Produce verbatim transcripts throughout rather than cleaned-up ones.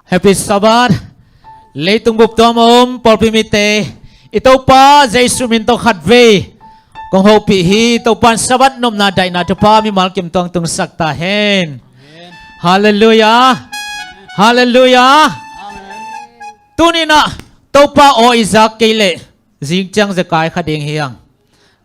Happy Sabbath. Leitung bup tuam a om pawlpi mite, i Topa Jesu min tawh khatvei kong hopih hi. Topa in Sabbath nopna daihna thupha mimal kim tuang tungsak ta hen. Halleluiah. Halleluiah. Tuni-in ah Topa aw i zak kei leh zing ciang zekai kha ding hi hang.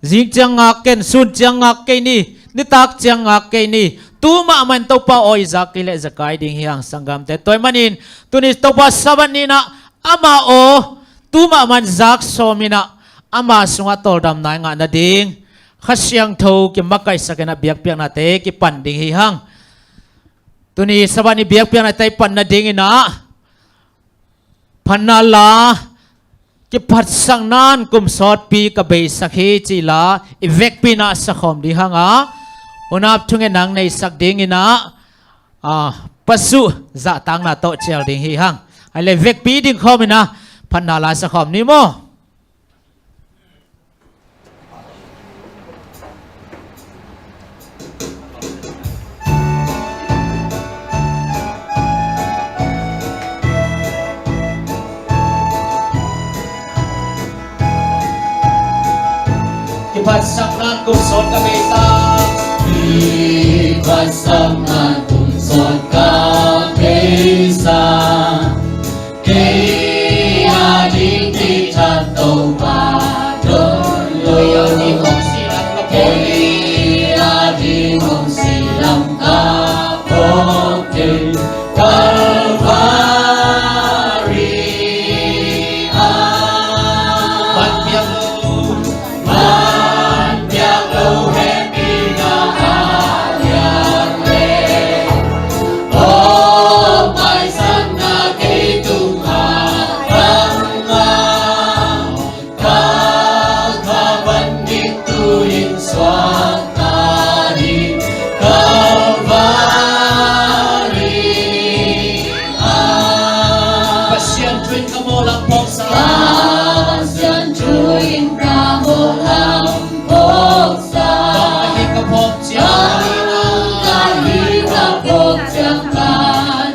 Zing ciang ngak ken, sun ciang ngak kei ni, nitak ciang ngak kei ni. Tu mahmah in Topa aw i zak kei leh zekai ding hi hang sanggamte. Tua ahih manin tuni Topa Sabbath ni-in ah ama aw tu mahmah in zak sawm in ah ama sungah tawldamna i ngah nading Kha Siangtho kimakaihsak in ah biakpiaknate kipan ding hi hang. Tuni Sabbath ni biakpiaknate i pan nadingin ah Phatna La kiphatsakna-in kum sawtpi ka beisak hi cih la i vekpi-in ah sakhawm ding hang a, hun ap thungetna hong neisak dingin ah, ah, Pa Su zahtakna tawh cial ding hi hang. Ahih leh vekpi dingkhawm in ah Phatna La sakhawm ni maw. Kiphatsakna-in kum sawt ka beisak. Kiphatsakna-in kum sawt ka beisak. Kei a ding kithat Topa don lo. Kei a ding hong si lam ka phawk kei Calvary ah. Van piak lo. Van piak lo hehpihna a lian leh, aw maisakna kei tungah khang a, ka, ka van gik tu-in suakta hi Calvary ah. Pasian thu in ka mawh lam phawksak. Pasian thu in ka mawh lam phawksak. Bang ka hih ka phawk ciang ka lina. Bang ka hih ka phawk ciang ka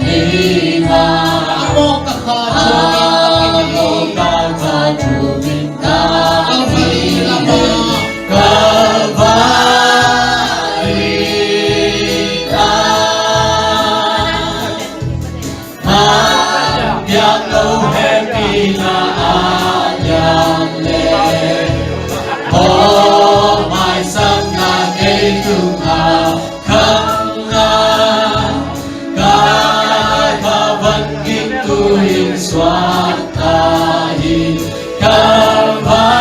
lina. A mawh ka kha thum in ka, a mawh ka kha thum in ka, Calvary lamah, Calvary ah. Van piak lo hehpihna a lian leh, aw maisakna kei tungah khang a, ka, ka van gik tu-in suakta hi Calvary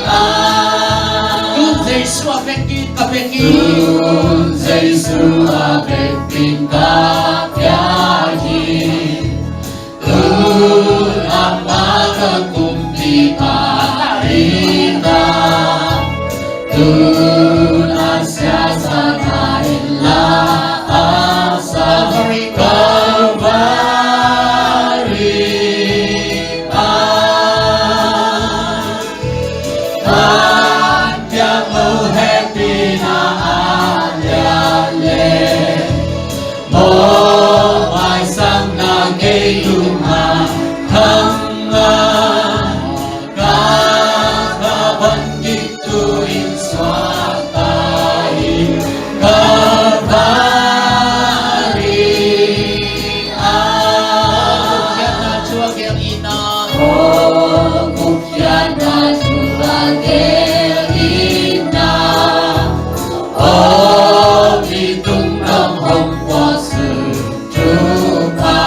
ah. Tun Jesu a vekpi-in ka piak hi. Tun Jesu a vekpi-in ka piak hi. Tun amah ka kumpipa hi ta. Tun a siasakna in la a sa Calvary ah. Van piak lo hehpihna a lian leh, mawh maisakna kei tungah khang a, ka, ka van gik tu-in suakta hi Calvary ah. Aw, gukhiatna thu a gelh in ah. Aw, gukhiatna thu a gelh in ah. Aw, mi tung dong hong puaksun thupha.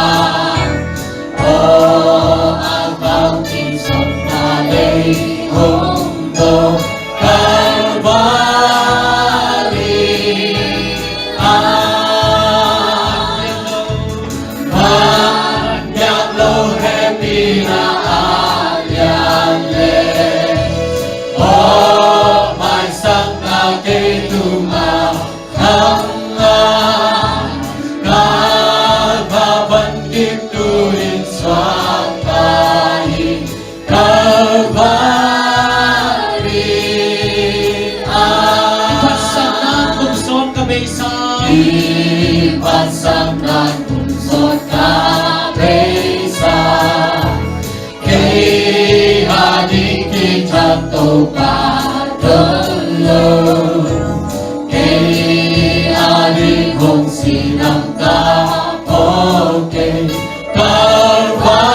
Aw, a kau kim sawtna lei hong dawng Calvary ah. Van piak lo hehpihna a lian leh, aw maisakna kei tungah khang a, ka, ka van gik tu-in suakta hi Calvary ah. Kiphatsakna-in kum sawt ka beisak. Ih pansakna tung sawt ka beisak, kei a ding kithat Topa don lo. Kei a ding hong si lam ka phawk kei Calvary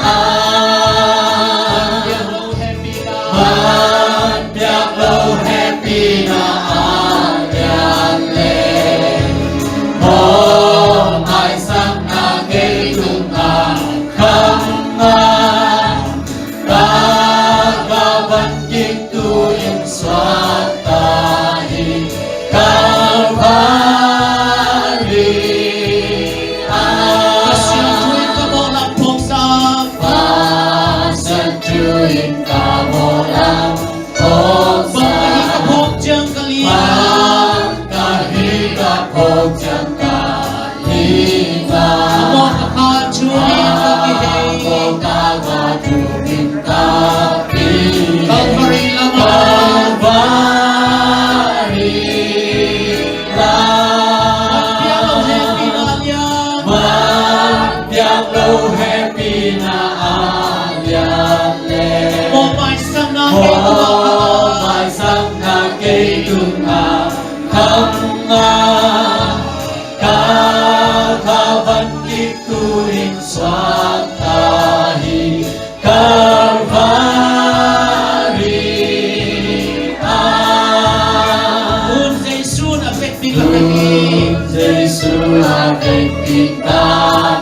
ah. Piak lo hehpihna a lian le, mawhmaisakna kei tungah khang a, ka, ka van kik tu in suakta hi Calvary ah. Pasian thu in ka mawh lam phawksak. Pasian thu in ka mawh lam phawksak. Bang ka hih ka phawk ciang ka lina. Bang ka hih ka phawk ciang ka lina. A mawh ka kha thu in ka kihei. A mawh ka kha thu in ka kihei. Calvary lamah. Calvary lamah. Piak lo hehpihna lian. Piak lo hehpihna a lian le. Mawhmaisakna kei tungah. Mawhmaisakna kei tungah khang a, ka, ka van kik tu in suakta hi Calvary ah. Hun Jesu a vekpi ka vek hi. Hun Jesu a vekpi ka.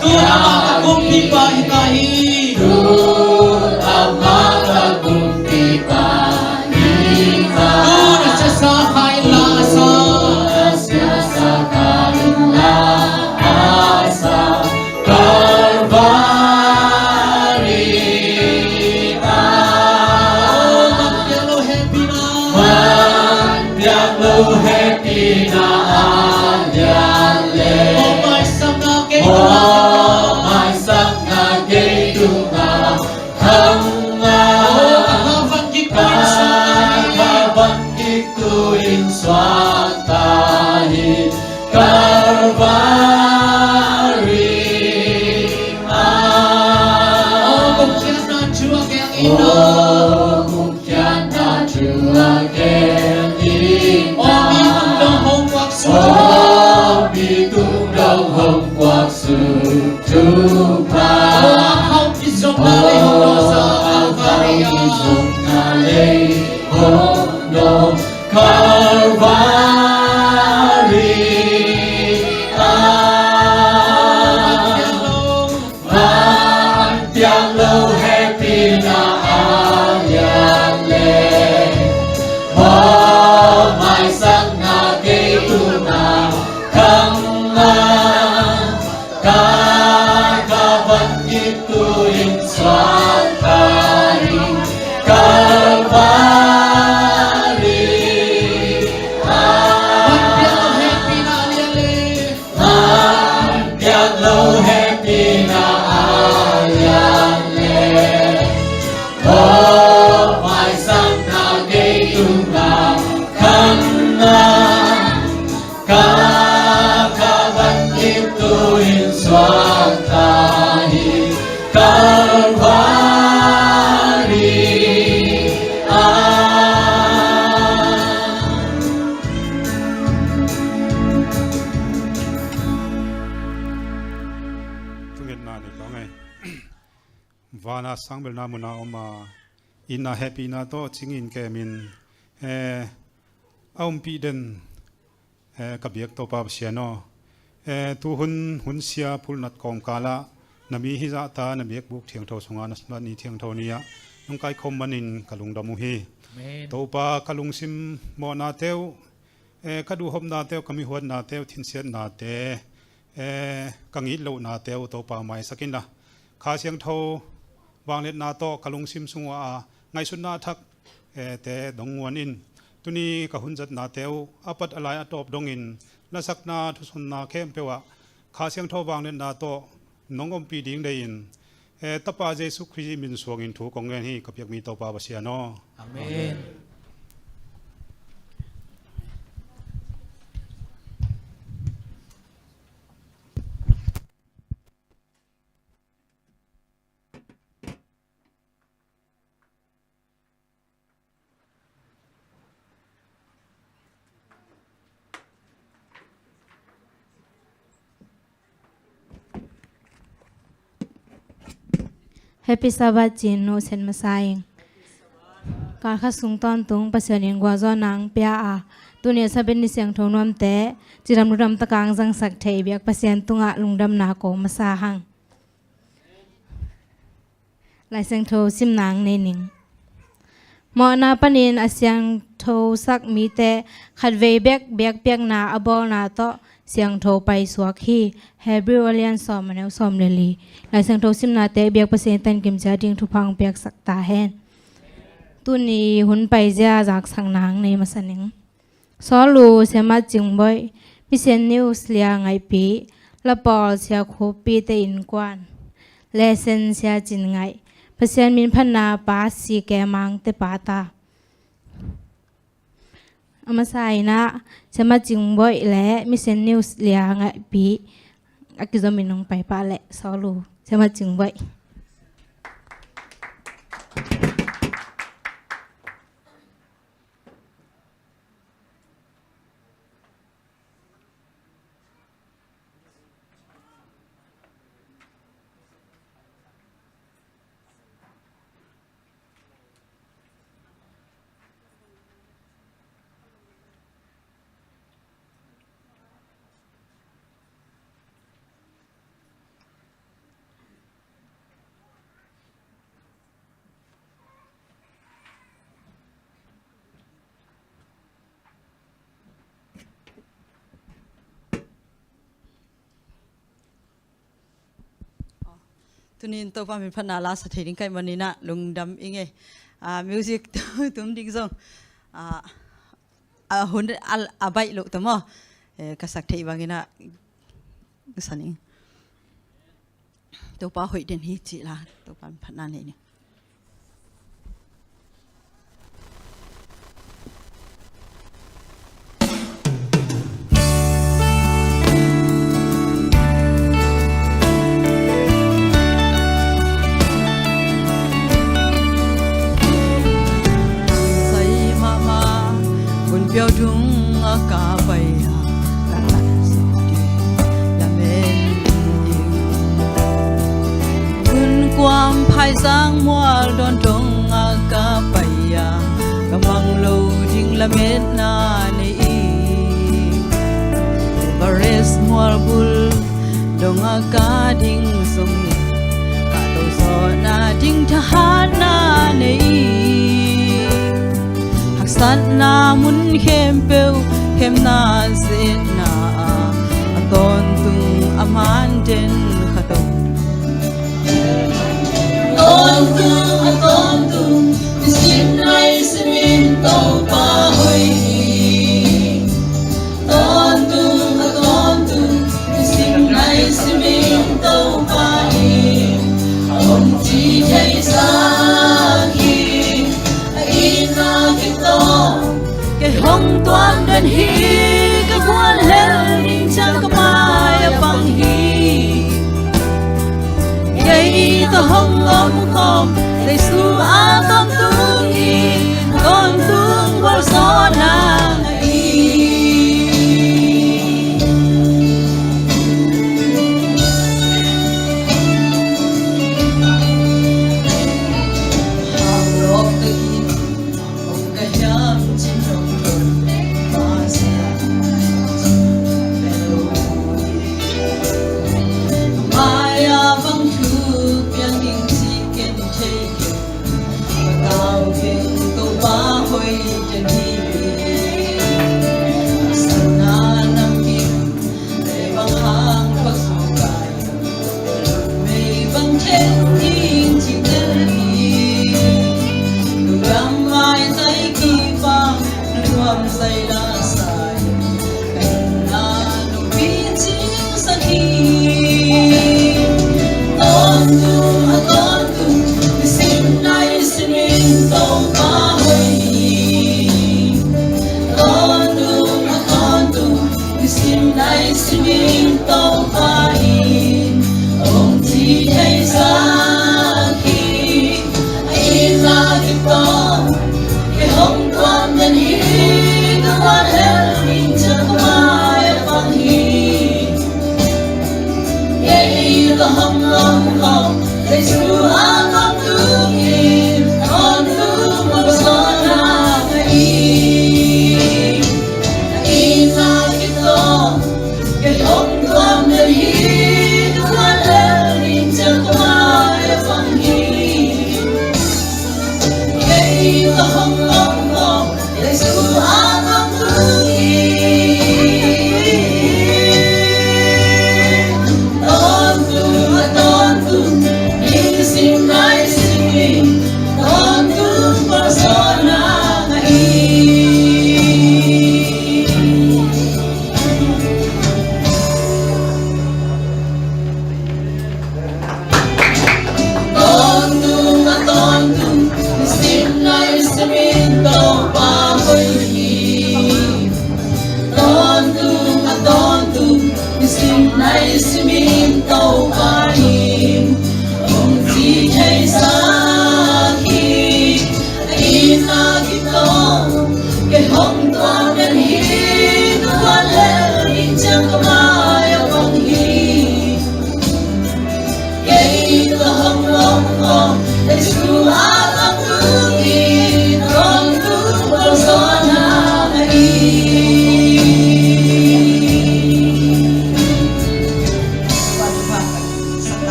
Tun amah ka kumpipa hi ta hi. Tun amah ka kumpipa hi ta. Tun a siasa kha in la a sa. Tun a siasa kha in la a sa. Calvary ah. Piak lo hehpihna. Piak lo hehpihna a lian le. Mawhmaisakna kei tungah. Mawhmaisakna kei tungah khang a, ka van kik tu in suakta hi. Ka van kik tu in suakta hi Calvary ah. Aw, kong khiatna thu a gel in ah. Aw, kong khiatna thu a gel in ah. Aw, mi tung dong hong kuak suk. Aw, mi tung dong hong kuak suk thupha. Aw, a khauh kizopna lei hong dawng sa Calvary ah. Aw, a khauh kizopna lei hong dawng Calvary ah. Van piak lo hehpihna a lian le, mawhmaisakna kei tungah khang a, ka, ka van kik tu in suakta hi Calvary ah. Van piak lo hehpihna a lian le. Van piak lo hehpihna a lian le, mawhmaisakna kei tungah khang a, ka, ka van kik tu in suakta hi Calvary ah. Thungetna nei kong ei. Vana sangbelna muna om a, itna hehpihna tawh cingin kemin, eh, a ompih den, eh, ka biak Topa Pasian aw. Eh, tuhun hun sia phulnat kawmkalah na mi hizahta na biakbuk thiangtho sungah na sumnat ni thiangtho ni-ah nong kaikhawm manin ka lungdam uh hi. Amen. Topa, ka lungsim mawhnate uh, eh, ka duhhopnate uh, ka mihuatnate uh, thinsiatnate, eh, ka ngitlohnate uh Topa maisak inla, Kha Siangtho vangliatna tawh ka lungsim sungah a ngaihsutna a thak, eh, te dong nguan in. Tuni ka hun zatnate uh a pat a lai a tawp dongin lasakna thusonna khempeuh ah Kha Siangtho vangliatna tawh nong ompih ding deihin, eh, Tapa Jesu Khrih min suangin thu kong ngen hi, ka biakmi Topa Pasian aw. Amen. Happy Sabbath ci-in nuhsen masa ing. Kalkhat sung tawntung Pasian in gualzawhna hong pia a, tuni a Sabbath ni siangtho nuamte cidam ludam taka hong zangsak thei biak Pasian tungah lungdamna ko masa hang. Lai Siangtho simna hong nei ning. Mawhna panin a siangthosak mite khatvei bek biakpiakna a bawlna tawh siangtho paisuak hi. Hebrew a lian sawm, a neu sawm le li. Lai Siangtho simnate biak Pasian in tankimcia ding thupha hong piaksak ta hen. Tuni hun paizia zaksakna hong nei masa ning. Saulu, Siamah Cingboih, Mission News Lia Ngaihpi, Lapawl Sia Khup Pite Innkuan, Lesen Sia Cin Ngaih, Pasian minphatna Pa Si Ke Mang te pa ta. A masa in ah Siamah Cingboih le Mission News Lia Ngaihpi a kizomin hong pai pah leh, Saulu, Siamah Cingboih. Tunin Topa minphatna la sa thei ding ka hih manin ah lungdam ing ei. Ah, music tum ding zong, ah, a hun a, a baih loh ta maw. Eh, ka sak theih bangin ah sa ning. Topa hoih den hi cih la, Topa minphatna nei ning. Sai mahmah, hun piau tung a ka pai a, ka tan sa ding lamen ing. Hun kuam phaizang mual dawn dong a ka pai a, ka mang lo ding lametna nei ing. Everest mual bul dong a ka ding zong hi, ka tawsawhna ding thahatna nei ing. Haksatna mun khempeuh khemna zetna ah, a tawntung a man den khat om. Tawntung a tawntung, nisim nai simin Topa hoih hi. Tawntung a tawntung, nisim nai simin Topa in a hong ci thei sak hi. A itna kitawng kei hong tuak den hi. Ka guan lel ding ciang ka mai a pang hi. Kei tawh hong om kawm Jesu a tawntung hi. Tawntung bawlsa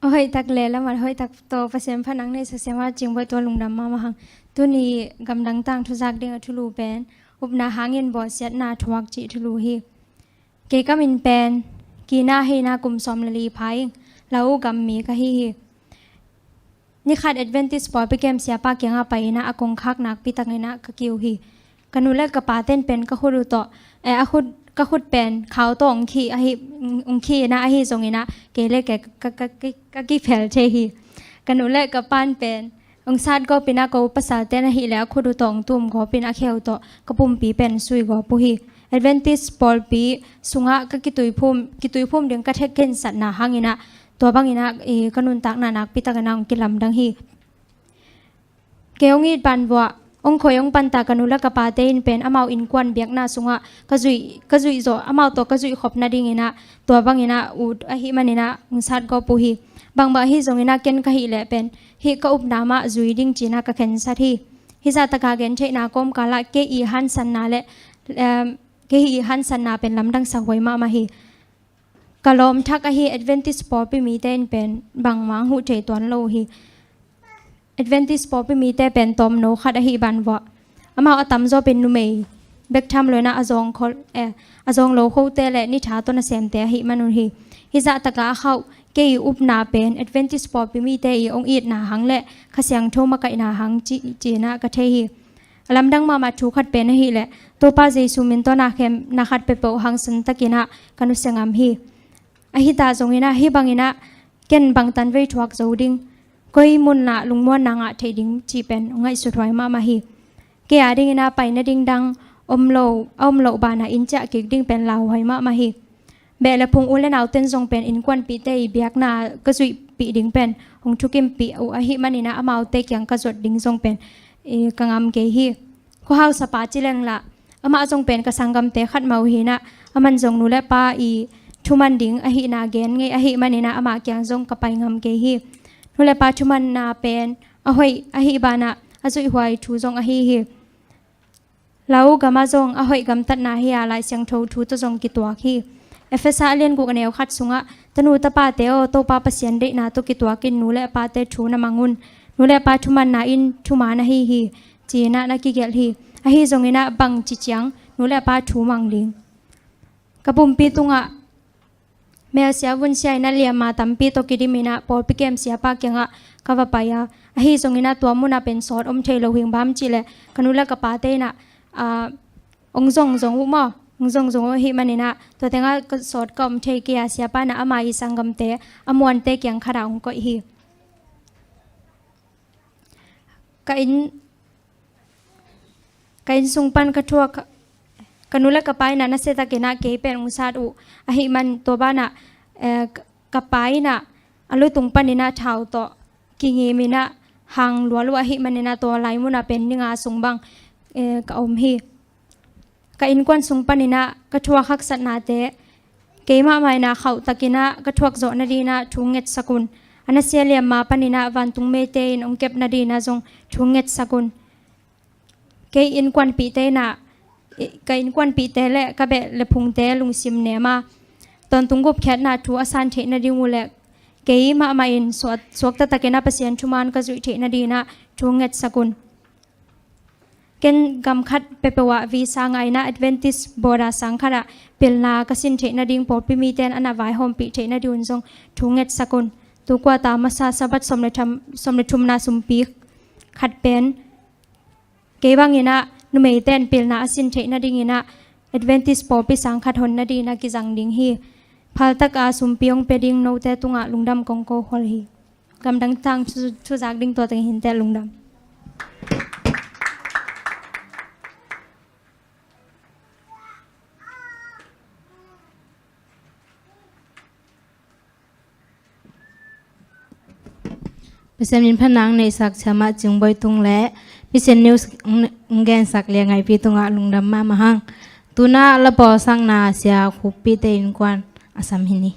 Hoih tak le lamah hoih tak tawh Pasian phatna neihsak siamah Cingbawi tua lungdam mahmah hang. Tuni gamdang tangthu zak ding a thulu pen upna hangin bawlsiatna thuak cih thulu hi. Kei ka min pen Kina hi a, kum sawm le li pha ing, Lau gam mi ka hi hi. Ni khat Adventist pawlpi kem siapa kiangah pai in a, a kongkhak nakpi takin a ka kiu hi. Ka nu le ka pate'n pen ka khut uh tawh, eh, a khut, ka khut pen khau tawh ong khih ahi, ong khih in a, ahi zongin a, kei le kei ka, ka, ka, ka kiphel thei hi. Ka nu le ka pa'n pen ong sat gawp in a, ko pasalte'n ahih leh a khut uh tawh ong tum gawp in a, a khe uh tawh ka pumpi pen sui gawp uh hi. Adventist pawlpi sungah ka kituiphum, kituiphum ding ka thei khensatna hangin a, tua bangin a, eh, ka nuntakna nakpi takin a ong kilamdang hi. Kei ong it ban vuah, ong khoi ong panta ka nu le ka pate in pen amau innkuan biakna sungah ka zuih, ka zuih zawh, amau tawh ka zuih khop nadingin a, tua bangin a ut ahih manin a ong sat gawp uh hi. Bangbang ahi zongin a ken ka hih leh pen hih ka upna mah zui ding ci-in a ka khensat hi. Hih zah taka gen theihna kawmkal ah kei i hansanna le, em, kei i hansanna pen lamdang sak huai mahmah hi. Ka lawm thak ahi Adventist pawlpi mite in pen bangmah huh thei tuan lo uh hi. Adventist pawlpi mite pen tawmno khat ahih ban vuah, amau a tamzaw pen numei bek tham lo in a, a zawng khol, eh, a zawng lo khote le nitha tawh nasemte ahih man uh hi. Hih zah taka a khauh kei i upna pen Adventist pawlpi mite i ong itna hang le Kha Siangtho makaihna hang ci, ci-in a ka thei hi. A lamdang mahmah thu khat pen ahih leh Topa Jesu min tawh na khem, na khat peuhpeuh hangsan takin a ka nusia ngam hi. Ahi ta zongin a, hih bangin a ken bangtan vei thuak zo ding, koi mun ah lungmuanna ngah theih ding cih pen ngaihsut huai mahmah hi. Kei a dingin a pai nading dang om lo, a om loh banah inn ciah kik ding pen lauhuai mahmah hi. Beh le phung u le nauten zong pen innkuanpihte i biakna ka zuihpih ding pen hong thukimpih uh ahih manin a, amaute kiang ka zuat ding zong pen, eh, ka ngam kei hi. Khuahausapa ci leng lah, amah zong pen ka sanggamte khat mah uh hi a, aman zong nu le pa i thuman ding ahihna gen ngei ahih manin a, amah kiang zong ka pai ngam kei hi. Nu le pa thumanna pen a hoih ahih banah a zuihhuai thu zong ahi hi. Lau gamah zong a hoih gamtatna hi a, Lai Siangtho thu tawh zong kituak hi. Efesa a lian guk a neu khat sungah, "Tanu tapate aw, Topa Pasian deihna tawh kituakin nu le pate thu na mang un. Nu le pa thumanna in thuman ahi hi," ci-in a na kigelh hi. Ahi zongin a bangci ciang nu le pa thu mang ding? Ka pumpi tungah melsia vunsia in a liamma tampi tawh kidim in a pawlpi kem siapa kiangah ka va pai a, ahi zongin a tua munah pen sawt om thei lo hi. Bang hang hiam cih leh ka nu le ka pate in a, ah, ong zong zong uh maw, ong zong zong uh ahih manin a tua tengah ka sawt ka om thei kei a, siapa in a ama i sanggamte a muante kiang khat ah ong koih hi. Ka inn, ka inn sung pan ka thuak, ka nu le ka pa in a nasia takin a kei pen ong sat uh ahih man, tua banah, eh, ka, ka pa in a a lutung panin a thau tawh kingim in a hang lual uh ahih manin a tua lai munah pen ni nga sung bang, eh, ka om hi. Ka innkuan sung panin a ka thuak haksatnate keimah mah in a khauh takin a ka thuak zawh nadingin a thu ngetsak un. A nasia liamma panin a vantung meite in ong kep nadingin a zong thu ngetsak un. Kei innkuanpihte in a, ka innkuanpihte le ka beh le phungte lungsim nem a, tawntung gupkhiatna thu a san theih nading uh le keimah mah in suak, suakta takin a Pasian thuman ka zuih theih nadingin a thu ngetsak un. Ken gam khat peuhpeuh ah visa ngah in a, Adventist border sang khat ah pilna ka sin theih nading pawlpi mite in a na vaihawmpih theih nading un zong thu ngetsak un. Tu quarter masa Sabbath sawm le tham, sawm le thumna sumpi khat pen kei bangin a numeite in pilna a sin theih nadingin a Adventist pawlpi sang khat hon nadingin a kizang ding hi. Phal tak a sumpi ong pia ding note tungah lungdam kong ko khol hi. Gamdang tangthu, thu zak ding tua teng hi inteh, lungdam. Pasian min phatna neihsak Siamah Cingbawi Tung le Mission News ong gensak Lia Ngaipi tungah lungdam mahmah hang. Tu-in a la bawlsakna Sia Khup Pi te innkuan a sam hi ni.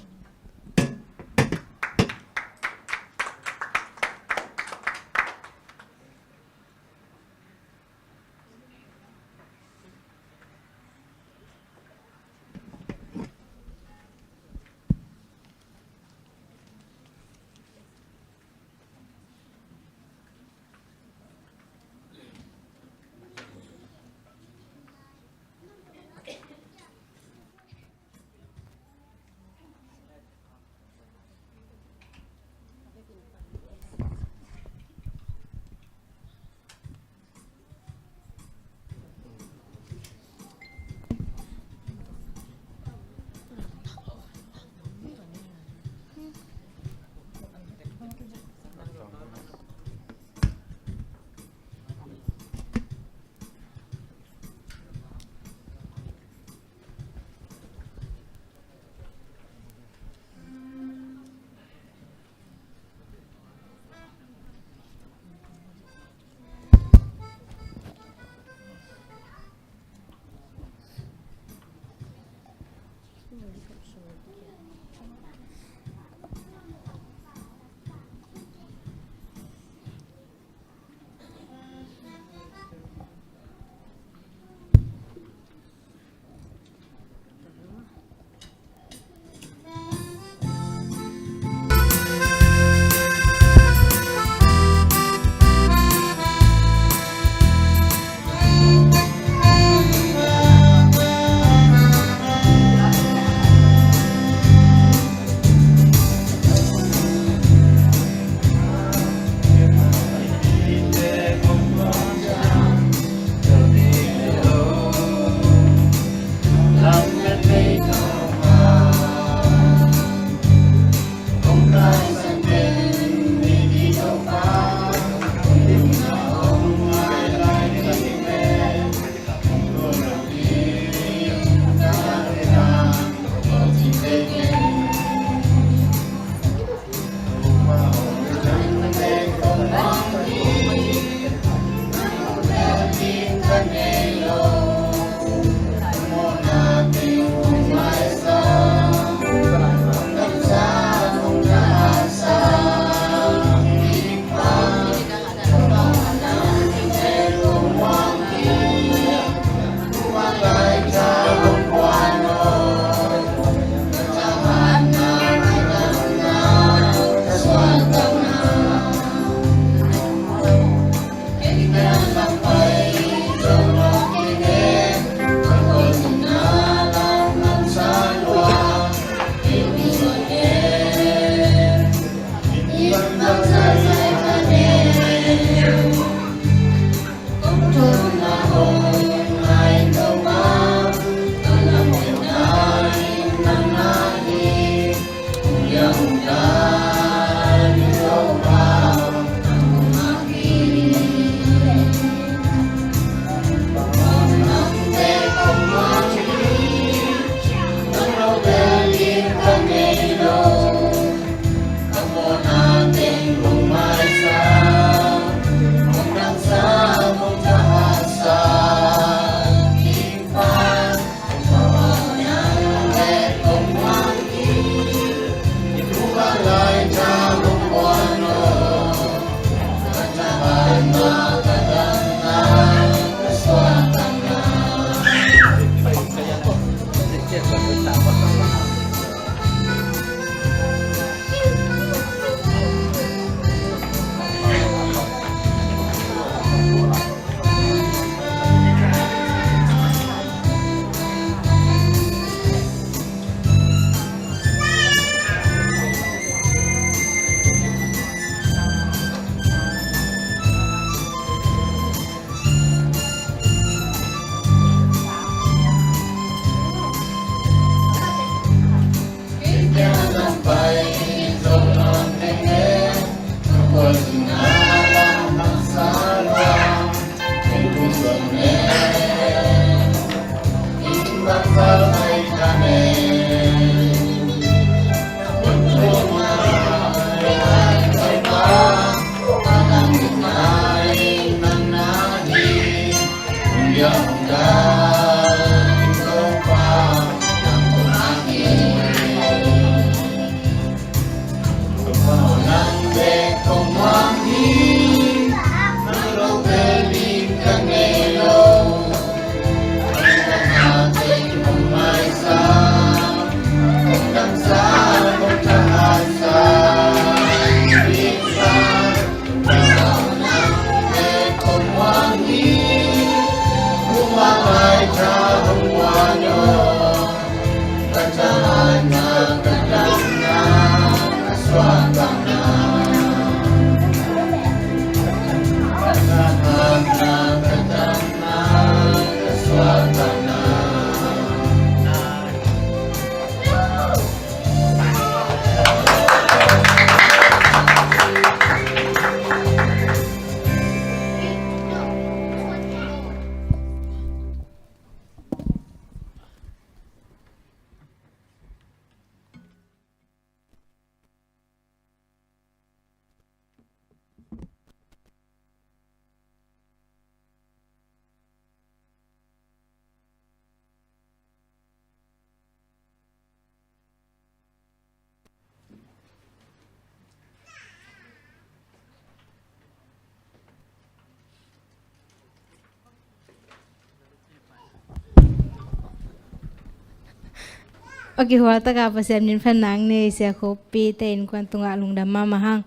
A kihual taka Pasian min phatna nei Sia Khup Pi te innkuan tungah lungdam mahmah hang.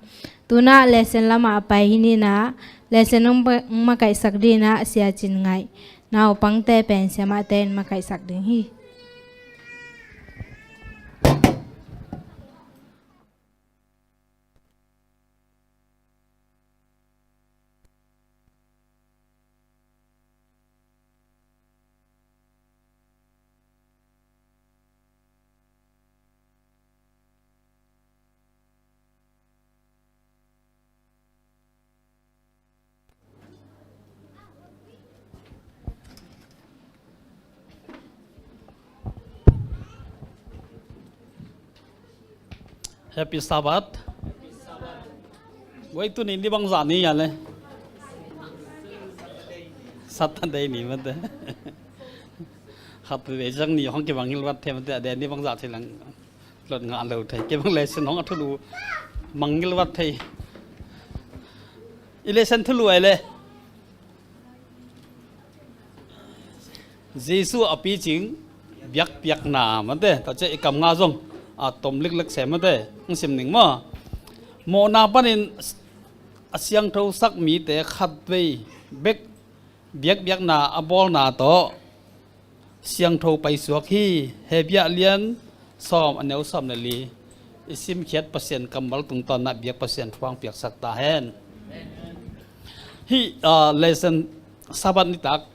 Tuna lesson lamah a pai hi ni na, lesson hong makaihsak ding na Sia Cin Ngaih, naupangte pen siamahte in makaihsak ding hi. Happy Sabbath. Wei, tuni ni bangzah ni a le? Saturday ni mate. Khat vei zang ni hong kibang ngilvat thei mate, a de ni bangzah thei lang. Lot ngah lo thei. Kei bang lesson hong a thulu mangngilh vat thei. I lesson thulu ai le, Jesu a picing biakpiakna mate. Tua ciah i kam nga zong a tom liklik se mate. Hong sim ning maw? Mawhna panin a siangthosak mite khatvei bek biakpiakna a bawlna tawh siangtho paisuak hi. Hebru lian sawm, a neu sawm le li i simkhiat Pasian kammal tungtawn ah biak Pasian thu hong piaksak ta hen. Hih, ah, lesson Sabbath nitak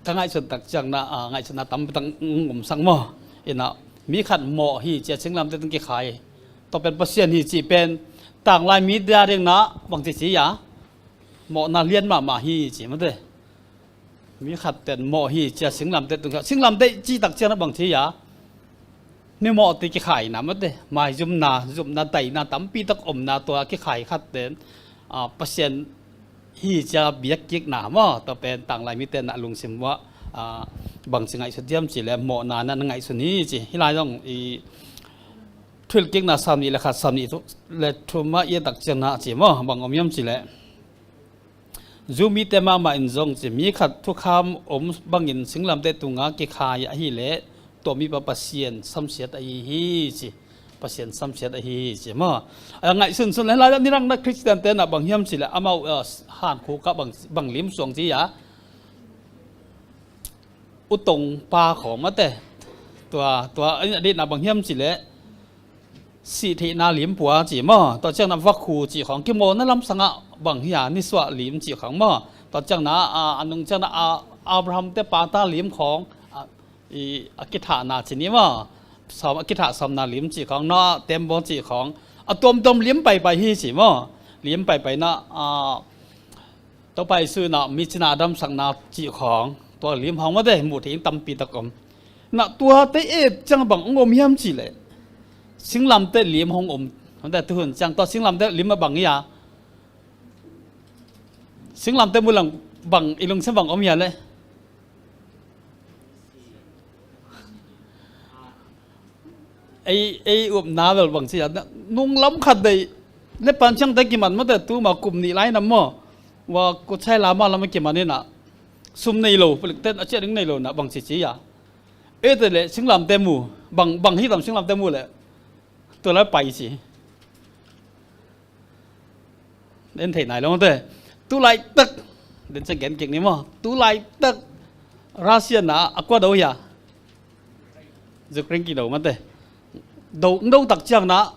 ka ngaihsun tak ciangin ah, ngaihsutna tampi tak hong omsak maw? Inah mi khat mawh hi ci a singlamteh tungah kikhai. Tua pen Pasian hi ci pen tanglai mite a dingin ah bang ci ci a, mawhna lian mahmah hi ci mate. Mi khat pen mawh hi ci a singlamteh tungah, singlamteh cih tak ciangin ah bang ci a, mi mawhte kikhai na mate. Maizumna, zumna, daihna tampi tak omna tua kikhai khat pen, ah, Pasian hi ci a biak kikna maw? Tua pen tanglai mite in ah lungsim uah, ah, bang ci ngaihsut diam cih leh mawhna in ah ngaihsun hi ci. Hih lai zong i Thuhilhkikna sawmnih le khat, sawmnih le thum ah i et tak ciangin ah ci maw? Bang om hiam cih leh, Jew mite mahmah in zong ci, mi khat thukham om bangin singlamteh tungah kikhai ahih leh tua mipa Pasian samsiat ahi hi ci. Pasian samsiat ahi hi ci maw? A ngaihsunsun le lai nidang na Khristiante in ah bang hiam cih leh amau, eh, hankhuk ah bang, bang lim suang ci a, utong pa khawng mate. Tua, tua a deihna bang hiam cih leh sihtheihna limpua ci maw? Tua ciangin ah vakhu cih khawng, kimawlna lamsang ah bang hi a, nisuah lim cih khawng maw? Tua ciangin ah, a, a nung ciangin ah, a, Abraham te pata lim khawng, a, i, a kithahna ci ni maw? Sawm, a kithah sawmna lim cih khawng, Noah tembaw cih khawng, a tuamtuam lim paipai hi ci maw? Lim paipai in ah, a, Topa Jesu in ah mi cina a damsakna cih khawng, tua lim khawng mate, muh theih in tampi tak om. Na tuate et ciang bang hong om hiam cih leh, singlamteh lim hong om. Mate, tuhun ciang tua singlamteh lim a bang hi a, singlamteh mu leng bang i lungsim bang om hi a leh, ei, ei upna bel bang ci a, nunglam khat deih le pan ciangte kiman mate, tuma kum nih lai nam maw? Wa kuchai lama lam a kiman in ah sum nei lo, palik ten a ciah ding nei lo in ah bang ci ci a. Eite le singlamteh mu, bang, bang hi tam singlamteh mu leh tua lai pai ci. En thei nai lo mate. Tu laitak, den ciang gen kik ni maw? Tu laitak, Russia na a kua do hia? Ukraine kido mate. Do, do tak ciang na,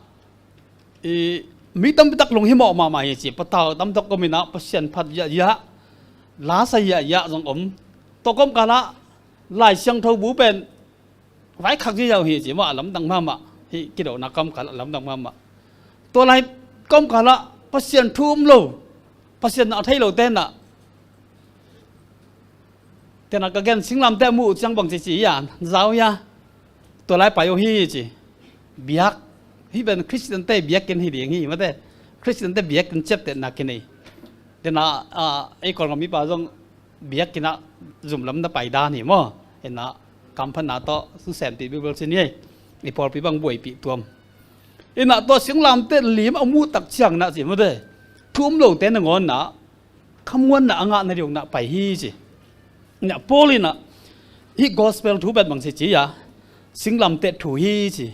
i, mi tampi tak lunghimawh mahmah hi ci, patau tamtak om ina, Pasian phat ziahziah, la sa ziahziah zong om. Tua kawmkal ah Lai Siangtho bu pen vaikhak ziahziah uh hi ci maw, a lamdang mahmah. Hih kidona kawmkal ah lamdang mahmah. Tua lai kawmkal ah Pasian thu um lo, Pasian na a thei lo te na, tena ka gen singlamteh mu uh ciang bang ci ci hia, zau hia? Tua lai pai uh hi ci. Biak, hih pen Khristiante biakinn hi ding hi mate. Khristiante biakinn ciaptehna kinei. Tena, ah, ei Kawlgam mipa zong biakinn ah zum lam na pai dan hi maw. Ina kamphatna tawh sempih bilbel sin hi. I pawlpi bang buaipih tuam. Ina tua singlamteh lim a muh tak ciang na ci mate. Thu um lote nangawn na khamuanna a ngahna ding uh na pai hi ci. Na Paul ina hih gospel thu pen bang ci ci hia? Singlamteh thu hi ci.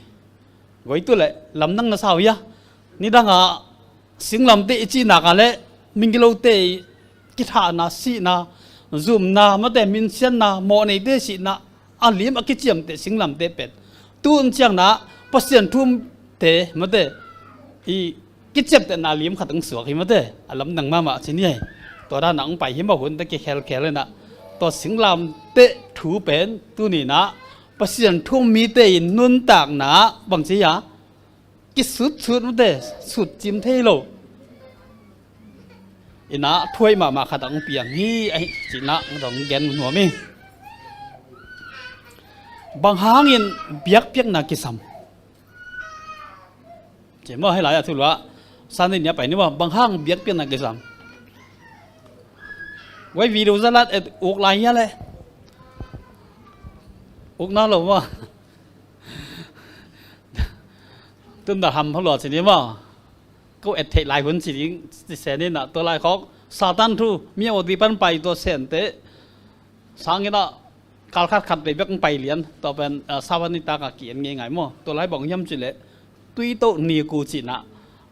Goi tu le lamdang na sau hia? Nidang a singlamteh i cihnak a le migilote i kithahna, sihna, zumna, mate minsiatna, mawhneite sihna, a lim a kiciamteh singlamteh pen tun ciang na Pasian thu umte mate i kiciamtehna lim khat ang suak hi mate, a lamdang mahmah ci ni. Tua dan ang pai hi mah hun ta kikhelkhel ina, tua singlamteh thu pen tuni na Pasian thu um mite in nuntakna bang ci hia? Kisutsut mate, sutcim thei lo. Ina thuai mahmah khat ang piang hi, ahi cina ang dong gen nuam hi. Bang hangin biakpiakna kisam? Ci maw, hei lai a thulua. Sani nia pai ni maw, bang hang biakpiakna kisam? Wai video zalat et uk lai hia le? Uk na lo maw? Tun da ham halua ci ni maw? Ko et theih lai hun ci ding, ci sen ina, tua lai khawk Satan thu, mi a oti pan pai tua sente. Sangin a kal khat khat vei bek pai lian, tua pen, ah, sawan ni taka ki en ngei ngai maw? Tua lai bang hiam ci le, tui to ni ku cina,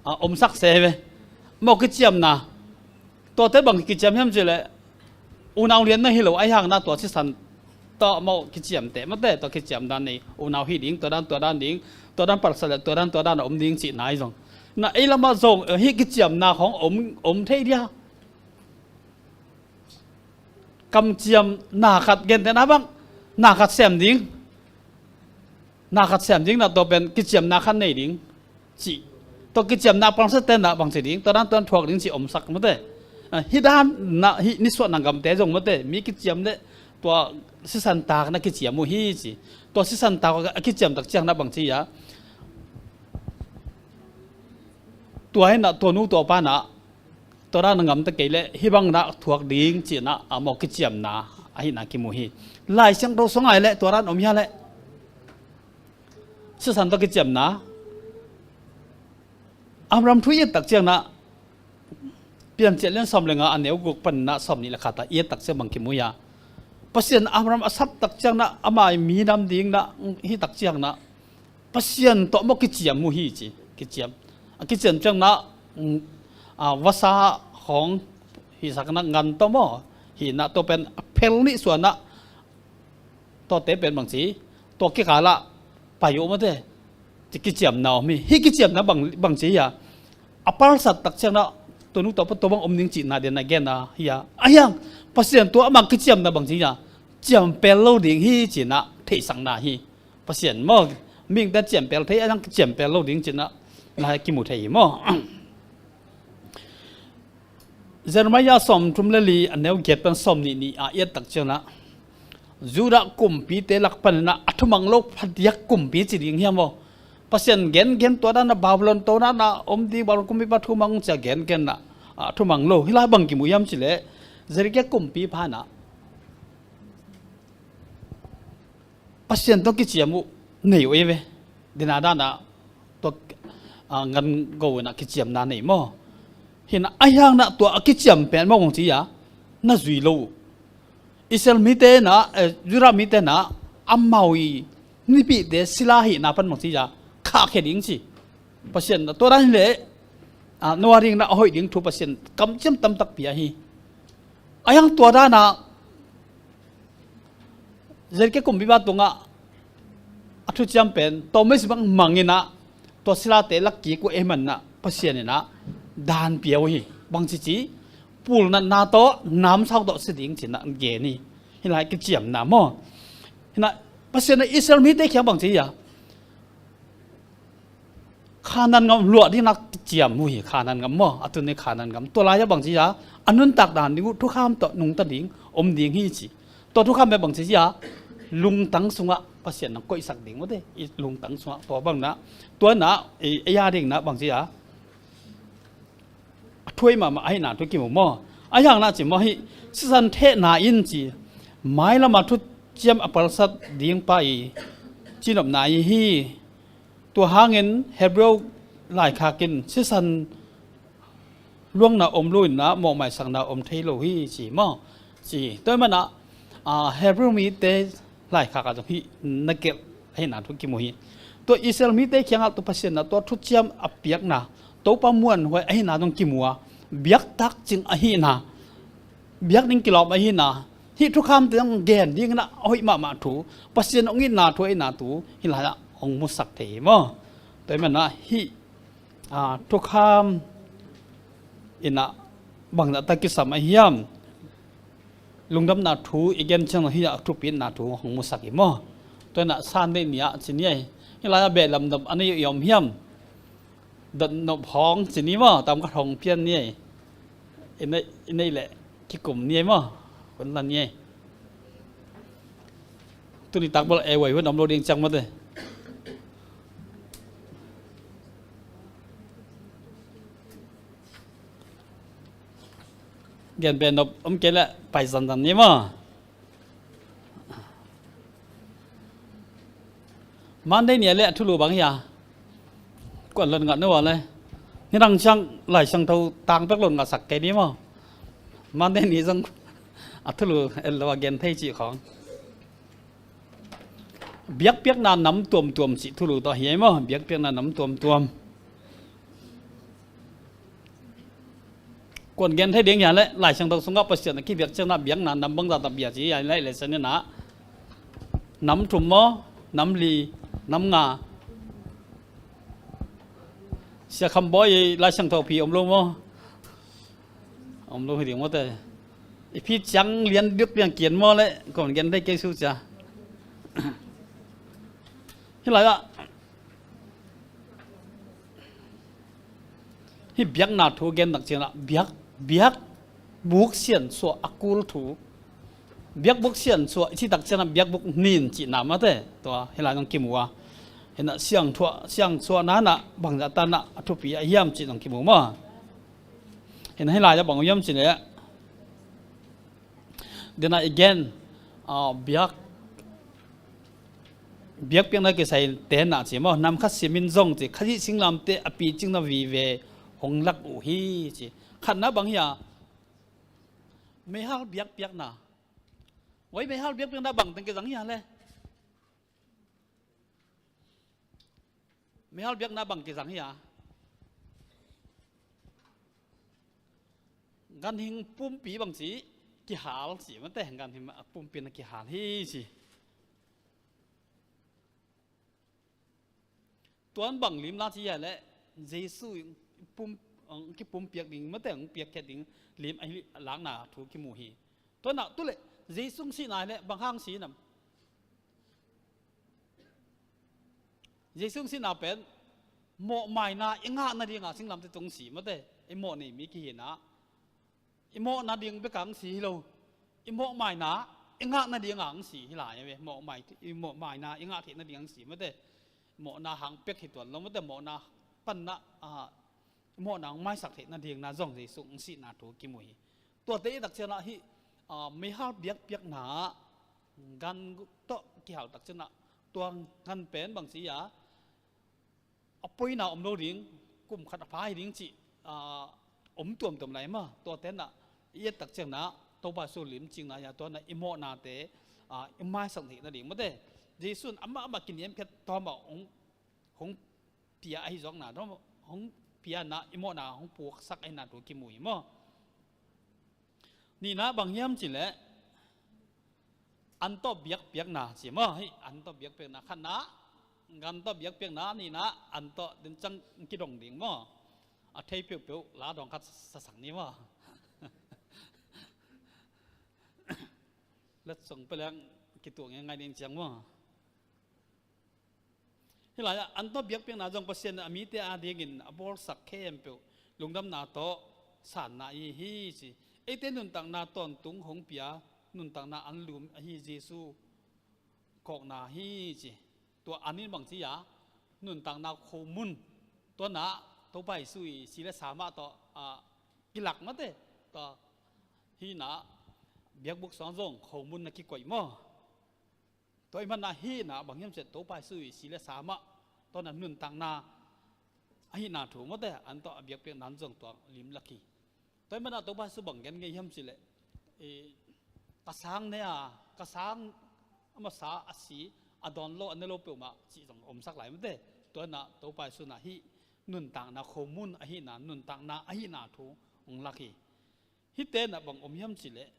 ah, omsak se ve. Maw kiciamna, tuate bang kiciam hiam ci le, unau lian na hi lo, ahi hang na tua sisan tawh maw kiciamte mate, tua kiciam dan nei, unau hi ding, tua dan, tua dan ding, tua dan palsa le, tua dan, tua dan a om ding cina ahi zong. Na ei lamah zong, eh, hih kiciamna khawng om, om thei dia. Kamciam na khat gentehna bang, na khat sem ding. Na khat sem ding na tua pen kiciamna khat nei ding. Ci. Tua kiciamna pangsa te na bang ci ding, tua dan tuan thuak ding ci omsak mate. Ah, hih dan na hih nisuahna gamte zong mate, mi kiciam le tua sisan tak na kiciam uh hi ci. Tua sisan tak a kiciam tak ciang na bang ci hia? Tua hi na tua nu tua pa na tua dan a ngam ta kei le, hih bang na thuak ding cina a maw kiciamna, ahi na kimu hi. Lai Siangtho sung ai le, tua dan om hia le? Sisan tawh kiciamna. Amram thu i et tak ciang na, Piancil lian sawm le nga a neu guk pan na sawm nih le khat a i et tak ciang bang kimu hia? Pasian Amram a sap tak ciang na, ama i minam ding na, hi tak ciang na, Pasian tawh maw kiciam uh hi ci, kiciam. A kiciam ciang na, mm, a, vasa khawng hi sak na ngan tawh maw, hi na tua pen a phel nih suan na, tuate pen bang ci, tua kikal ah pai uh mate, ci kiciamna om hi, hi kiciamna bang, bang ci hia? A palsat tak ciang na, tua nu tua pa tua bang om ding cina den a gen a hia? Ahi hang, Pasian tua ama kiciamna bang ci hia? Ciampel lo ding hi cina theihsakna hi. Pasian maw, mihingte ciampel thei, a dang ciampel lo ding cina na kimu thei hi maw? Jeremiah sawm thum le li a neu giat pan sawm nih nih a i et tak ciang na, Judah kumpite lak pan na a thumang lo phadiak kumpi ci ding hiam maw? Pasian gengen tua dan na Babylon to na na om ding, Babylon kumpipa thumang cia gengen na a thumang lo. Hih lai bang kimu hiam ci le, Zedekiah kumpipa na Pasian tawh kiciam uh nei uh ei ve. Dina dana tua, ah, ngan go ina kiciamna nei maw? Hina a hiang na tua a kiciam pen maw kong ci a na zui lo uh. Israel mite na, eh, Judah mite na amau i nipihte sila hihna pan maw ci a khahkhia ding ci. Pasian na tua dan hi le, ah, Noah ding na a hoih ding thu Pasian kamciam tamtak pia hi. A hiang tua dana Zedekia kumpipa tungah a thuciam pen tawmesi bang manginah tua silate lakkik uh ei manah Pasian inah daan pia uh hi. Bangci ci, pulnatna tawh namsau tawh si ding cinah gen hi. Hih lai kiciamna maw? Hinah Pasian inah Israel mite kiang bangci hi a, Khanaan gam luah dingnak ciam uh hi. Khanaan gam maw? A tuni Khanaan gam. Tua lai-ah bangci hi a, a nuntak dan ding uh thukham tawh nungta ding om ding hi ci. Tua thukham pen bangci hi a, lungtang sungah Pasian nang koihsak ding uh te. I lungtang sungah tua bangna, tua na, i, i a dingna bangci hi a, a thuai mahmah ahihna thu kimu maw? A hiangna ci maw hi, sisan thehna in ci, mailamah thuciam a palsat ding pa i cinopna i hi. Tua hangin Hebrew laikhak in sisan luangna om lo inah mawhmaisakna om thei lo hi ci maw? Ci. Tua manah, a, Hebrew mite laikhak ah zong hih na gelh ahihna thu kimu hi. Tua Israel mite kiangah tua Pasian inah tua thuciam a piakna, Topa muanhuai ahihna zong kimu a, biaktak cing ahihna, biakding kilawm ahihna, hih thukhamte zong gen ding inah a hoih mahmah thu, Pasian hong itna thu ahihna thu hih lai-ah hong musak thei hi maw? Tua manah hih, a, thukham inah bangzahta kisam a hiam? Lungdamna thu i gen ciang hi a, thupitna thu hong musak hi maw? Tua inah Sunday ni-ah ci ni ei. Hih lai-ah beh lamdam a nei i om hiam? Dotnop hong ci ni maw? Tam khat hong pian ni ei. I neih, i neih leh kikum ni ei maw? Hun la ni ei. Tuni takbal ei wai hun om lo ding ciang mate. Gen beh nop om kei leh pai zanzan ni maw? Monday ni a leh a thulu bang hi a. Kuan lon ngat ni ua le. Ni dang ciang Lai Siangtho tang pek lon ngatsak kei ni maw? Monday ni zong a thulu et lo a gen thei cih khawng. Biakpiakna nam tuamtuam cih thulu tawh hi ei maw? Biakpiakna nam tuamtuam. Kuan gen thei ding hi a leh, Lai Siangtho sungah Pasian a kibiak ciangin ah biakna nam bangzah tak bia ci hi a leh, leh ciangin ah nam thum maw, nam li, nam nga. Sia Kham Bawi Lai Siangtho pi om lo maw? Om lo hi ding maw te. I pi ciang lian duk liang kian maw leh, kuan gen thei kei su cia. Hih lai ah hih biakna thu gen tak ciangin ah biak, biakbuk siansuah a kul thu. Biakbuk siansuah i cih tak ciangin ah biakbuk nin cihna mate. Tua hih lai zong kimu a. Hinah siangthuah, siansuahna inah bangzah tan ah a thupi a hiam cih zong kimu maw? Hinah hih lai ah bang hiam cih leh, denah i gen, ah, biak, biakpiakna kisai tenah ci maw, nam khat simin zong ci, Khazih singlamteh a picingna vive hong lak uh hi ci. Khatna bang hi a, meihal biakpiakna. Oi, meihal biakpiakna bang teng kizang hi a leh. Meihal biakna bang kizang hi a. Ganhing pumpi bang ci, kihal ci mate, ganhing pumpi na kihal hi ci. Tuan bang lim la ci hi a leh, Jesu pum, ang kipumpiak ding mate, ang piakkhiat ding lim a hi lakna thu kimu hi. Tuanah tu leh Jesu sihna hi leh bang hang si nam? Jesu sihna pen mawhmaina i ngah nadinga singlamteh tung si mate, i mawh nei mi kihinah, i mawh nading bek ang si hi lo, i mawhmaina i ngah nadinga ang si hi lai ve. Mawhmai, i mawhmaina i ngah theih nading ang si mate. Mawhna hang pek hi tuan lo mate, mawhna panna, ah, mawhna hong maisak theih nadingna zong Jesu hong sihna thu kimu hi. Tuate i tak ciangin ah hih, ah, meihal biakpiakna ah gan tawh kihal tak ciangin ah tua gan pen bang ci a, a poina om lo ding, kum khat a pha hi ding cih, ah, om tuamtuam lai maw? Tuate inah i et tak ciangin ah Topa Jesu lim cingna hi a, tua inah i mawhnate, ah, i maisak theih nading mate. Jesu in amah amah kiniamkhiat tawm a hong, hong pia ahi zawkna, hong pia inah i mawhna hong puaksak ahihna thu kimu hi maw? Nihna bang hiam cih leh, an tawh biakpiakna ci maw? Hih an tawh biakpiakna khatna, gan tawh biakpiakna nihna, an tawh den ciang kidong ding maw? A thei peuhpeuh la dawng khat sasak ni maw? Letsong pia leng kituak ngeingai ding ciang maw? Hih lai-ah an tawh biakpiakna zong Pasian in a mite adingin a bawlsak khempeuh lungdamna tawh sanna ahi hi ci. Eite nuntakna tawntung hong pia, nuntakna an lum ahi Jesu kawkna hi ci. Tua an in bang ci a, nuntakna khomun, tua na Topa Jesu i si le sa mah tawh, ah, kilak mate, tua hih na biakbuk suang zong khomun na kikoih maw? Tua ahih manin hih na bang hiam cih leh Topa Jesu i si le sa mah, tua na nuntakna ahihna thu mawte, an tawh a biakpiakna zong tua limlak hi. Tua ahih manin Topa Jesu bang gen ngei hiam cih leh, eh, ka sang ne a, ka sang a masa a si, a dawn lo, a ne lo peuhmah cih zong omsak lai mawte. Tua na Topa Jesu na hih nuntakna khomun ahihna, nuntakna ahihna thu hong lak hi. Hihte na bang om hiam cih leh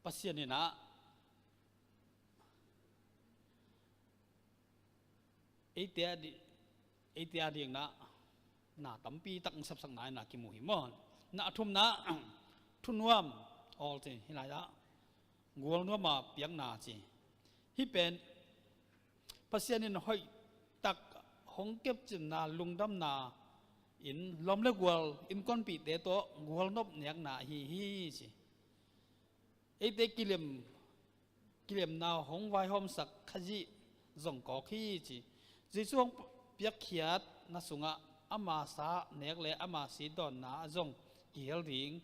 Pasian in ah eite a di-, eite a ding na, na tampi tak hong sepsak na in ah kimu hi maw? Na a thumna, thunuam awl ci, hih lai-ah gualnuam a piakna ci. Hih pen Pasian in hoih tak hong kepcipna, lungdamna in lawm le gual, innkuanpihte tawh gualnop nekna ahi hi ci. Eite kilem, kilemna hong vaihawmsak Khazih zong kawk hi ci. Jesu hong piakkhiatna sungah ama sa nek le ama si dawnna zong kihel ding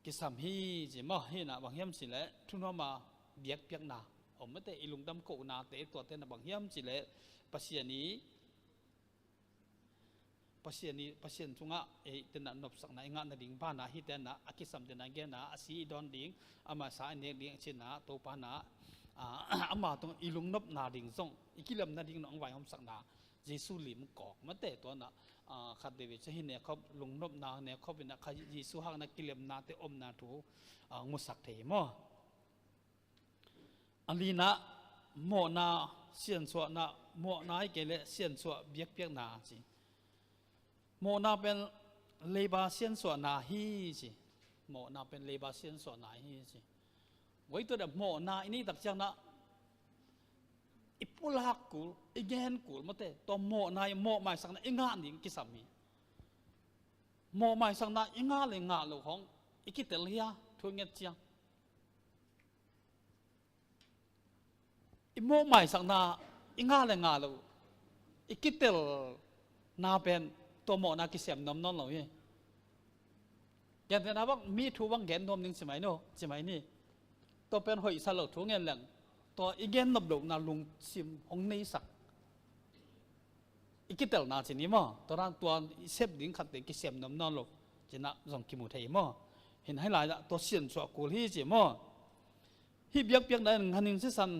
kisam hi ci maw? Hih na bang hiam cih leh thunuam a biakpiakna om mate, i lungdam kohnate tuate na bang hiam cih leh Pasian i, Pasian i, Pasian tungah eite na nopsakna i ngah nading banah hihte na a kisam te na gen a, a si i dawn ding, ama sa i nek ding a cihna Topa na, ah, ama tungah i lungnopna ding zong, i kilemna ding na hong vaihawmsakna Jesu lim kawk mate, tua na, ah, khat veve ci hi, nekhop, lungnopna nekhop in ah kha Jesu hakna kilemnate omna thu, ah, musak thei hi maw? A lina mawhna siansuahna, mawhna hi kei leh siansuah biakpiakna ci. Mawhna pen leiba siansuahna hi ci. Mawhna pen leiba siansuahna hi ci. Guai tua dah mawhna i neih tak ciang na i pulak kul, i gen kul mawte, tua mawhna i mawh maisakna i ngah ding kisam hi. Mawh maisakna i ngah le ngah lo hong i kitel hi a, thu nget ciang. I mawh maisakna i ngah le ngah lo i kitelna pen tua mawhna kisem nuam nawn lo hi. Gentehna bang mi thu bang gen nuam ning ci mai no, ci mai ni. Tua pen hoihsa lo thu ngen leng tua i gen nop lohna lungsim hong neisak i kitelna ci ni maw? Tua dan tua i sep ding khatte kisem nuam nawn lo cih na zong kimu thei hi maw? Hih na hih lai-ah tua siansuah kul hi ci maw? Hih biakpiakna in nganin sisan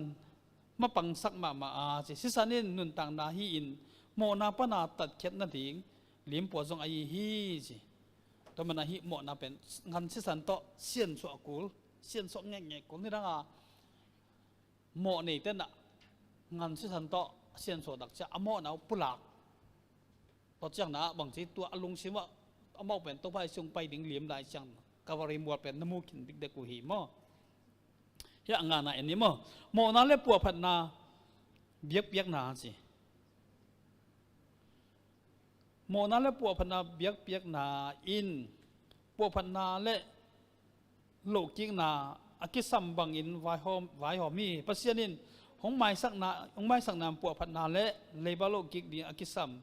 mapangsak mahmah a ci. Sisan in nuntakna hi-in mawhna pana tatkhiat nading limpua zong ahi hi ci. Tua mana hih mawhna pen ngan sisan tawh siansuah kul, siansuah ngekngek kul ni dang a, mawh neite na ngan sisan tawh siansuah tak ciang a mawhna uh pulak. Tua ciang na bangci tua a lungsim ah amau pen Topa i sung pai ding lim lai ciang Kalvari mual pen na mu khin dikdek uh hi maw? Hiah a ngana en ni maw? Mawhna le puahphatna biakpiakna ci. Mawhna le puahphatna biakpiakna in puahphatna le lohkikna a kisam bangin vaihawm, vaihawm hi. Pasian in hong maisakna, hong maisakna puahphatna le leiba lohkik ding a kisam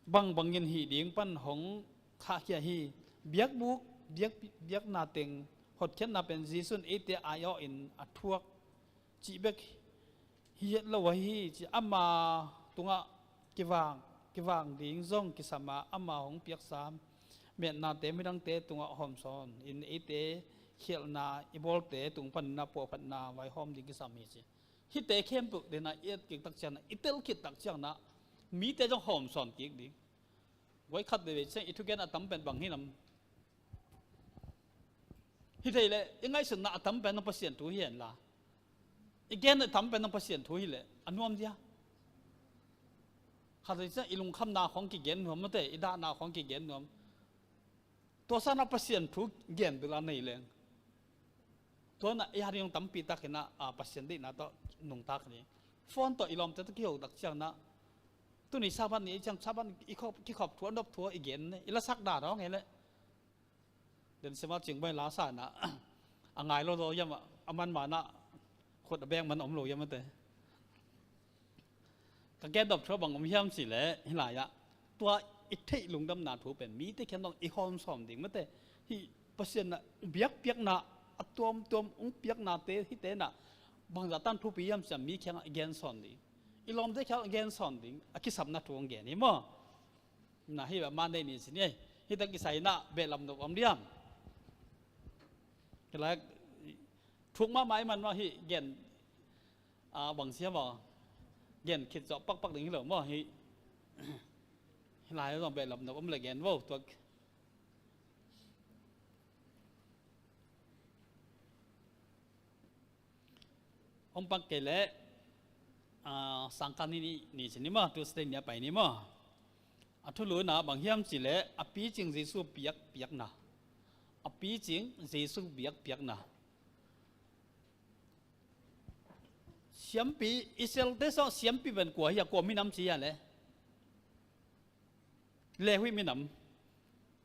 bangbangin hih ding pan hong khahkhia hi. Biakbuk, biak, biakna teng hotkhiatna pen Jesu in eite ai-awh in a thuak cih bek hi het lo ahi hi ci. Ama tungah kivang, kivang ding zong kisam a, ama hong piaksa metnate midangte tungah hawmsawn in eite khialhna i bawlte tung panin a puahphatna vaihawm ding kisam hi ci. Hihte khempeuh dena i et kik tak ciang na, i tel khit tak ciang na mite zong hawmsawn kik ding. Guai khat veve ciang i thugen a tam pen bang hi nam? Hi thei leh i ngaihsutna a tam pen Pasian thu hi hen la, i gen a tam pen Pasian thu hi leh a nuam dia. Khat hi ciang i lungkhamna khawng kigen nuam mate, i dahna khawng kigen nuam. Tua sanah Pasian thu gen bil a nei leng, tua na i hat ding tampi takin ah, a, Pasian deihna tawh nungtak ni. Phone tawh i lawmte tawh kiho tak ciang na, tuni Sabbath ni i ciang Sabbath i khop, kikhop thu a nop thu a i gen ne, i lasak dan hong he leh. Den sema cing bai la sa na, a ngai lo lo yam a, a man ma na, khut a beng man om lo yam ate. Ka gen dop thu bang om hiam cih leh, hi lai ah, tua i theih lungdamna thu pen mite kiang dong i hawm sawm ding mate. Hih Pasian na biakpiakna a tuamtuam hong piaknate hite na, bangzah tan thupi hiam cih mi kiangah i gen sawn ding, i lawmte kiangah i gen sawn ding, a kisapna thu hong gen hi maw. Na hi beh Monday ni sin ei. Hi tak kisai na beh lam dok om diam. Kilai thuk mahmah i man maw hi gen, a, bang sia maw. Gen khit zawh pakpak ding hi lo maw hi. Hi lai zong beh lam dok om le gen vo tuak. Hong pak kei leh, a, sangkah ni, ni, ni ci ni maw, Tuesday ni a pai ni maw. A thulu na bang hiam cih leh, a picing Jesu biakpiakna. A picing Jesu biakpiakna. Siampi, Israelte sawh siampi pen kua hi a, kua minam ci hi a leh. Levi minam.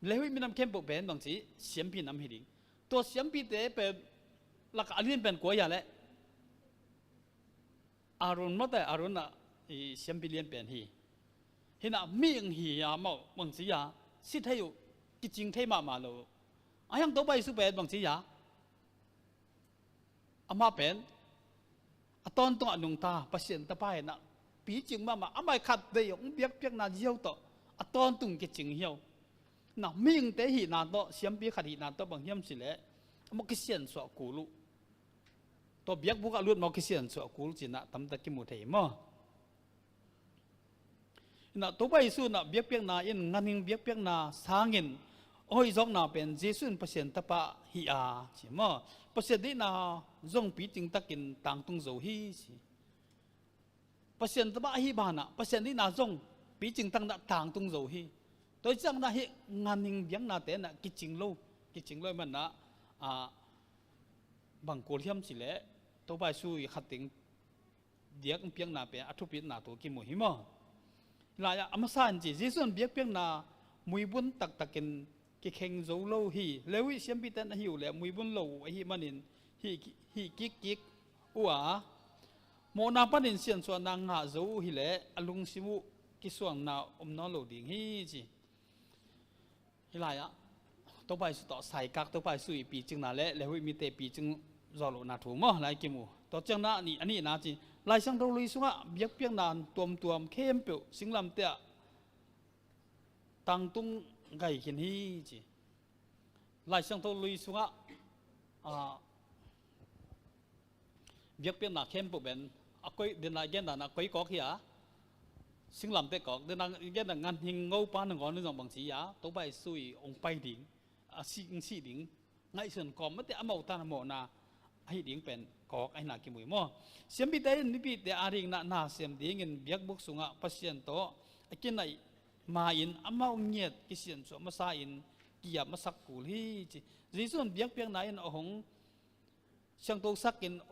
Levi minam khempeuh pen bangci siampi nam hi ding. Tua siampite pen lakah a lian pen kua hi a leh. Aaron mawte, Aaron a i siampi lian pen hi. Hi na mihing hi a mawh bangci a, si thei uh, kicing thei mahmah lo. A hiang Topa Jesu pen bangci a. Amah pen a tawntung a nungta Pasian Tapa hi na, picing mahmah, amah i khat vei hong biakpiakna ziau tawh a tawntung kicing hi uh. Na mihingte hihna tawh, siampi khat hihna tawh bang hiam cih leh, amah kisiansuah kul uh. Tua biakbuk ah lut mawh kisiansuah kul ci na tamtak kimu thei maw. Hi na Topa Jesu na biakpiakna in, ganhing biakpiakna sangin a hoih zawkna pen Jesu in Pasian Tapa hi a ci maw. Pasian deihna zong picing takin tangtung zo hi ci. Pasian Tapa ahi banah Pasian deihna zong picing takin tangtung zo hi. Tua hi ciang na hih ganhing biaknate na kicing lo, kicing lo i man na, a, bang kul hiam cih leh Topa Jesu i khat ding biakpiakna pen a thupitna thu kimu hi maw. Hi lai ah a masa in ci, Jesu in biakpiakna muibun taktakin kikheng zo lo hi. Levi siampite na hi uh leh muibun lo uh ahih manin hih, hih kikkik uh a, mawhna panin siansuahna ngah zo uh hi leh a lungsim uh kisuanna om nawn lo ding hi ci. Hi lai ah Topa Jesu tawh saikak, Topa Jesu i picingna le Levi mite picing zawh lohna thu maw lai kimu. Tua ciang na a nih, a nihna ci, Lai Siangtho Lui sungah biakpiakna tuamtuam khempeuh singlamteh ah tangtung gai khin hi ci. Lai Siangtho Lui sungah, ah, biakpiakna khempeuh pen a koi, dena gen dan a koi kawk hi a, singlamteh kawk, dena gen dan ganhing ngopa nangawn in zong bangci a, Topa Jesu i hong pai ding, a sih, hong sih ding, ngaihsun kawm mate a mawh tan a mawhna ahi ding pen kawk ahihna kimu hi maw. Siampite in mipite adingin na sem dingin biakbuk sungah Pasian tawh a kinaih ma-in amau ngiat kisiansuah masa in ki-ap masak kul hi ci. Jesu in biakpiakna in a hong siangthosak in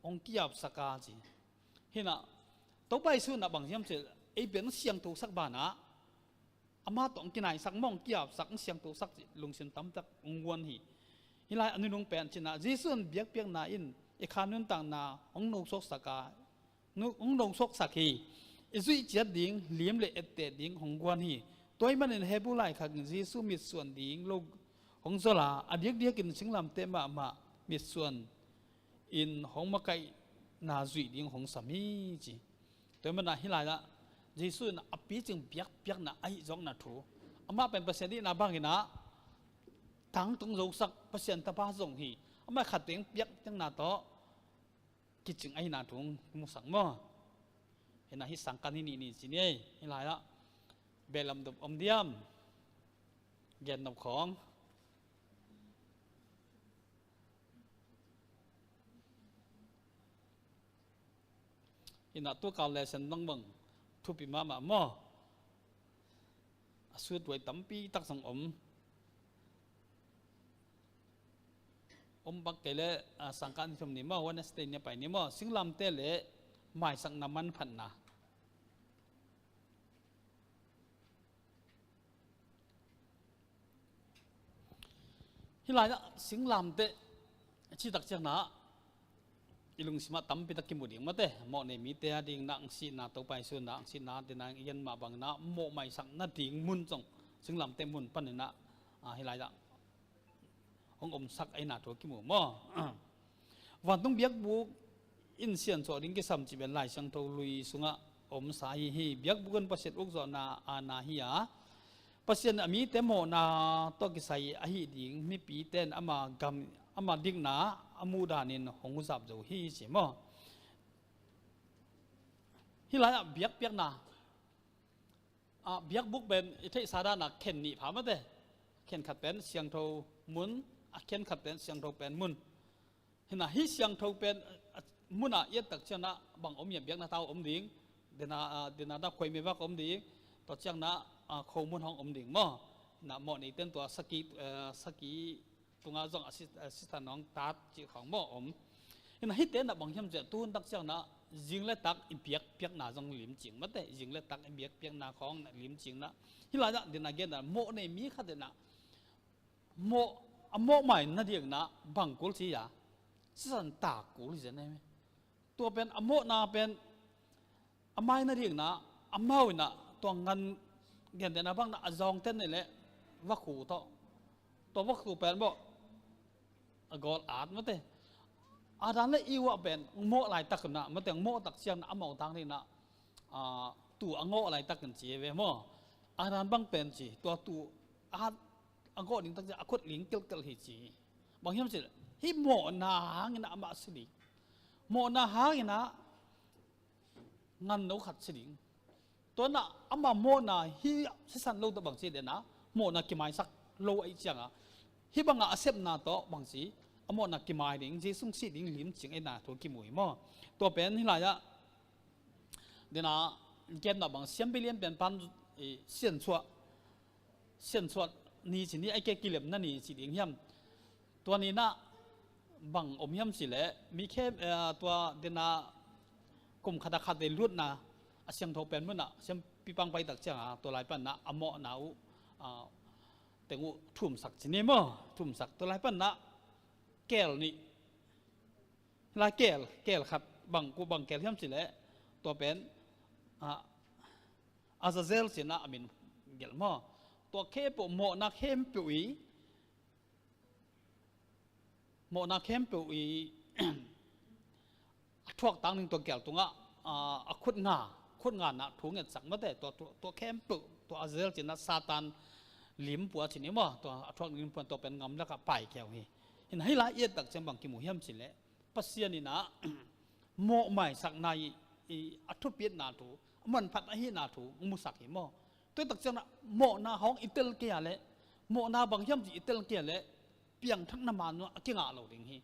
hong ki-apsak a ci. Hi na, Topa Jesu in a bang hiam cih leh ei pen siangthosak banah amah tawh hong kinaisak maw, hong ki-apsak, hong siangthosak cih lungsim tamtak hong guan hi. Hi lai a nunung pen ci na, Jesu in biakpiakna in i kha nuntakna hong nosuaksak a, nu-, hong nosuaksak hi. I zuih ciat ding lim le etteh ding hong guan hi. Tua ahih manin Hebru laikhak in Jesu mitsuan ding lo hong zol a, a diakdiakin singlamteh mahmah mitsuan in hong makaihna zuih ding hong sam hi ci. Tua ahih manin hi lai ah Jesu in a picing biakpiakna ahi zawkna thu, amah pen Pasian deihna bangin a tangtung zosak Pasian Tapa zong hi. Amah khat teng biakpiakna tawh kicing ahihna thu hong musak maw. Hi na, hih sangkah ni nih ni ci ni ei, hi lai ah beh lam dop om diam. Gen nop khawng. Hinah tu kal lesson bangbang thupi mahmah maw? A sut huai tampi tak zong om. Om bak kei leh, a, sangkah ni thum ni maw, Wednesday ni a pai ni maw, singlamteh le maisakna manphatna. Hih lai-ah singlamteh cih tak ciangin ah i lungsimah tampi tak kimu ding mate, mawh nei mite a dingin ah, ang sihna, Topa Jesu in ah ang sihna, dena i gen mah bangin ah mawh maisak nading mun zong, singlamteh mun panin ah, a, hih lai-ah hong omsak ahihna thu kimu maw? Vantung biakbuk in siansuah ding kisam cih pen Lai Siangtho lui sungah omsa ahi hi. Biakbuk in Pasian ukzawhna aana hi a, Pasian a mite mawhna tawh kisai ahi ding mipite in ama gam, ama dikna a muh danin hong huzap zo hi ci maw? Hih lai-ah biakpiakna, a, biakbuk pen i theihsa danah khen nih pha mate. Khen khat pen siangtho mun, a khen khat pen siangtho pen mun. Hinah hih siangtho pen, a, munah i et tak ciangin ah bang om hiam? Biakna tau om ding, dena, a, dena dah khuaimei vak om ding, tua ciangin ah, a, khomun hong om ding maw? Hinah mawh neite in tua saki, a, saki tungah zong a si, a sisan hong tat cih khawng maw om. Hinah hihte in ah bang hiam cih leh tuhun tak ciangin ah zing le tak i biakpiakna zong limcing mate, zing le tak i biakpiakna khawng limcing in ah. Hih lai-ah dena gen ah mawh nei mi khat in ah mawh, a mawh mai nadingin ah bang kul ci a, sisan tak kul hi zen e. Tua pen a mawhna pen a mai nadingin ah amau in ah tua ngan, gentehna bangin ah a zawngte in ah leh vakhu tawh, tua vakhu pen bawh a gawl at mate. A dan le i uah pen mawh laitak in ah mate, mawh tak ciangin ah amau tang dingin ah, a, tuu a ngawh laitak in ci ve maw? A dan bang pen ci, tua tuu a, a ngawh ding tak ciang a khut ling kelkel hi ci. Bang hiam cih leh hih mawhna hangin ah amah si ding. Mawhna hangin ah nganno khat si ding. Tua in ah ama mawhna hi sisan lo tawh bang ci dena, mawhna kimaisak lo ahih ciangin ah hih bangah a sepna tawh bang ci, a mawhna kimai ding, Jesu hong sih ding limcing ahihna thu kimu hi maw? Tua pen hih lai-ah dena genna bang siampi lianpian pan, i, siansuah, siansuah ni ci ni, ahih kei leh kilemna ni ci ding hiam? Tua ni in ah bang om hiam cih leh mi khem, eh, tua dena kum khat a khat vei lutna a siangtho pen munah siampi pang pai tak ciangin ah tua lai panin ah a mawhna uh, a, teng uh thumsak ci ni maw? Thumsak, tua lai panin ah keel nih. Lai keel, keel khat bang, kua bang keel hiam cih leh tua pen, a, Azazel ci-in ah a min gelh maw? Tua khempeuh, mawhna khempeuh i, mawhna khempeuh i a thuak tang ding tua keel tungah, a, a khut nga, khut nga in ah thu ngetsak mate, tua, tua, tua khempeuh, tua Azazel ci-in ah Satan limpua ci ni maw? Tua a thuak ding limpua, tua pen ngamlak ah paikhia uh hi. Hinah hih lai i et tak ciang bang kimu hiam cih leh Pasian in ah mawh maisakna i, i a thupitna thu, a manphat ahihna thu hong musak hi maw? Tua tak ciangin ah mawhna hong i tel kei a leh, mawhna bang hiam cih i tel kei a leh piangthakna man uh a kingah lo ding hi.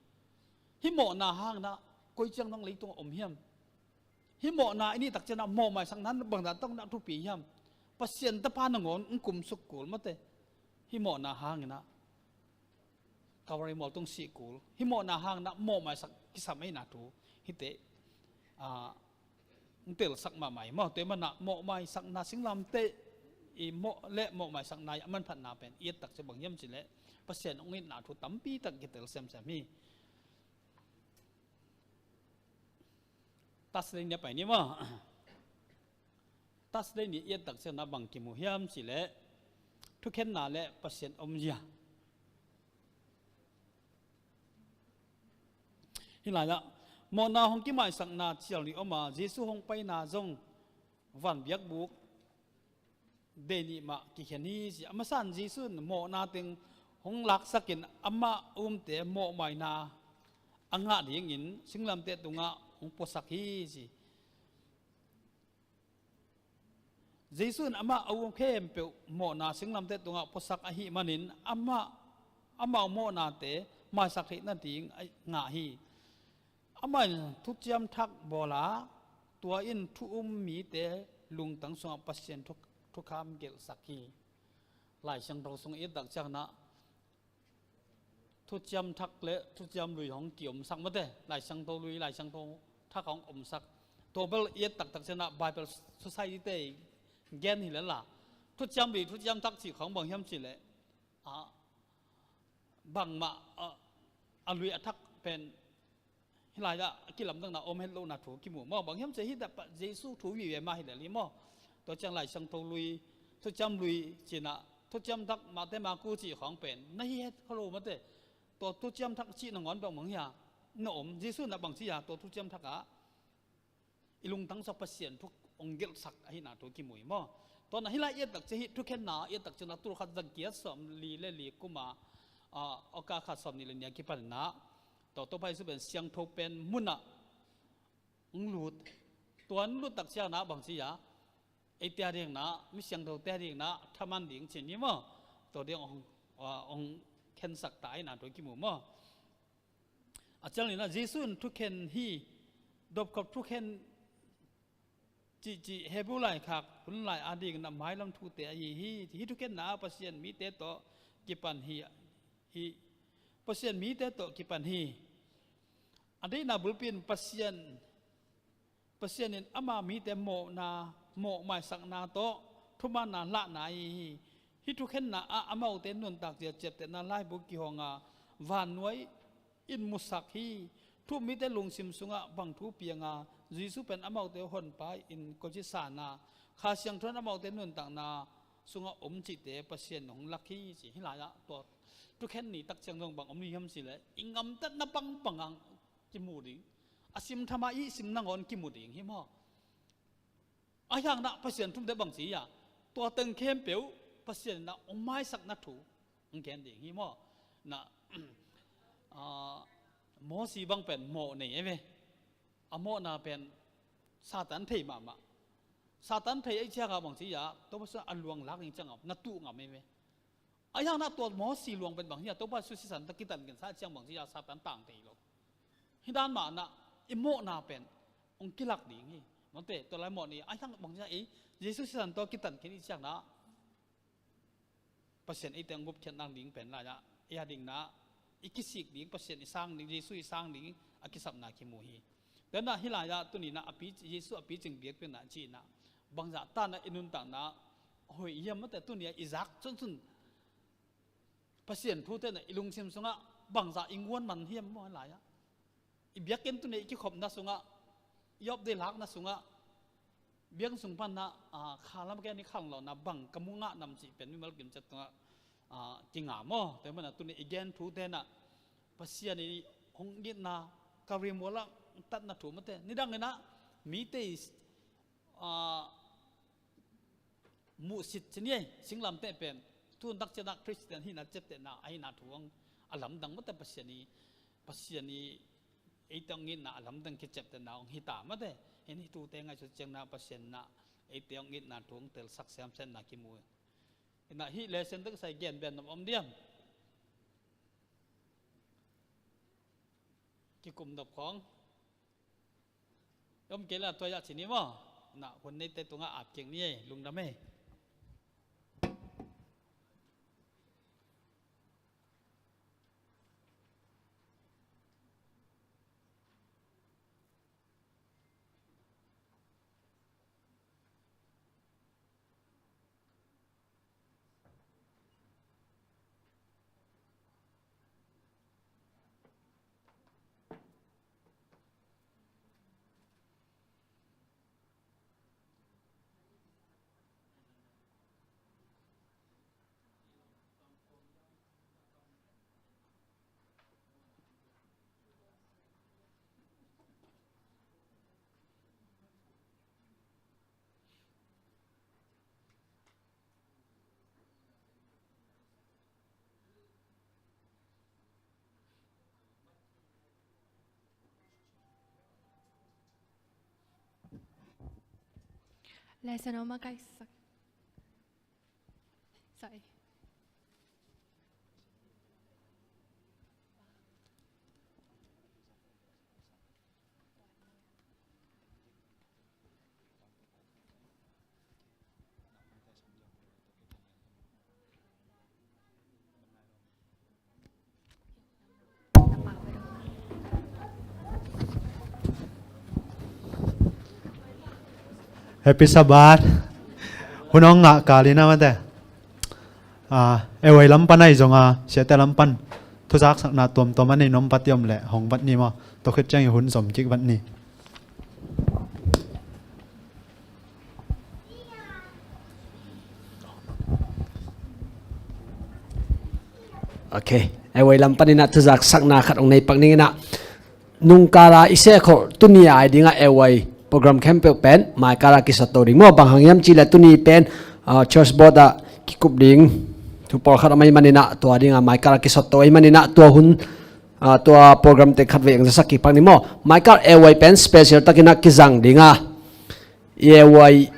Hih mawhna hangin ah koi ciang dong leitungah om hiam? Hih mawhna i neih tak ciangin ah mawh maisakna bangzah tawh na thupi hiam? Pasian Tapa nangawn hong kumsuk kul mate. Hih mawhna hangin ah Calvary mual tung sih kul. Hih mawhna hangin ah mawh maisak kisam ahihna thu hihte, a, hong telsak mahmah hi maw? Tua ahih manin ah mawh maisakna, singlamteh i mawh le mawh maisakna i a manphatna pen i et tak ciang bang hiam cih leh Pasian hong itna thu tampi tak kitel semsem hi. Thursday ni a pai ni maw? Thursday ni i et tak ciangin ah bang kimu hiam cih leh thukhenna le Pasian omzia. Hih lai-ah mawhna hong kimaisakna cial nih om a, Jesu hong paina zong van biakbuk dei nih mah kikhen hi ci. A masa in Jesu in mawhna teng hong laksak in amah a umte mawh maina a ngah dingin singlamteh tungah hong puasak hi ci. Jesu in amah a um khempeuh mawhna singlamteh tungah puasak ahih manin amah, amau mawhnate maisak theih nading a ngah hi. Amah in thuciam thak bawl a, Tua in thu um mite lungtang sungah Pasian thu, thukham gelhsak hi. Lai Siangtho sung i et tak ciangin ah thuciam thak le thuciam lui hong ki-omsak mate, Lai Siangtho lui, Lai Siangtho thak hong omsak. Tua bel i et taktak ciangin ah Bible Society te gen hi lel a, thuciam lui thuciam thak cih khong bang hiam cih leh, a, bangmah, a, a lui a thak pen hih lai-ah a kilamdanna om het lohna thu kimu maw? Bang hiam cih leh hih dapa Jesu thu vive mah hi lel hi maw? Tua ciang Lai Siangtho lui, thuciam lui ci-in ah, thuciam thak Mate, Marku cih khong pen na hi het kha lo mate. Tua thuciam thak cih nangawn bang bang hi a na om. Jesu in ah bang ci a, tua thuciam thak ah i lungtang sungah Pasian thu hong gelhsak ahihna thu kimu hi maw? Tua in ah hih lai i et tak ciang hih thukhenna i et tak ciangin ah tul khat za giat sawmli le li kum a, a, August kha sawmnih le nih a kipan in ah, tua Topa Jesu pen siangtho pen mun ah hong lut. Tua hong lut tak ciangin ah bang ci a, eite adingin ah, mi siangthote adingin ah thaman ding ci-in hi maw? Tua ding hong, a, hong khensak ta ahihna thu kimu maw? A ciangin ah Jesu in thukhen hi, dopkhop thukhen cihcih Hebrew laikhak hun lai adingin ah mailam thute ahi hi. Hih thukhenna ah Pasian mite tawh kipan hi, hi, Pasian mite tawh kipan hi. A deihna bulpi in Pasian, Pasian in ama mite mawhna, mawh maisakna tawh thumanna lahna ahi hi. Hih thukhenna ah amaute nuntakzia ciaptehna laibu kihong a, vannuai in musak hi. Thu um mite lungsim sungah bang thu piang a, Jesu pen amaute Honpa in koci san a, Kha Siangtho in amaute nuntakna sungah om cihte Pasian in hong lak hi ci. Hih lai-ah tua thukhen ni tak ciang zong bang om ding hiam cih leh i gamtatna bangbang ah kimu ding, a simtham a i sim nangawn kimu ding hi maw? Ahi hangin ah Pasian thu umte bang ci hiam? Tua teng khempeuh Pasian in ah hong maisakna thu hong gen ding hi maw? Na, a, Mosi bang pen mawh nei ei ve. A mawhna pen Satan thei mahmah. Satan thei ahih ciangin bang ci hiam? Topa Jesu a luang lak ding ciangin na tuh ngam ei ve. Ahi hangin ah tua Mosi luang pen bang hiam? Topa Jesu sisan tawh kitankinsa ciang bang ci hiam? Satan tang thei lo. Hih dan mah in ah i mawhna pen hong kilak ding hi. Mate, tua lai mawh ni, ahi hangin bang ci hiam? Ei Jesu sisan tawh kitankin i ciangin ah Pasian eite hong gupkhiat nading pen lai-ah, ei adingin ah i kisik ding, Pasian i sang ding, Jesu i sang ding a kisapna kimu hi. Tua in ah hih lai-ah tuni in ah a pi, Jesu a picing biakpiakna ci-in ah bangzah tan ah i nuntakna hoih hiam mate? Tuni ah i zak cun cun Pasian thute in ah i lungsim sungah bangzah i guan man hiam maw? Hih lai-ah i biakinn tuni i kikhopna sungah, i update lakna sungah, biakinn sung pan ah, a, kha lam ken i khang lo na bang ka mu ngah nam cih pen mimal kim ciat tungah, a, kinga maw? Tua manin ah tuni i gen thute in ah Pasian i hong itna, ka rimmual ah tatna thu mate. Nidang in ah mite i, a, muhsit ci ni ei, singlamteh pen tu hun tak ciangin ah Khristian hihna ciaptehna ahihna thu hong a lamdang mate. Pasian i, Pasian i eite hong itna a lamdang kiciaptehna hong hi ta mate. Hih ni thute ngaihsut ciangin ah Pasian in ah eite hong itna thu hong telsak semsemna kimu. In ah hih lesson tawh kisai gen beh nop om diam? Kikum nop khong om kei leh tua ah ci ni maw? Na hun neite tungah ap kik ni ei, lungdam ei. Lesson om a kaisak. Sorry. Happy Sabbath. Hun hong ngah kal in ah mate. Ah, A Y lam pan ahi zong a, siate lam pan thuzaksakna tuamtuam a nei nuam pah i om leh hong vat ni maw. Tua khit ciangin hun zom kik vat ni. Ok. A Y lam pan in ah thuzaksakna khat hong nei pak ning in ah. Nungkal a i sehkholh tuni a ding a A Y program khempeuh pen Michael a kisawt to ding maw. Bang hang hiam cih leh tuni pen, ah, church board ah kikup ding thu pawlkhat om ahih manin ah, tua ding a Michael a kisawt to ahih manin ah, tua hun, ah, tua program te khatvei hong zasak kik pak ni maw. Michael, A Y pen special takin ah kizang ding a, i A Y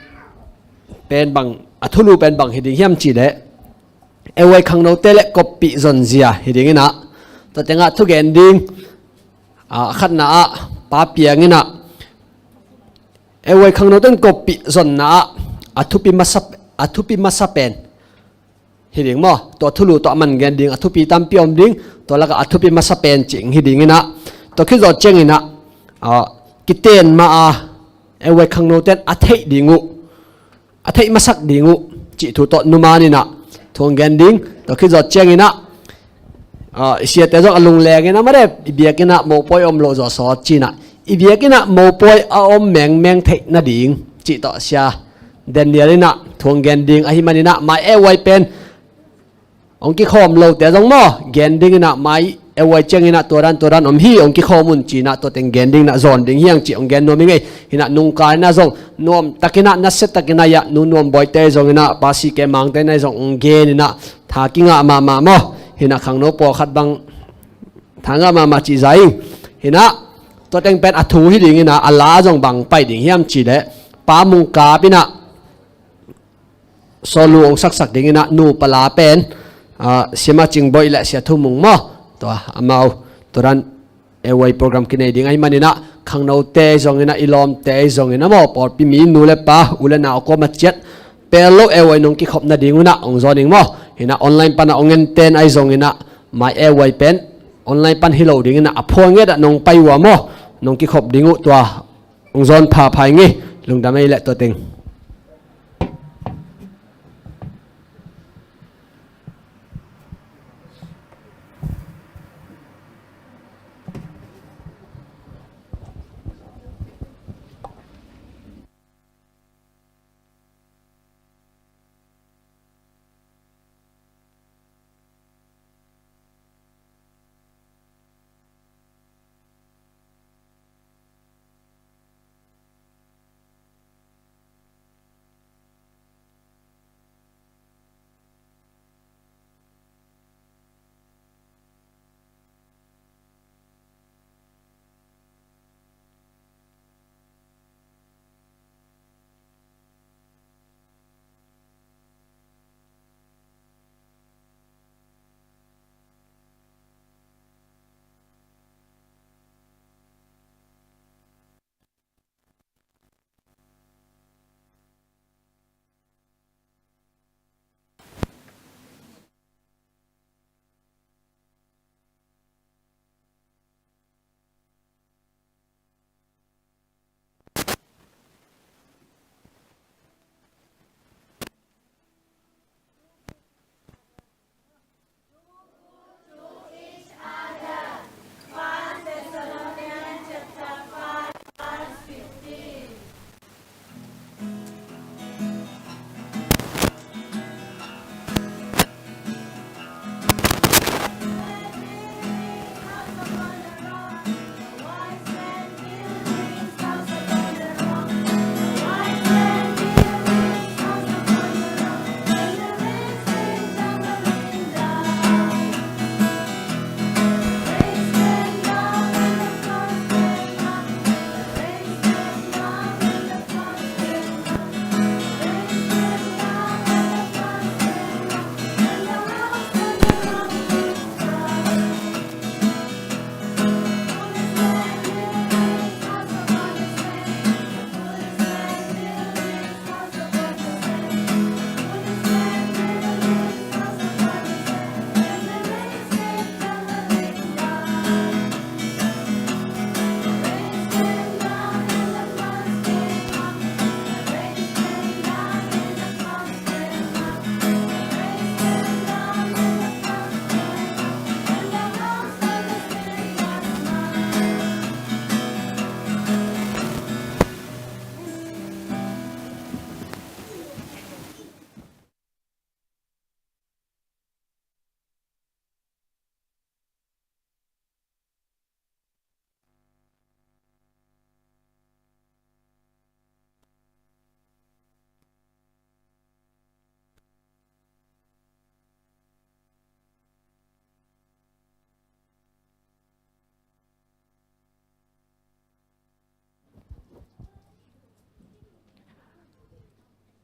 pen bang, a thulu pen bang hi ding hiam cih leh, A Y khangnote le koppih zonzia hi ding in ah, tua teng ah thugen ding, ah, a khatna ah Pa Piang in ah, A Y khangnote in koppih zonna ah a thupi masa, a thupi masa pen hi ding maw. Tua thulu tawh a man gen ding, a thupi tampi om ding, tua lakah a thupi masa pen cih hi ding in ah, tua khit zawh ciangin ah, ah, kiten mah a, A Y khangnote in a theih ding uh, a theih masak ding uh cih thu tawh numan in ah thu hong gen ding. Tua khit zawh ciangin ah, ah, i siate zong a lungleng in ah mate, i biakinn ah mopawi om loh zawh sawt ci-in ah, i biakinn ah mopawi a om mengmeng theih nading cih tawh Sia Daniel in ah thu hong gen ding ahih manin ah, mai A Y pen hong kikhawm lote zong maw, gen ding in ah, mai A Y ciangin ah tua dan tua dan om hi, hong kikhawm un ci-in ah, tua teng gen ding in ah, zawn ding hi hang cih hong gen nuam ing ei. Hi in ah nungkal in ah zong nuam takin ah, nasia takin ah, i a Nu Nuam Bawi te zong in ah, Pa C K Mang te in ah zong hong gen in ah, tha kingah mahmah maw. Hi in ah khangno pawlkhat bang tha ngah mahmah cih zah ing. Hi in ah tua teng pen a thu hi ding in ah, a la zong bang pai ding hiam cih leh, Pa Mung Kap in ah solo hong saksak ding in ah, nu pala pen, ah, Sia Ma Cing Bawi le Sia Thu Mung maw. Tua amau tua dan A Y program kinei ding ahih manin ah, khangnote zong in ah, i lawmte zong in ah maw, pawlpi mi nu le pa, u le nau a kuamah ciat, pel lo A Y nong kikhop nading un ah hong zawn ing maw. Hi in ah online pan ah hong enten ahi zong in ah, mai A Y pen online pan hi lo ding in ah, a phual nget ah nong pai uh a maw, nong kikhop ding uh, tua hong zawn phapha ing ei. Lungdam ei leh tua teng.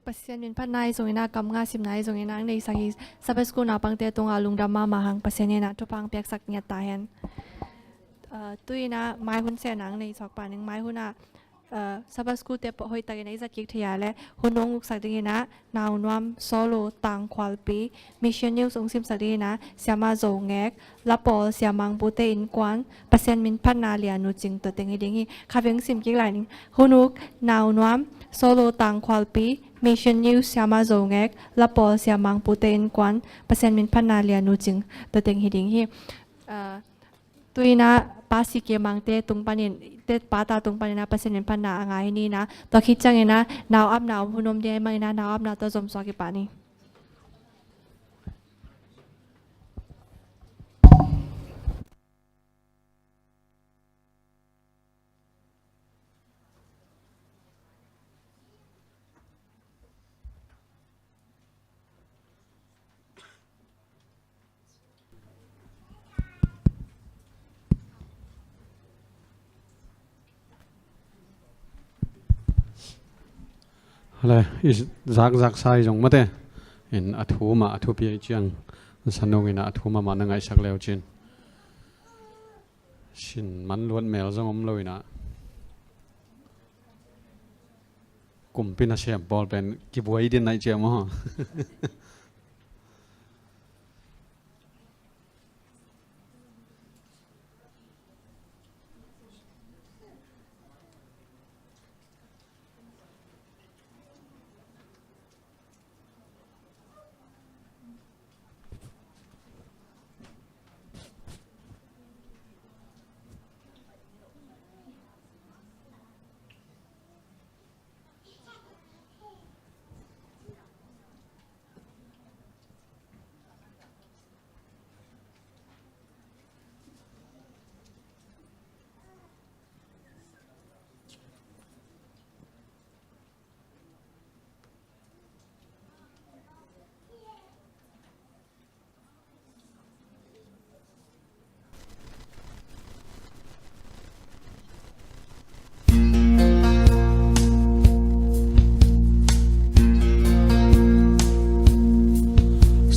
Pasian min phatna ahi zongin ah, kam nga simna ahi zongin ah, ang neisak hi Sabbath School naupangte tungah lungdam mahmah hang, Pasian in ah thupha piaksak ngiat ta hen. Ah, tu-in ah mai hun sehna ang neisuak pah ning. Mai hun ah, ah, Sabbath School te hoihtakin a i zat kik thei a leh hun hong uksak dingin ah Naunuam Solo Tangkhualpi, Mission News hong simsak dingin ah Siama Zo Ngek, Lapawl Sia Mangpute Innkuan, Pasian min phatna Lia Nu Cing, tua teng hi ding hi. Kha veng sim kik lai ning. Hun uk: Naunuam Solo Tangkhualpi, Mission News Siama Zo Ngek, Lapawl Sia Mangpute Innkuan, Pasian min phatna Lia Nu Cing, tua teng hi ding hi. Ah, tu-in ah Pa C K Mangte tung panin, te pata tung panin ah Pasian min phatna a ngai hi ni in ah, tua khit ciangin ah nau apna om hun om ding ahih manin ah nau apna tawh zomsuak hi pah ni. Hale, i zakzak sa i zong mate. In a thu mah a thupi ahih ciang, Sanung in a thu mahmah na ngaihsak leu cin. Sin man luat mel zong om lo in ah, kumpi nasem pawl pen kibuai din naih ciam aw.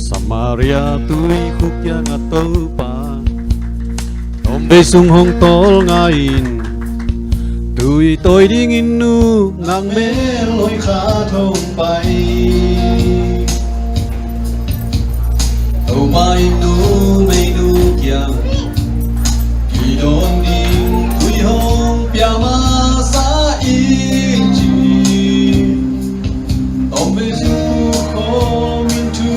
Samaria tuikhuk kiangah Topa, tawmvei sung hong tawlnga in, tui tawi dingin nu ngakmel hoih khat hong pai. Topa in numeinu kiang, kidawn ding tui hong pia masa in ci. Tawmvei sung khawm in thu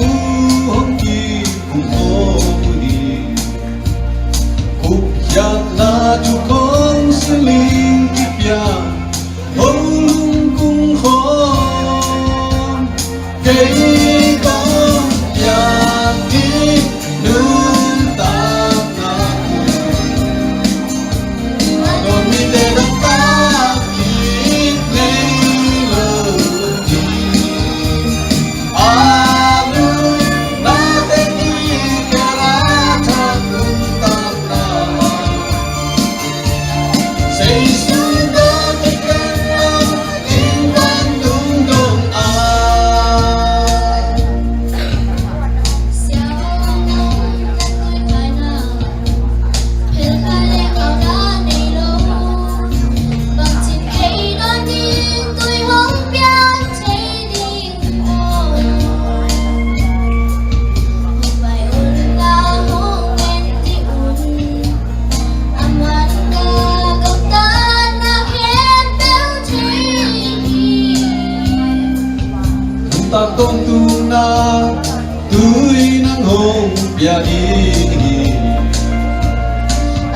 hong kikum khawm uh hi. Gupkhiatna thu khawm sining kipia, hong lungkung khawm. Kei kong piak ding nuntakna thu, a dawn mite taktak kik ngei lo ding. A nuntakna te kikal a thak nuntakna, Jesu tawh kikhen lo. Nuntak tawntung na tui nang hong pia ding hi.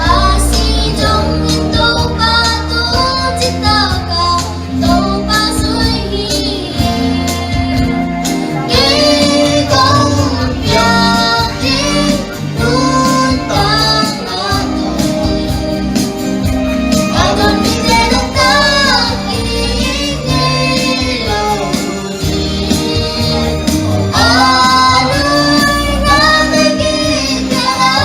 A si dongin Topa tung citak a Topa zui hi. Kei kong piak ding nuntakna thu, a dawn mite taktak kik ngei lo ding. A nuntakna te kikal a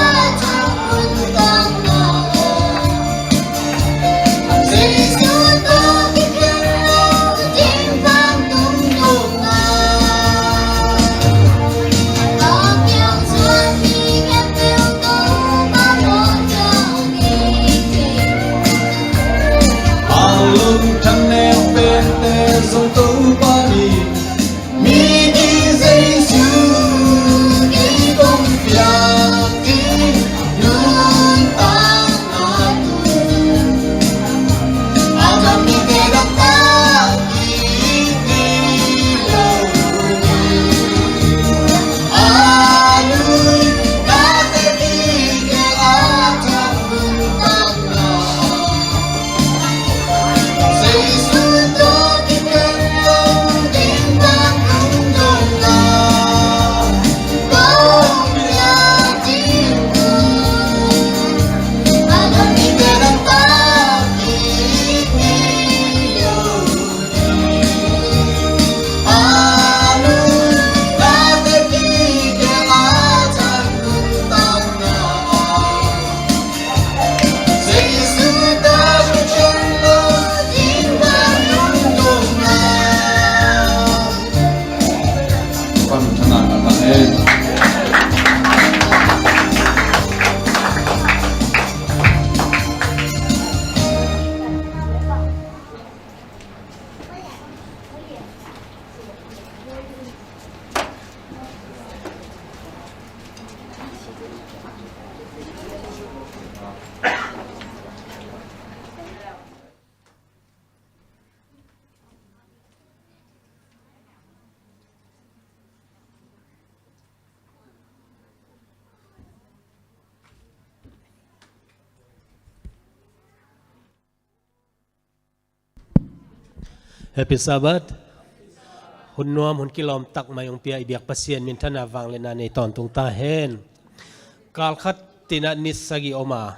Happy Sabbath. Hun nuam, hun kilawm tak mai hong pia i biak Pasian minthanna vangliatna nei tawntung ta hen. Kal khat tinah ni sagih om a,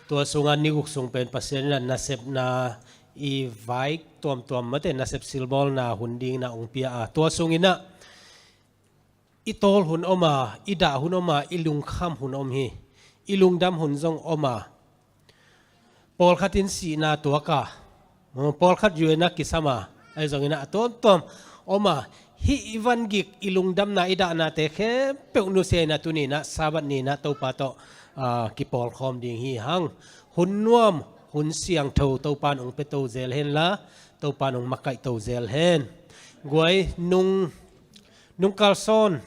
tua sungah ni guk sung pen Pasian inah nasepna i vai tuamtuam mate nasep silbawlna hun dinginah hong pia a, tua sunginah i tawl hun om a, i dah hun om a, i lungkham hun om hi. I lungdam hun zong om a, pawlkhat in sihna tuak a, pawlkhat U N ah kisam a, ahi zongin ah a tuamtuam om a, hih i vangik i lungdamna i dahnate khempeuh nusia inah tuni inah Sabbath ni inah Topa tawh, ah, kipawlkhawm ding hi hang. Hun nuam, hun siangtho Topa in hong pia to zel hen la, Topa in hong makaih to zel hen. Guai nung, nung kalsawn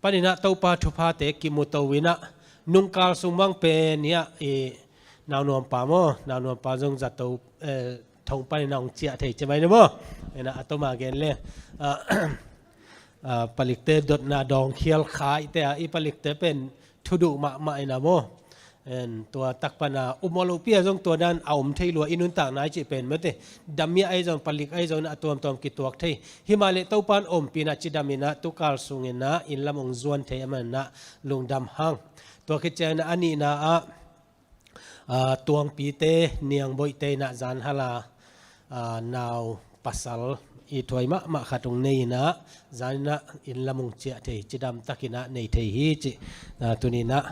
paninah Topa thuphate kimu to inah nungkal sung mang pen hiah i naunuampa maw, naunuampa zong zato, eh, thong paninah hong ciah thei ci mai ni maw. Inah a toma gen le, ah, ah, palikte dotna dawngkhial kha ihte a, i palikte pen thuduh mahmah inah maw. En, tua tak pana um aw lopi a zong tua dan a om thei lua i nuntakna i cih pen mate. Dam i a ahi zong palik ahi zong a tuamtuam kituak thei. Himahleh Topa in ompihna cidam inah tukal sunginah inn lam hong zuan thei a manah lungdam hang. Tua khit cianginah a nihna ah, ah, tuangpite, niangboihte inah zan hala, ah, nau pasal i thuai mahmah khat hong nei inah, zan inah inn lam hong ciah thei, cidam takinah nei thei hi cih, ah, tuninah,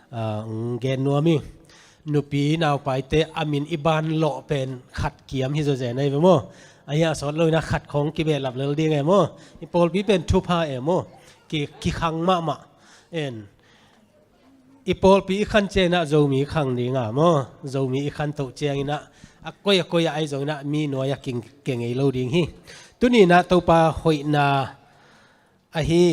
ah, hong gen nuam hi. Nupi naupaite a min i ban lawh pen khat kiam hi zawzen ahi ve maw. A hiah sawt lo inah khat khawng kibehlap lel ding e maw. I pawlpi pen thupha e maw. Ki, kikhang mahmah. En. I pawlpi i khan cianginah Zomi i khang dinga maw, Zomi i khan toh cianginah a koi a koi a ahi zonginah mi nuai a king kengei lo ding hi. Tuninah Topa hoihna ahi.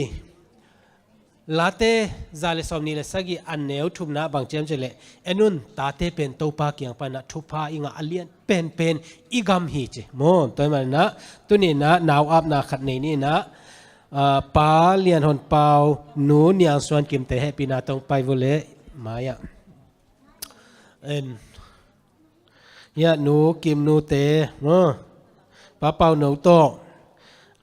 Late za le sawm nih le sagih a neu thumna bang ciam cileh, en un, tate pen Topa kiang panah thupha i ngah a lian penpen i gam hi ci maw. Tua hi manah tuninah nau apna khat nei ninah, ah, Pa Lian Hon Pau, Nu Niang Suan Kimte hehpihna tawh pai vua leh mai-ah. En. Hiah Nu Kim Nute maw, Pa Pau No tawh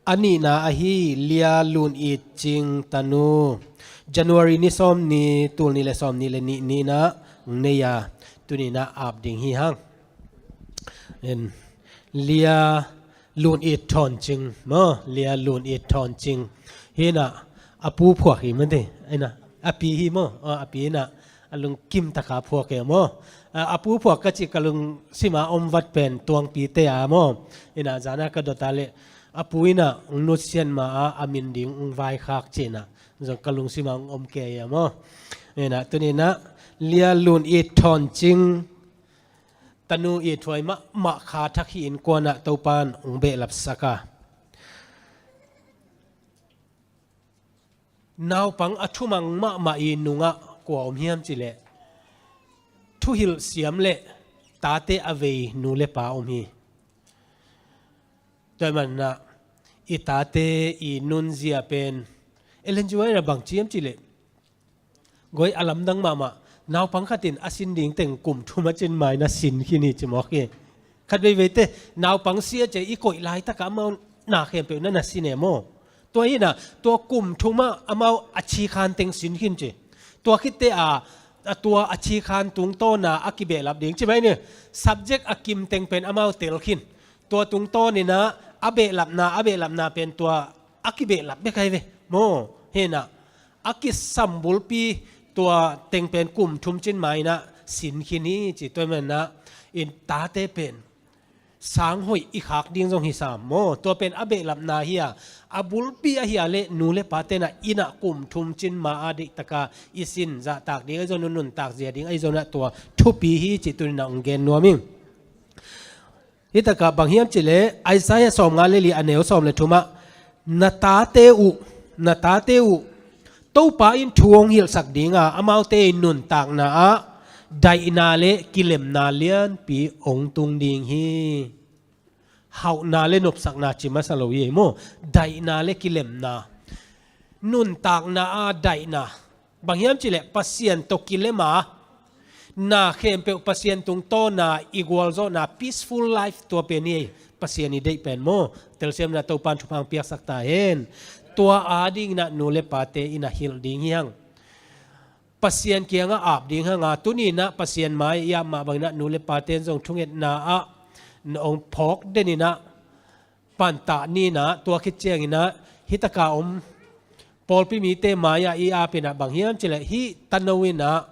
a nihna ahi Lia Lun It Cing tanu, January ni sawm ni, tul nih le sawm nih le nih ninah nei a, tuninah ap ding hi hang. En. Lia Lun It Thawn Cing maw, Lia Lun It Thawn Cing. Hinah a pu phuak hi mate, inah a pi hi maw, a pi inah a lungkim taka phuak e maw. A, a pu phuak ka cih ka lungsima om vat pen tuangpite a maw. Inah zana ka dota leh a pu inah hong nutsian ma a, a min ding hong vaikhak cinah zong ka lungsima hong om kei a maw. Inah tuninah Lia Lun It Thawn Cing tanu i thuai mahmah kha thak hi innkuanah Topa in hong behlapsak a. Naupang a thumang mahmah i nungah kua om hiam cileh, thuhilh siam le tate a vei nu le pa om hi. Tua hi manah i tate i nunzia pen Ellen G. White a bang ciam cileh, goi a lamdang mahmah, naupang khatin a sin ding teng kum thum a cin mai na sin khin hi ci mawk hi. Khat veiveite naupang sia cia i koih laitakah amau na khempeuh na na sin e maw. Tua hinah tua kum thumah amau a cikhan teng sin khin ci. Tua khitte a, a tua a cikhan tungtawna a kibehlap ding ci mai ni. Subject a kim teng pen amau tel khin. Tua tungtawninah a behlapna, a behlapna pen tua a kibehlap bek ahi ve maw. Hinah a kisam bulpi tua teng pen kum thum cin mainah sin khin hi ci. Tua hi manah i tate pen sang hoih i khak ding zong hi sam maw. Tua pen a behlapna hi a, a bulpi ahi a le nu le pa tenah innah kum thum cin ma a deihtaka i sin zahtak ding ahi zong, nuntak zia ding ahi zonah tua thupi hi ci tuninah hong gen nuam ing. Hitakah bang hiam cileh Isaiah sawmnga le li a neu sawm le thumah, na tate uh, na tate uh Topa in thu hong hilhsak dinga, amaute in nuntakna ah daihna le kilemna lianpi hong tung ding hi. Hauhna le nopsakna ci masa lo hi maw. Daihna le kilemna, nuntakna ah daihna. Bang hiam cileh Pasian tawh kilema, na khempeuh Pasian tungtawna i gualzawhna peaceful life tua pen hi. Pasian i deih pen maw, telsiam inah Topan thupha hong piaksak ta hen. Tua ading inah nu le pate inah hilh ding hi hang. Pasian kiangah ap ding hang a, tuni inah Pasian mai-ah i ap mah bang inah nu le pate in zong thungetna ah na hong phawk den inah pantah ni inah, tua khit ciang inah hih taka om pawlpi mite mai-ah i ap inah bang hiam cih leh hih tano inah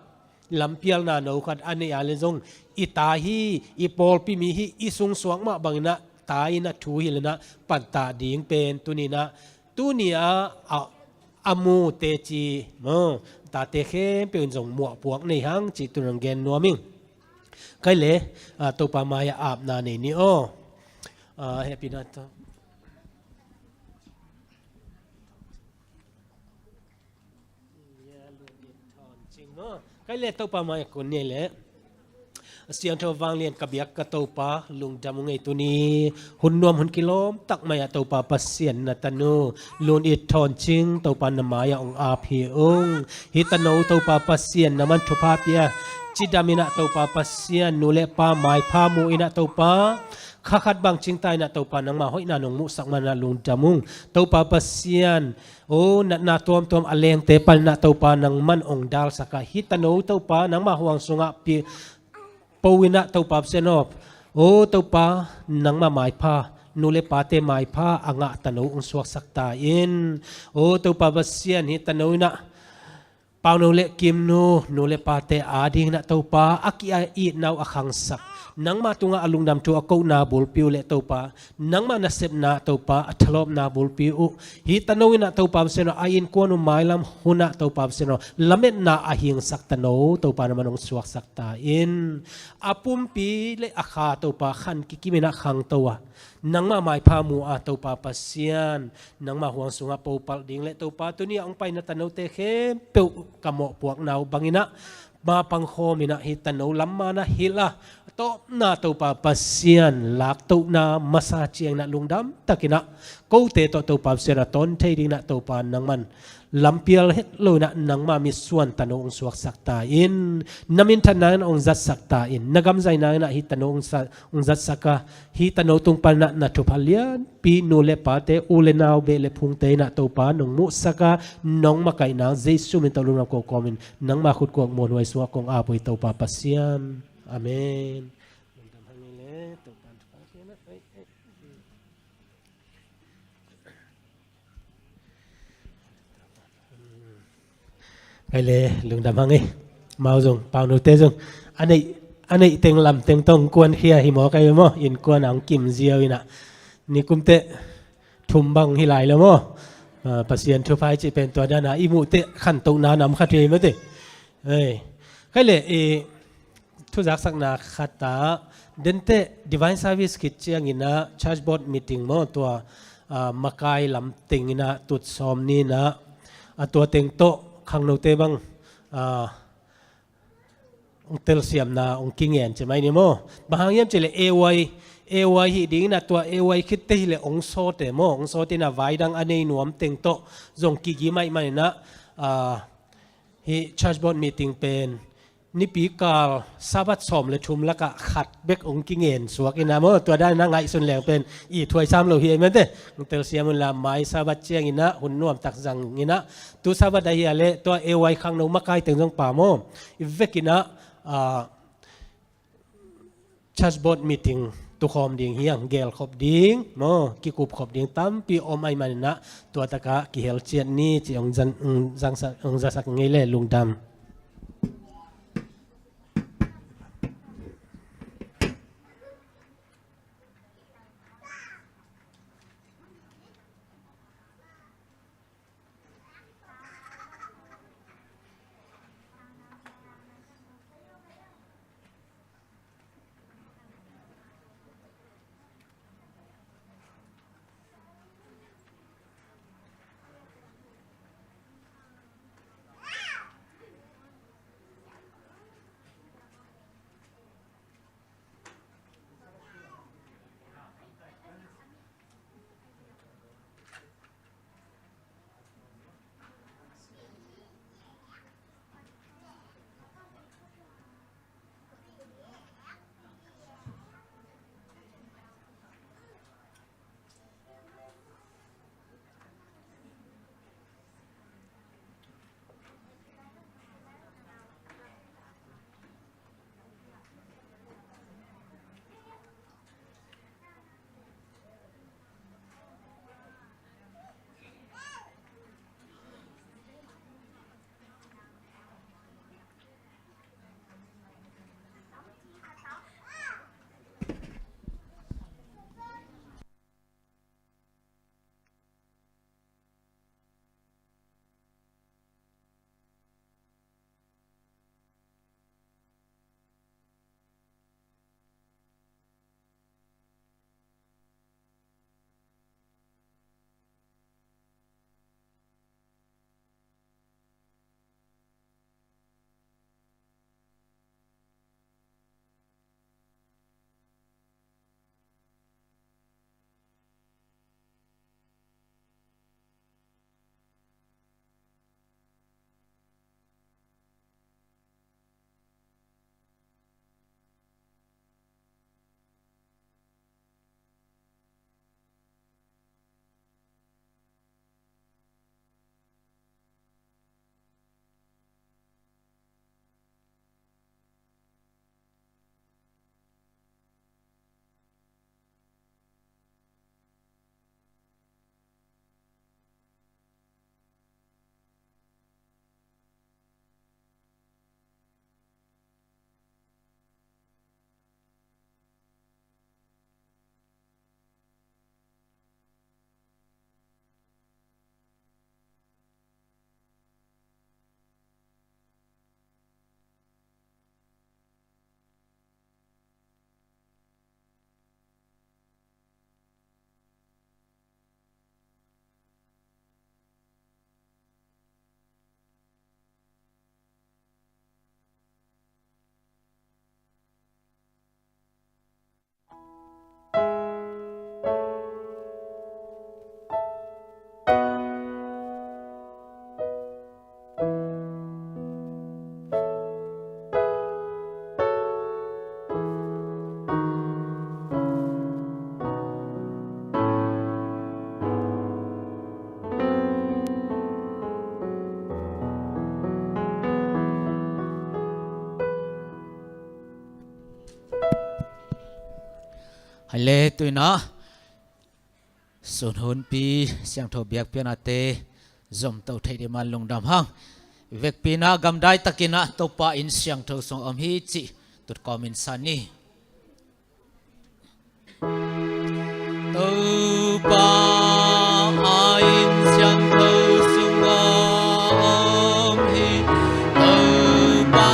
lampialna no khat a neih a leh zong i ta hi, i pawlpi mi hi, i sungsuak mah bang inah ta inah thu hilh inah pantah ding pen tuni inah, tuni a, a, a mu teci maw, tate khempeuh in zong muahpuak nei hang cih tuni hong gen nuam ing. Kei le, ah, Topa mai-ah apna nei ni aw. Ah, happy na to. Kei le Topa mai-ah kun ni le. Siangtho vanglian ka biak ka Topa, lungdam ung ei tuni. Hun nuam hun kilawm tak mai-ah Topa Pasian na tanu Lun It Thawn Cing Topa na mai-ah hong ap hi ung. Hih tano Topa Pasian nangman thupha pia, cidam inah Topa Pasian nu le pa maipha mu inah Topa, kha khat bang cingta inah Topa nangma hoihna nong muhsak man inah lungdam ung. Topa Pasian, o natna tuamtuam a lengte pan inah Topa nangman hong dalsak a, hih tano Topa nangma huang sungah pi, po inah Topa Pasian aw, o Topa nangma maipha, nu le pate maipha a ngah tano hong suaksak ta in. O Topa Pasian, hih tano inah Pauno le Kimno nu le pate ading inah Topa a ki-itna uh a khangsak, nangma tungah a lungdam thu a kohna bulpi uh le Topa, nangma nasepna Topa a thalawpna bulpi uh, hih tano inah Topa Pasian aw, a innkuan uh mailam hunah Topa Pasian aw, lametna a hingsak tano Topa nangman hong suaksak ta in. A pumpi le a kha Topa khan kikim inah khangto a, nangma maipha mu a Topa Pasian, nangma huang sungah popalh ding le Topa tuni a hong paina tanote khempeuh ka mawhpuakna uh bang inah mapang khawm inah hih tano lamman ah hilh a, tawpna Topa Pasian laktohna masa ciang inah lungdam tak inah kote tawh Topa Pasian a tawn thei ding inah Topa nangman lampial het lo inah nangma mitsuan tano hong suaksak ta in. Na minthanna inah hong zatsak ta in. Na gamzaina inah hih tano hong sa, hong zatsak a, hih tano tung pan inah na thupha lianpi nu le pate, u le nau, beh le phungte inah Topa nong muhsak a, nong makaihna Jesu min tawh lungdam ko kawmin nangma khutkuak muanhuai sungah kong ap uh hi Topa Pasian. Amen. Kei le lungdam hang ei. Mau zong, Pauno te zong a neih, a neih teng lam teng tawh kuankhia hi maw, kei maw, innkuan a hong kim ziau inah. Nikum teh thum bang hi lai lo maw. Ah, Pasian thupha i cih pen tua dan a i muh teh khantohna nam khat hi maw teh. Ei, kei le i thuzaksakna khat ah, denteh Divine Service khit ciang inah church board meeting maw, tua, ah, makai lam teng inah tut sawm ni inah, a tua teng tawh khangnote bang, ah, hong telsiamna hong kingen ci mai ni maw. Bang hang hiam cih leh A Y, A Y hih ding inah tua A Y khitte hi leh hong sawt e maw, hong sawt inah vai dang a nei nuam teng tawh zong kigim ahih man inah, ah, hih church board meeting pen nipi kal Sabbath sawm le thum lakah khat bek hong kingen suak inah maw, tua dan inah ngaihsun leng pen i thuai sam lo hi ei mante. Hong telsiam un la, mai Sabbath ciang inah hun nuam tak zang inah, tu Sabbath ahi a leh tua A Y khangno makai teng zong pa maw, i vek inah, ah, church board meeting tukhawm ding hi hang, gelkhop ding maw, kikupkhop ding tampi om ahih man inah tua takah kihel ciat ni ci hong zan, hong zangsak, hong zasak ngei le lungdam. Hale tuinah sun hunpi siangtho biakpianate zomto theih dih man lungdam hang. Vekpi inah gamdai takinah Topa inn siangtho sung om hi cih tutkawmin san ni. Topa a inn siangtho sungah om hi. Topa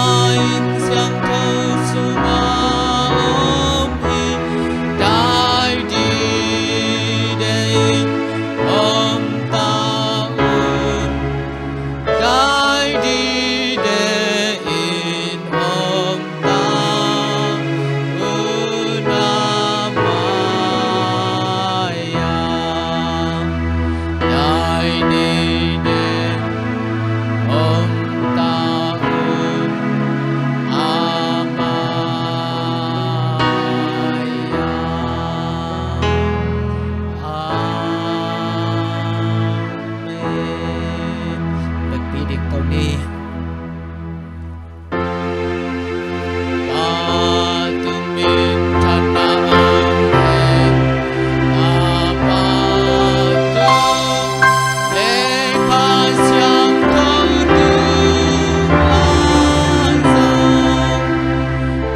a inn siangtho sungah om hi. Dai dide in om ta un. Dai dide in om ta un a mai-a. Dai dide in om ta un a mai-a. Amen. Vekpi ding to ni. Pa tung minthanna om hen. Pa tung le Kha Siangtho tung a zong.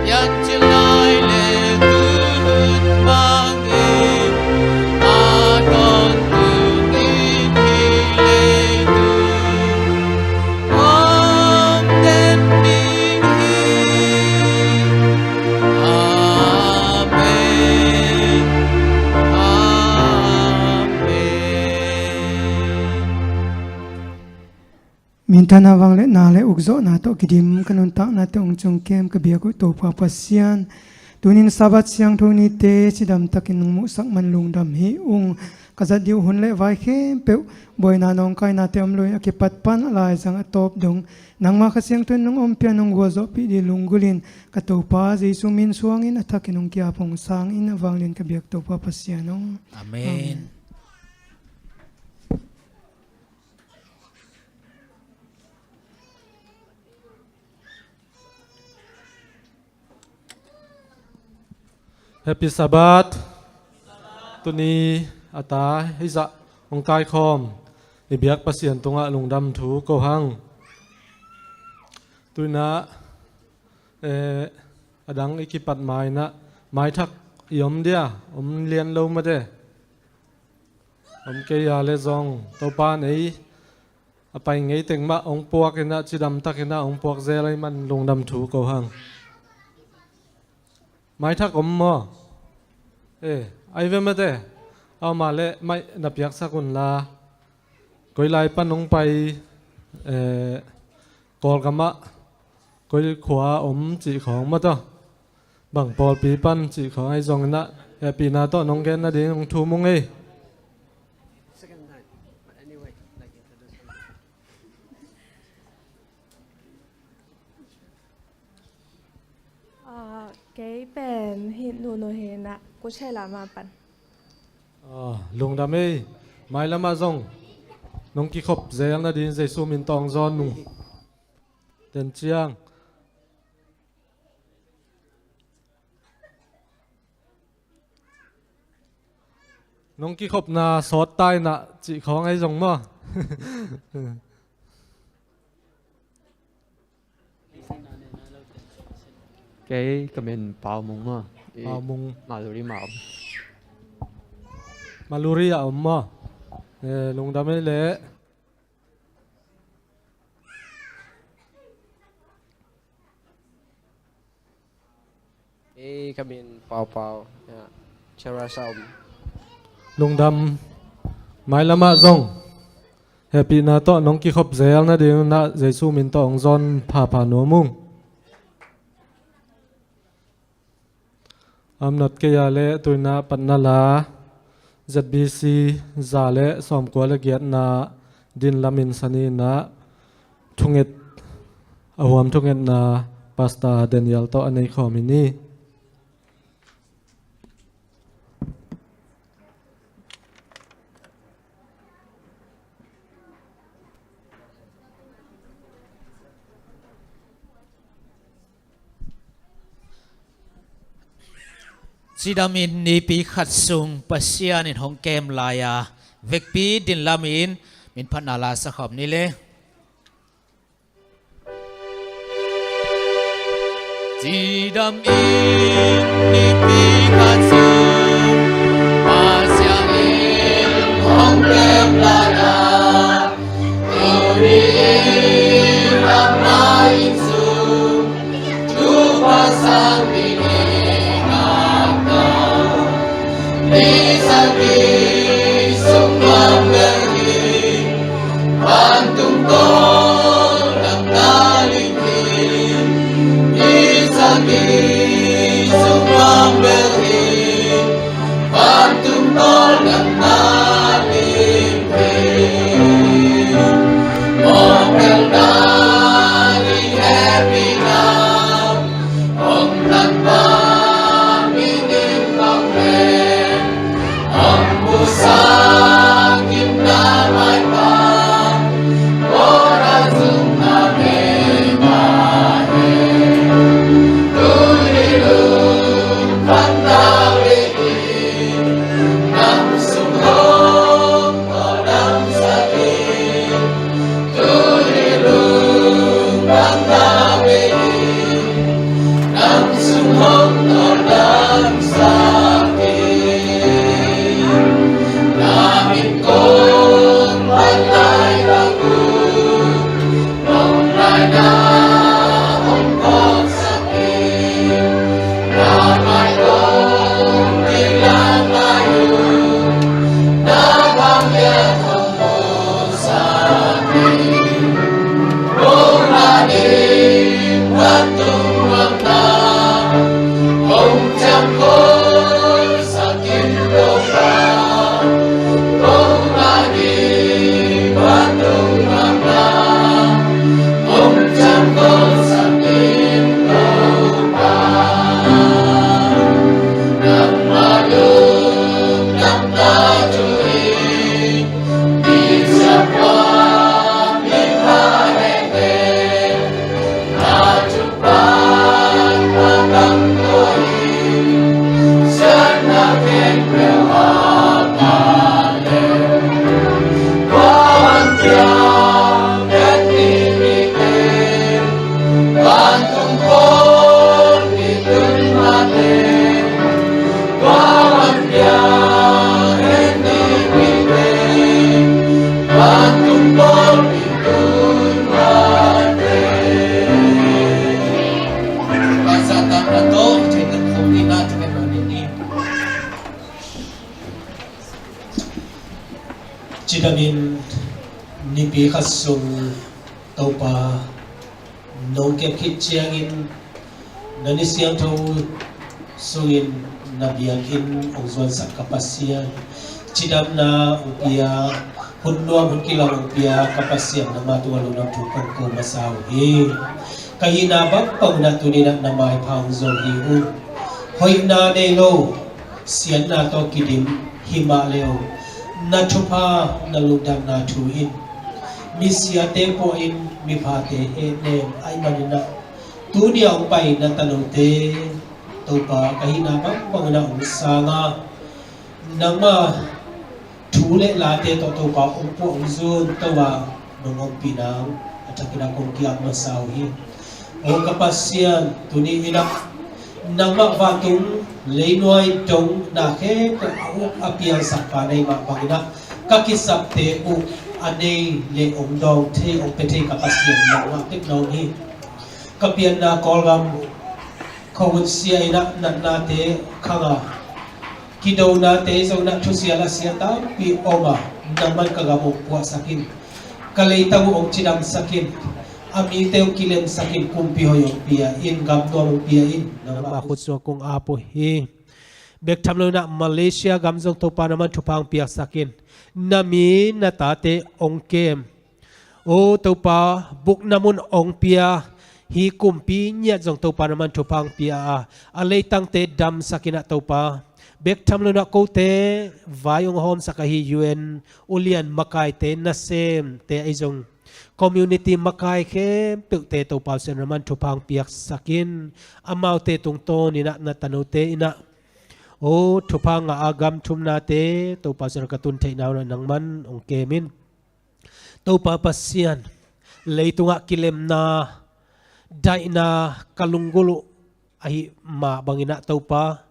Piancil lai le tu hun bangin a tawntung in hih leitung om den ding hi. Amen. Amen. Minthanna vangliatna le ukzawhna tawh kidim ka nuntaknate hong ciong kem ka biak uh Topa Pasian, tunin Sabbath siangtho nite cidamtakin nong muhsak man lungdam hi ung. Ka zat dih uh hun le vai khempeuh buaina nawngkainate om loin a kipat pan a laizang a tawp dong nangma Kha Siangtho in nong ompih a nong gualzawhpih dih lunggulhin ka Topa Jesu min suangin a thakin hong ki-ap hong sangin a vanglian ka biak Topa Pasian aw. Amen. Amen. Happy Sabbath. Tuni a ta hizah hong kaikhawm i biak Pasian tungah lungdam thu ko hang. Tuinah eh, a dang i kipat mainah maithak i om dia, om lian lo mate. Om kei a le zong Topa in ei a pai ngei teng mah hong puak inah cidamtak inah hong puak zel ahih man lungdam thu ko hang. Maithak om maw? Eh, ai ve mate. Aw mah le maih na piaksak unla. Koi lai pan hong pai, eh, Kawlgamah koi khua om cih khawng maw taw. Bang pawlpi pan cih khawng ahi zong inah hehpihna tawh nong gen nading hong thum ung ei. Ah, kei pen hih Nuno hi inah, Kuchela mah pan. Ah, lungdam ei, mailamah zong nong kikhop zel nading Jesu min tawh hong zawn ung. Ten ciang. Nong kikhopna sawt ta inah cih khawng ahi zong maw? Kei ka min Pau Mung maw? I Pau Mung. Maluri mah om. Maluri ah om maw? Eh, lungdam ei leh. Ei, ka min Pau Pau. Ya. Cheras a om. Lungdam. Mailamah zong hehpihna tawh nong kikhop zel nading inah Jesu min tawh hong zawn phapha nuam ung. Amnot kei a le tuinah patna la Z B C za le sawmkua le giatna din lamin sani inah thunget a huam thungetna Pastor Daniel tawh a nei khawm hi ni. Cidam in nipi khat sung Pasian in hong kem lai-a vekpi dinlamin minphatna la sa khawm ni le. Cidam in nipi khat sung Pasian in hong kem lai-a, tuni in amah inn sung thupha sang dingin a kal. Ni sagih sung bang bel in vantung tawldam nading hi. Ni sagih sung bang bel in vantung tawldam nading hi. Mawk bel nading hehpihna hong tangval mi ning kong leng, hong pusak in na maipha, kora zung na mei na he. Tuni lungdam na mei in, nam sung hong tawldam sak in. Tuni lungdam na mei in, nam sung hong tawldam sak in. Na min kong phat laitak un, nong laina hong phawk sak in. Na mai kong ding lang lai un, na bang hiam hong Cidamin nipi khat sung Topa nong kep khit ciangin na ni siangtho sungin na biakinn hong zuansak ka Pasian, cidamna hong pia, hun nuam hun kilawm hong pia ka Pasian, nangmah tungah lungdam thu kong ko masa uh hi. Ka hihna bangbang in ah tuni in ah na maipha hong zo hi uh. Hoihna nei lo, siatna tawh kidim hi mah le uh, na thupha na lungdamna thu in misiate pua in miphate hehnem ahih manin ah tuni a hong pai na tanote Topa ka hihna bangbang in ah hong sang a, nangmah thu le late tawh Topa hong puah hong zun Topa nong ompih nang a thakin ah kong ki-ap masa uh hi. O ka Pasian, tuni in ah nangmah vantung leinuai dong na khempeuh a uk a piangsak pa na hih mah bangin ah ka kisapte uh a nei le hong dawng thei hong pia thei ka Pasian nangmah bek na om hi. Ka pianna Kawlgam khuahun sia in ah natnate khang a, kidonate zong in ah thusia lasia tampi om a, nangman ka gam hong puahsak in, ka leitang uh hong cidamsak in, a mite hong kilemsak in, kumpi hoih hong pia in, gam nuam hong pia in, nangmah khut sungah kong ap uh hi. Bek tham lo in ah Malaysia gam zong Topa nangman thupha hong piaksak in, na mi na tate hong kem. O Topa, bukna mun hong pia, hih kumpi ngiat zong Topa nangman thupha hong pia a, a leitangte damsak in ah Topa, bek tham lo in ah kote vai hong hawmsak ahi U N ulian makaite, nasemte ahi zong community makai khempeuhte Topa Pasian nangman thupha hong piaksak in, amaute tungtawn in ah na tanote in ah O thupha ngah a gam thumnate Topa sungah ka tun theihna uh nangman hong kem in. Topa Pasian, leitungah kilemna, daihna ka lunggulh uh ahih mah banginah Topa,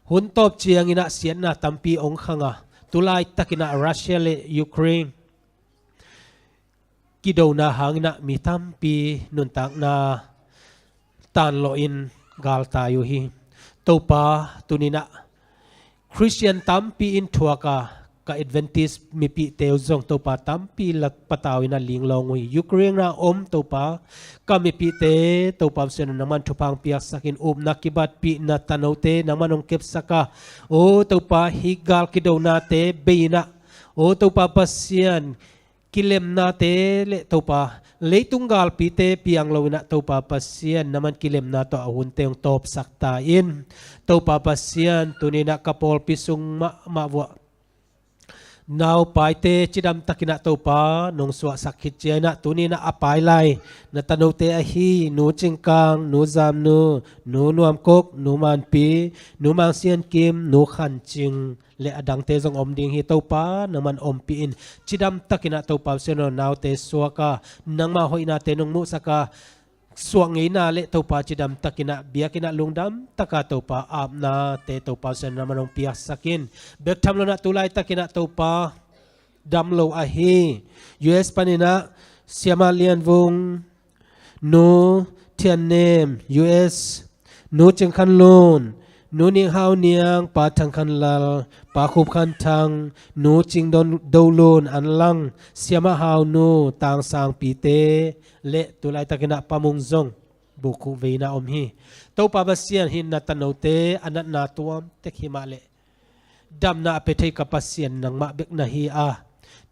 hun tawp cianginah siatna tampi hong khang a, tu laitakinah Russia le Ukraine kidona hanginah mi tampi nuntakna tanlawhin galtai uh hi. Topa, tuninah Khristian tampi in thuak a, ka Adventist mipihte uh zong Topa tampi lak patau inah linglawng uh hi. Ukraine ah om Topa, ka mipihte Topa Pasian nangman thupha hong piaksakin, upna kibatpihna tanote nangman hong kepsak a, o Topa, hih gal kidonate bei inah, o Topa Pasian, kilemnate le Topa, leitung galpite piang loinah Topa Pasian, nangman kilemna tawh a hunte hong tawpsak ta in. Topa Pasian, tuninah ka pawlpi sung mahmah vuah naupaite cidamtakinah Topa nong suahsak khit cianginah tuninah a pai lai na tanote ahi Nu Cing Kang, Nu Zam Nu, Nu Nuam Kok, Nu Man Pi, Nu Mang Sian Kim, Nu Khan Cing le a dangte zong om ding hi. Topa, nangman ompih in, cidamtakinah Topa Pasian aw, naute suak a, nangma hoihnate nong muhsak a, suak ngeina le Topa cidamtakinah biakinnah lungdamtaka Topa apnate Topa Pasian nangman hong piaksakin. Bek tham loinah tu laitakinah Topa, dam lo ahi U S paninah Siamah Lian Vung, Nu Thian Nem, U S, Nu Cing Khan Lun, Nu Ning Hau Niang, Pa Thang Khan Lal, Pa Khup Khan Thang, Nu Cing Don Do Lun, an lang Siamah Hau Nu, Tang Sang Pite le tu laitakinah Pa Mung zong bukhuh veina om hi. Topa Pasian, hih na tanote a natna tuam tek himah leh damna a pia thei ka Pasian nangmah bek na hi a,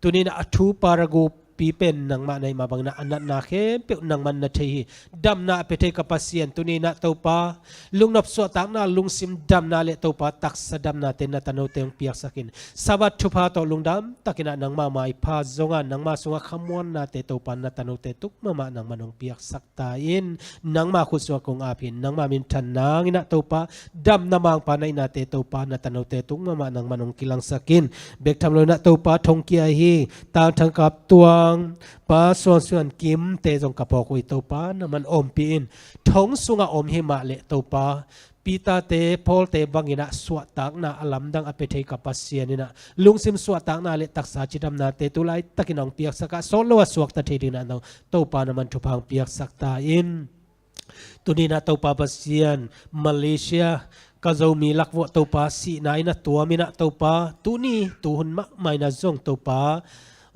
tuninah a thu paragupi pen nangmah na hih mah banginah a natna khempeuh nangman na thei hi. Damna a pia thei ka Pasian, tuninah Topa, lungnop suahtakna, lungsim damna le Topa taksa damnate na tanote hong piaksakin. Sabbath thupha tawh lungdamtakinah nangma maipha zonga, nangma sungah khamuannate Topa na tanote tuk mahmah nangman hong piaksak ta in. Nangma khutsuak kong ap hi. Nangma minthan nanginah Topa, damna mangpa na hihnate Topa, na tanote tuk mahmah nangman hong kilangsak in. Bek tham loinah Topa, thongkia hi, Tang Thang Kap Tuang, Pa Suan Suan Kimte zong ka phawk uh hi. Topa, nangman ompih in. Thong sungah om himah leh Topa, Peter-te, Paul-te banginah suahtakna a lamdang a pia thei ka Pasian inah, lungsim suahtakna le taksa cidamnate tu laitakin hong piaksak a, sawt lo a suakta thei dinginah no Topa nangman thupha hong piaksak ta in. Tuninah Topa Pasian, Malaysia ka Zomi lak vuah Topa, sihna in a tuam inah Topa, tuni tuhun mahmah inah zong Topa,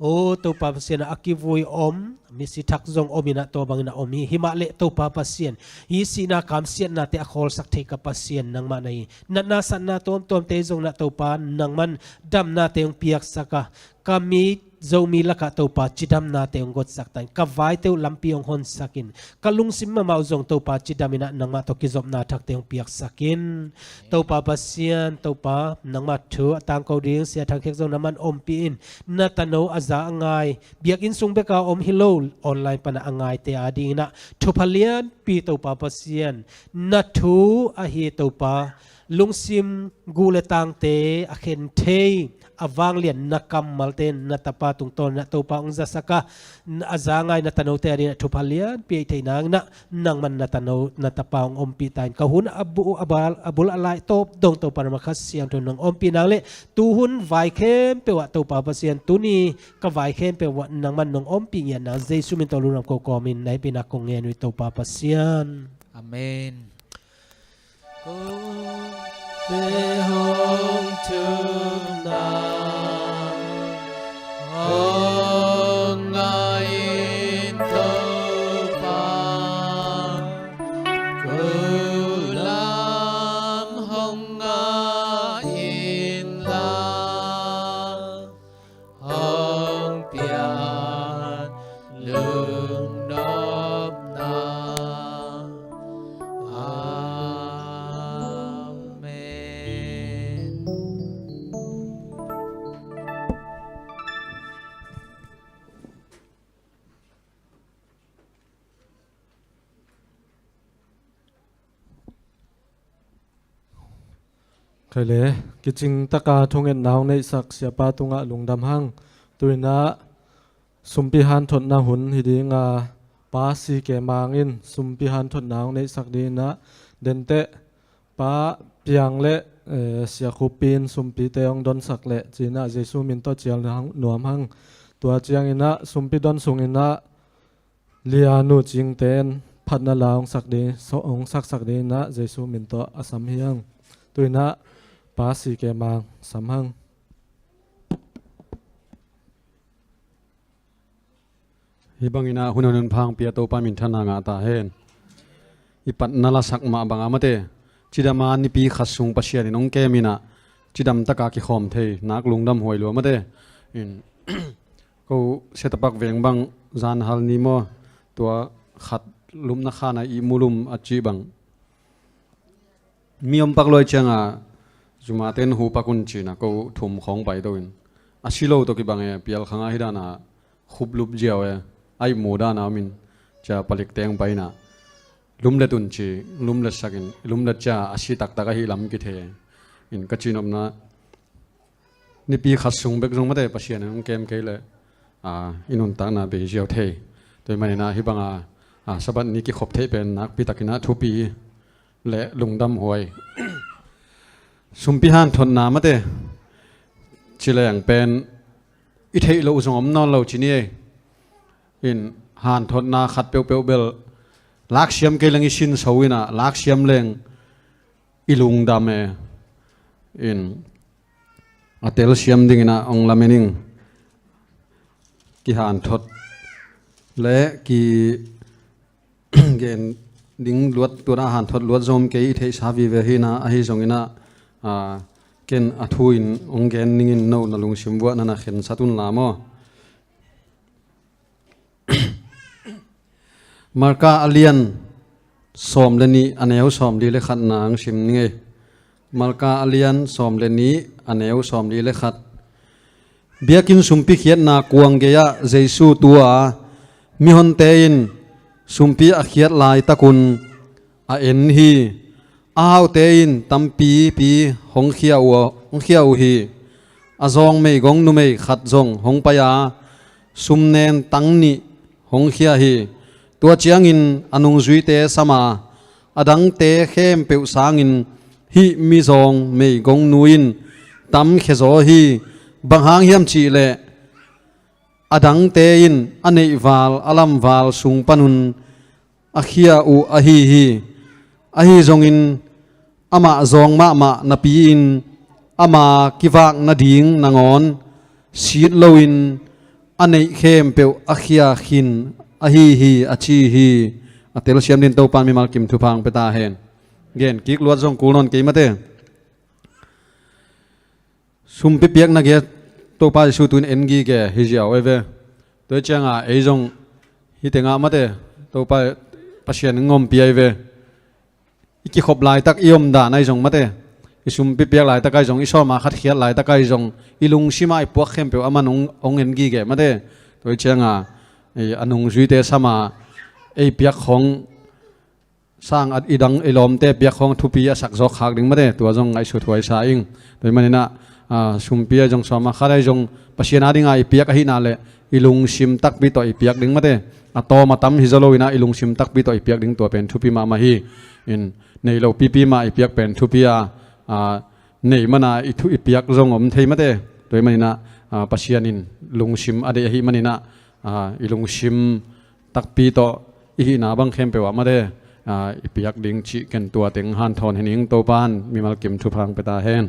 o Topa Pasian, a kivui om misi thak zong om inah tua bangin a om hi. Himah leh Topa Pasian, hih sihna kamsiatnate a khawlsak thei ka Pasian nangmah na hi. Natna satna tuamtuamte zong inah Topa, nangman damnate hong piaksak a, ka mi Zomi lakah Topa cidamnate hong gotsak ta in, ka vaite uh lampi hong honsak in, ka lungsim mahmah uh zong Topa cidam inah nangmah tawh kizopna thakte hong piaksak in. Topa Pasian, Topa, nangmah thu a tangko ding Sia Thang Khek zong nangman ompih in, na tano a za a ngai, biakinn sung beka om hi lo, online pana a ngaite a dinginah thupha lianpi Topa Pasian, na thu ahi Topa, lungsim guh le tangte a khen thei, a vanglian na kammalte na tapa tungtawn inah Topa hong zasak a, a za ngai na tanote a dinginah thupha lianpi a hih theih nanginah nangman na tano, na tapa hong ompih ta in. Ka hun a bu-, a bal, a bul a lai tawp dong Topa nangmah Kha Siangtho nong ompih nang leh tuhun vai khempeuh ah Topa Pasian, tuni ka vai khempeuh ah nangman nong ompih ngiat nang Jesu min tawh lungnam ko kawmin na hehpihna kong ngen uh hi Topa Pasian. Amen. Kote hong thumna hong ngai in Topa, ko lam hong ngai in la, hong piak lungnopna. Amen. Khaile, kicing taka thungetna hong neihsak siapa tungah lungdam hang. Tuinah sumpi hanthotna hun hi dinga, Pa C K Mang in sumpi hanthotna hong neihsak dinginah, denteh Pa Piang le, eh, Sia Khup in sumpite hong donsak leh cinah Jesu min tawh cial hang, nuam hang. Tua cianginah sumpi don sunginah Lianu Cingten phatna la hong sak ding, so, hong saksak dinginah Jesu min tawh a sam hi hang. Tuinah Pa C K Mang sam hang. Hih banginah hun hun pha hong pia Topa minthanna ngah ta hen. I patna lasak mah banga mate, cidama nipi khat sung Pasian in hong keminah cidam taka kikhawm thei nak lungdam huai lua mate. In ko Setapak veng bang zan hal ni maw, tua khat lupna khana i mulum a cih bang mi om pak luai cianga, zumaten hu pak un cina ko thum khawng pai to in, a si lo tawh kibang e, pial khanga hi dana khuplup ziau e, a ihmu dana om in, cia palik teng pai ina lumlet un ci, lumlet sakin, lumlet cia a si taktak ahi lam kithei in ka cinopna nipi khat sung bek zong mate Pasian in hong kem kei leh, a, i nuntakna bei ziau thei. Tua hi maninah hih banga, a, Sabbath ni kikhop theih pen nakpi takinah thupi le lungdam huai. Sumpi hanthotna mate cileng pen i theih loh zong om nawn lo ci ni ei. In hanthotna khat peuhpeuh bel laksiam kei leng i sinso inah, laksiam leng i lungdam e. In a telsiam dinginah hong lamen ing. Kihanthot le ki gen ding luat, tuanah hanthot luat zom kei i theihsa vive hinah, ahi zonginah, a, ken a thu in hong gen ningin no na lungsim vuah na na khensat un la maw? Marka a lian sawm le nih a neu sawm li le khatna ang sim ning ei. Marka a lian sawm le nih a neu sawm li le khat. Biakinn sumpi khiatna kuang gei-ah Jesu tua mihonte in sumpi a khiat laitakun a en hi. A haute in tampipi hong khia uh, hong khia uh hi. A zawng meigong numei khat zong hong pai a, sumnen tang nih hong khia hi. Tua ciangin a nungzuite sam a, a dangte khempeuh sangin hih mizawng meigongnu in tamkhia zaw hi. Bang hang hiam cihleh a dangte in a neihval a lamval sung panun a khia uh ahi hi. Ahi zongin amah zawng mahmah napi-in ama kivak nading nangawn sit loin a neih khempeuh a khia khin ahi hi, a ci hi. A telsiam din Topan mimal kim thupha hong pia ta hen. Gen kik luat zong kul nawn kei mate. Sumpi piakna gei-ah Topa Jesu tuin en gige hi ziau ei ve. Tua hi cianga ei zong hih tengah mate Topa Pasian in ngompi ei ve. I kikhop laitak i omdan ahi zong mate, i sumpi piak laitak ahi zong, i sawma khat khiat laitak ahi zong, i lungsimah i puak khempeuh aman hong, hong en gige mate. Tua hi cianga ei a nungzuite sama ei piak khong sang a i dang i lawmte piak khawng thupi a sak zawk khak ding mate, tua zong ngaihsut huai sa ing. Tua hi maninah, a, sumpi ahi zong sawma khat ahi zong Pasian a dinga i piak ahihna le i lungsim takpi tawh i piak ding mate. A tawm a tam hi zaw loinah i lungsim takpi tawh i piak ding tua pen thupi mahmah hi. In nei lo pipi mah i piak pen thupi a, a, nei mana i thu i piak zong om thei mate. Tua hi maninah, a, Pasian in lungsim a deih ahih maninah, a, i lungsim takpi tawh i hihna bang khempeuh ah mate, a, i piak ding cih ken tua teng hanthawn hi ning. Topan mimal kim thupha hong pia ta hen.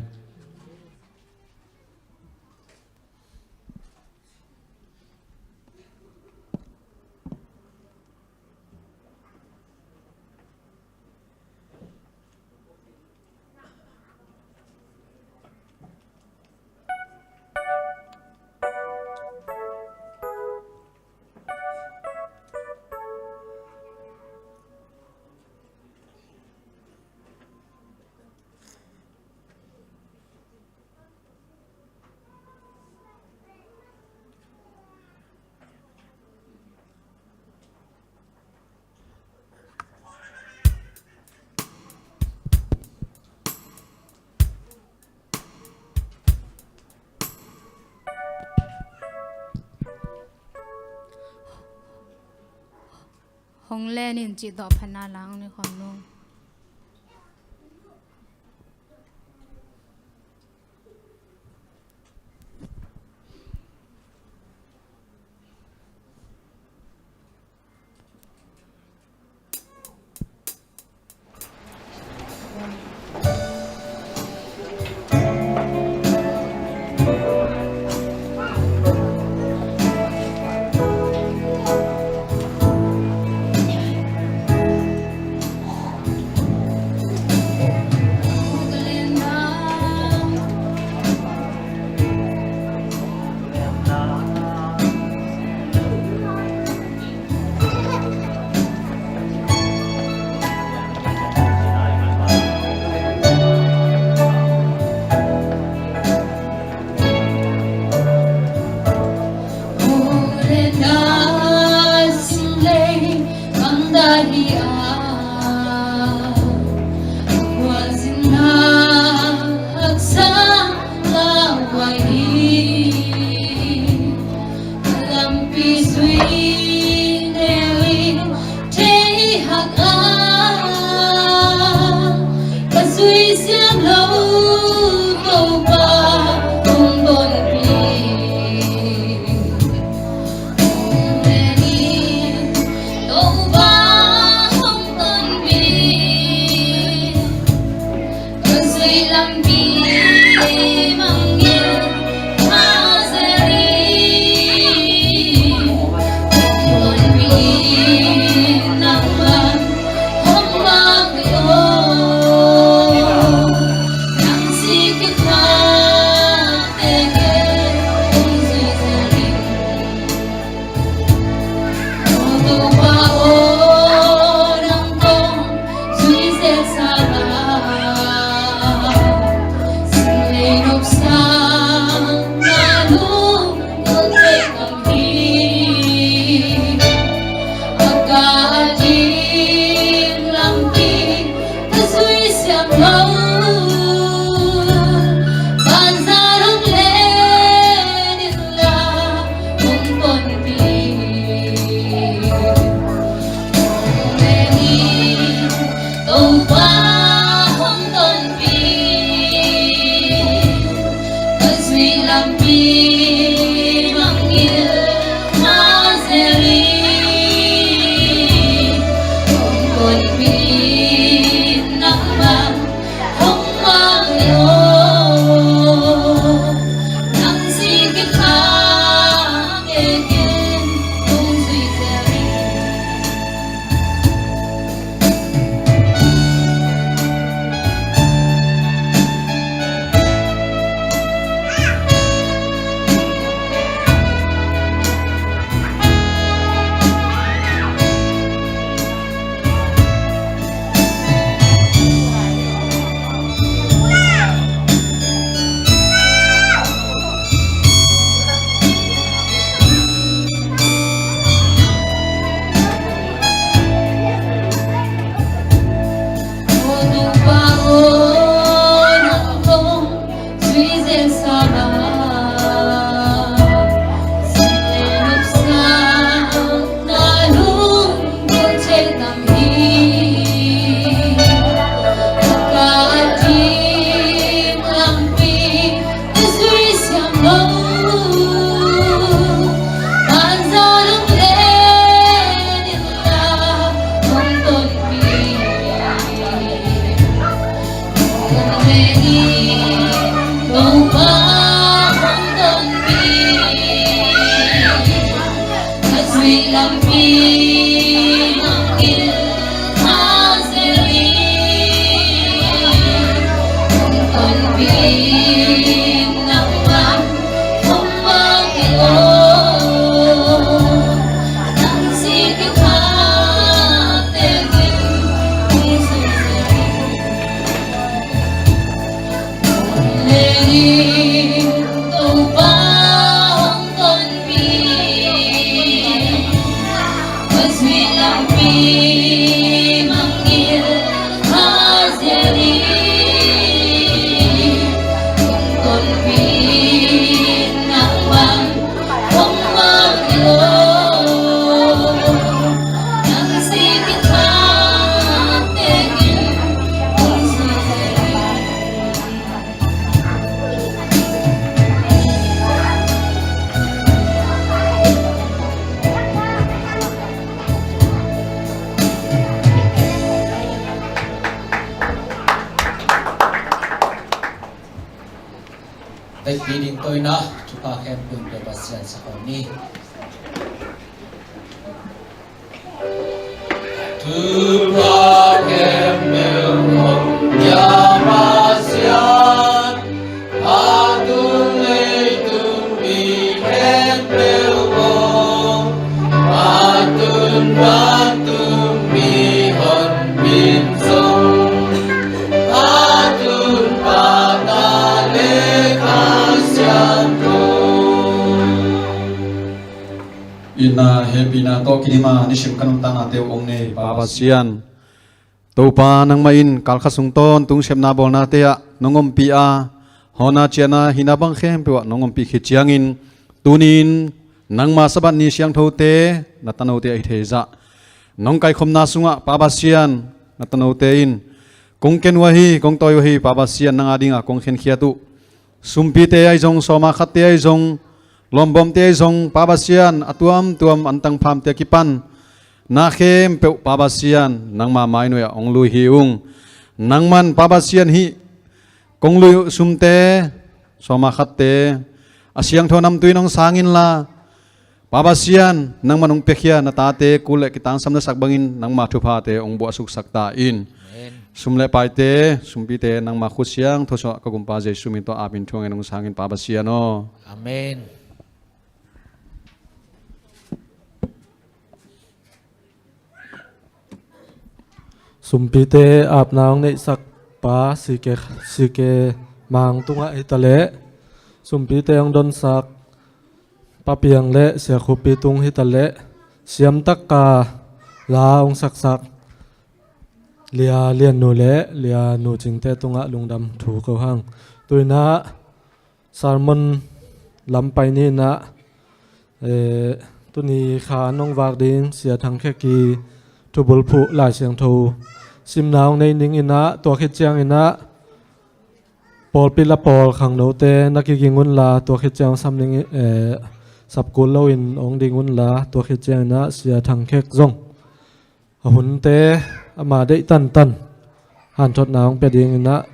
Hong len in cih tawh phatna la hong nei khawm ning. Lampi zui neu in thei hak a, ka zui siam lo Topa hong tonpih. Hong len in Topa hong tonpih. Ka zuih lampi mangngilh zel in, hong tonpih nangman hong mak hi aw. Nang sik khit ma teng hong zui zel in. Topa aw, nang kong zui zel sangin, sinlei nopsakna lungkul thei kam hi. A ka ding lampi ka zui siam lo, banza hong len in la hong tonpih. Hong len in Topa hong tonpih. Ka zuih lampi mangngilh ma zel in, hong tonpih nangman hong mak hi aw. Nang sik khit ma teng hong zui zel in. Vekpi ding tawh in ah thupha khempeuh Pasian sak ni. Thupha khempeuh hong pia Pasian, a tung leitung mi khempeuh aw, a tung vantung mi honpin zong, a tung Papa le Kha Siangtho. Itna hehpihna tawh kidim a nisim ka nuntaknate uh hong nei Pa Pasian, Topa, nangmah in kalkhat sung tawntung sepna bawlnate ah nong ompih a, hawna ciahna hihna bang khempeuh ah nong ompih khit ciangin, tuni-in nangma Sabbath ni siangthote na tanote ahi thei zah nong kaikhopna sungah Pa Pasian, na tanote in kong ken uh ahi, kong tawi uh ahi Pa Pasian, nang adingah kong khenkhiat uh sumpite ahi zong, sawma khatte ahi zong, lawmbawmte ahi zong, Pa Pasian, a tuamtuam antang phamte a kipan na khempeuh Pa Pasian, nangma mainuai ah hong lui hi ung. Nangman Pa Pasian, hih kong lui uh sumte, sawma khatte a siangtho namtui in hong sang inla, Pa Pasian, nangman hong piakhia na tate kul le kitangsam na sak bangin nangma thuphate hong buahsuksak ta in. Amen. Sum le paite, sumpite nangma khut siangtho sungah ka Gumpa Jesu min tawh apin thuangin hong sang in Pa Pasian aw. Amen. Sumpite apna hong neihsak Pa C K, C K Mang tungah hitaleh, sumpite hong donsak Pa Piang le Sia Khup pi tung hitaleh, siamtak a la hong saksak Lia Lian Nu le Lia Nu Cingte tungah lungdam thu ko hang. Tu-in ah sermon lam pai ni in ah, eh, tuni kha nong vak ding Sia Thang Khek i thubulphuh Lai Siangtho simna hong nei ning in ah, tua khit ciangin ah pawlpi la pawl khangnote na kiging unla, tua khit ciang sam ning, eh, sap kul loin hong ding unla, tua khit ciangin ah Sia Thang Khek zong a hunte ama deih tantan hanthotna hong pia dingin ah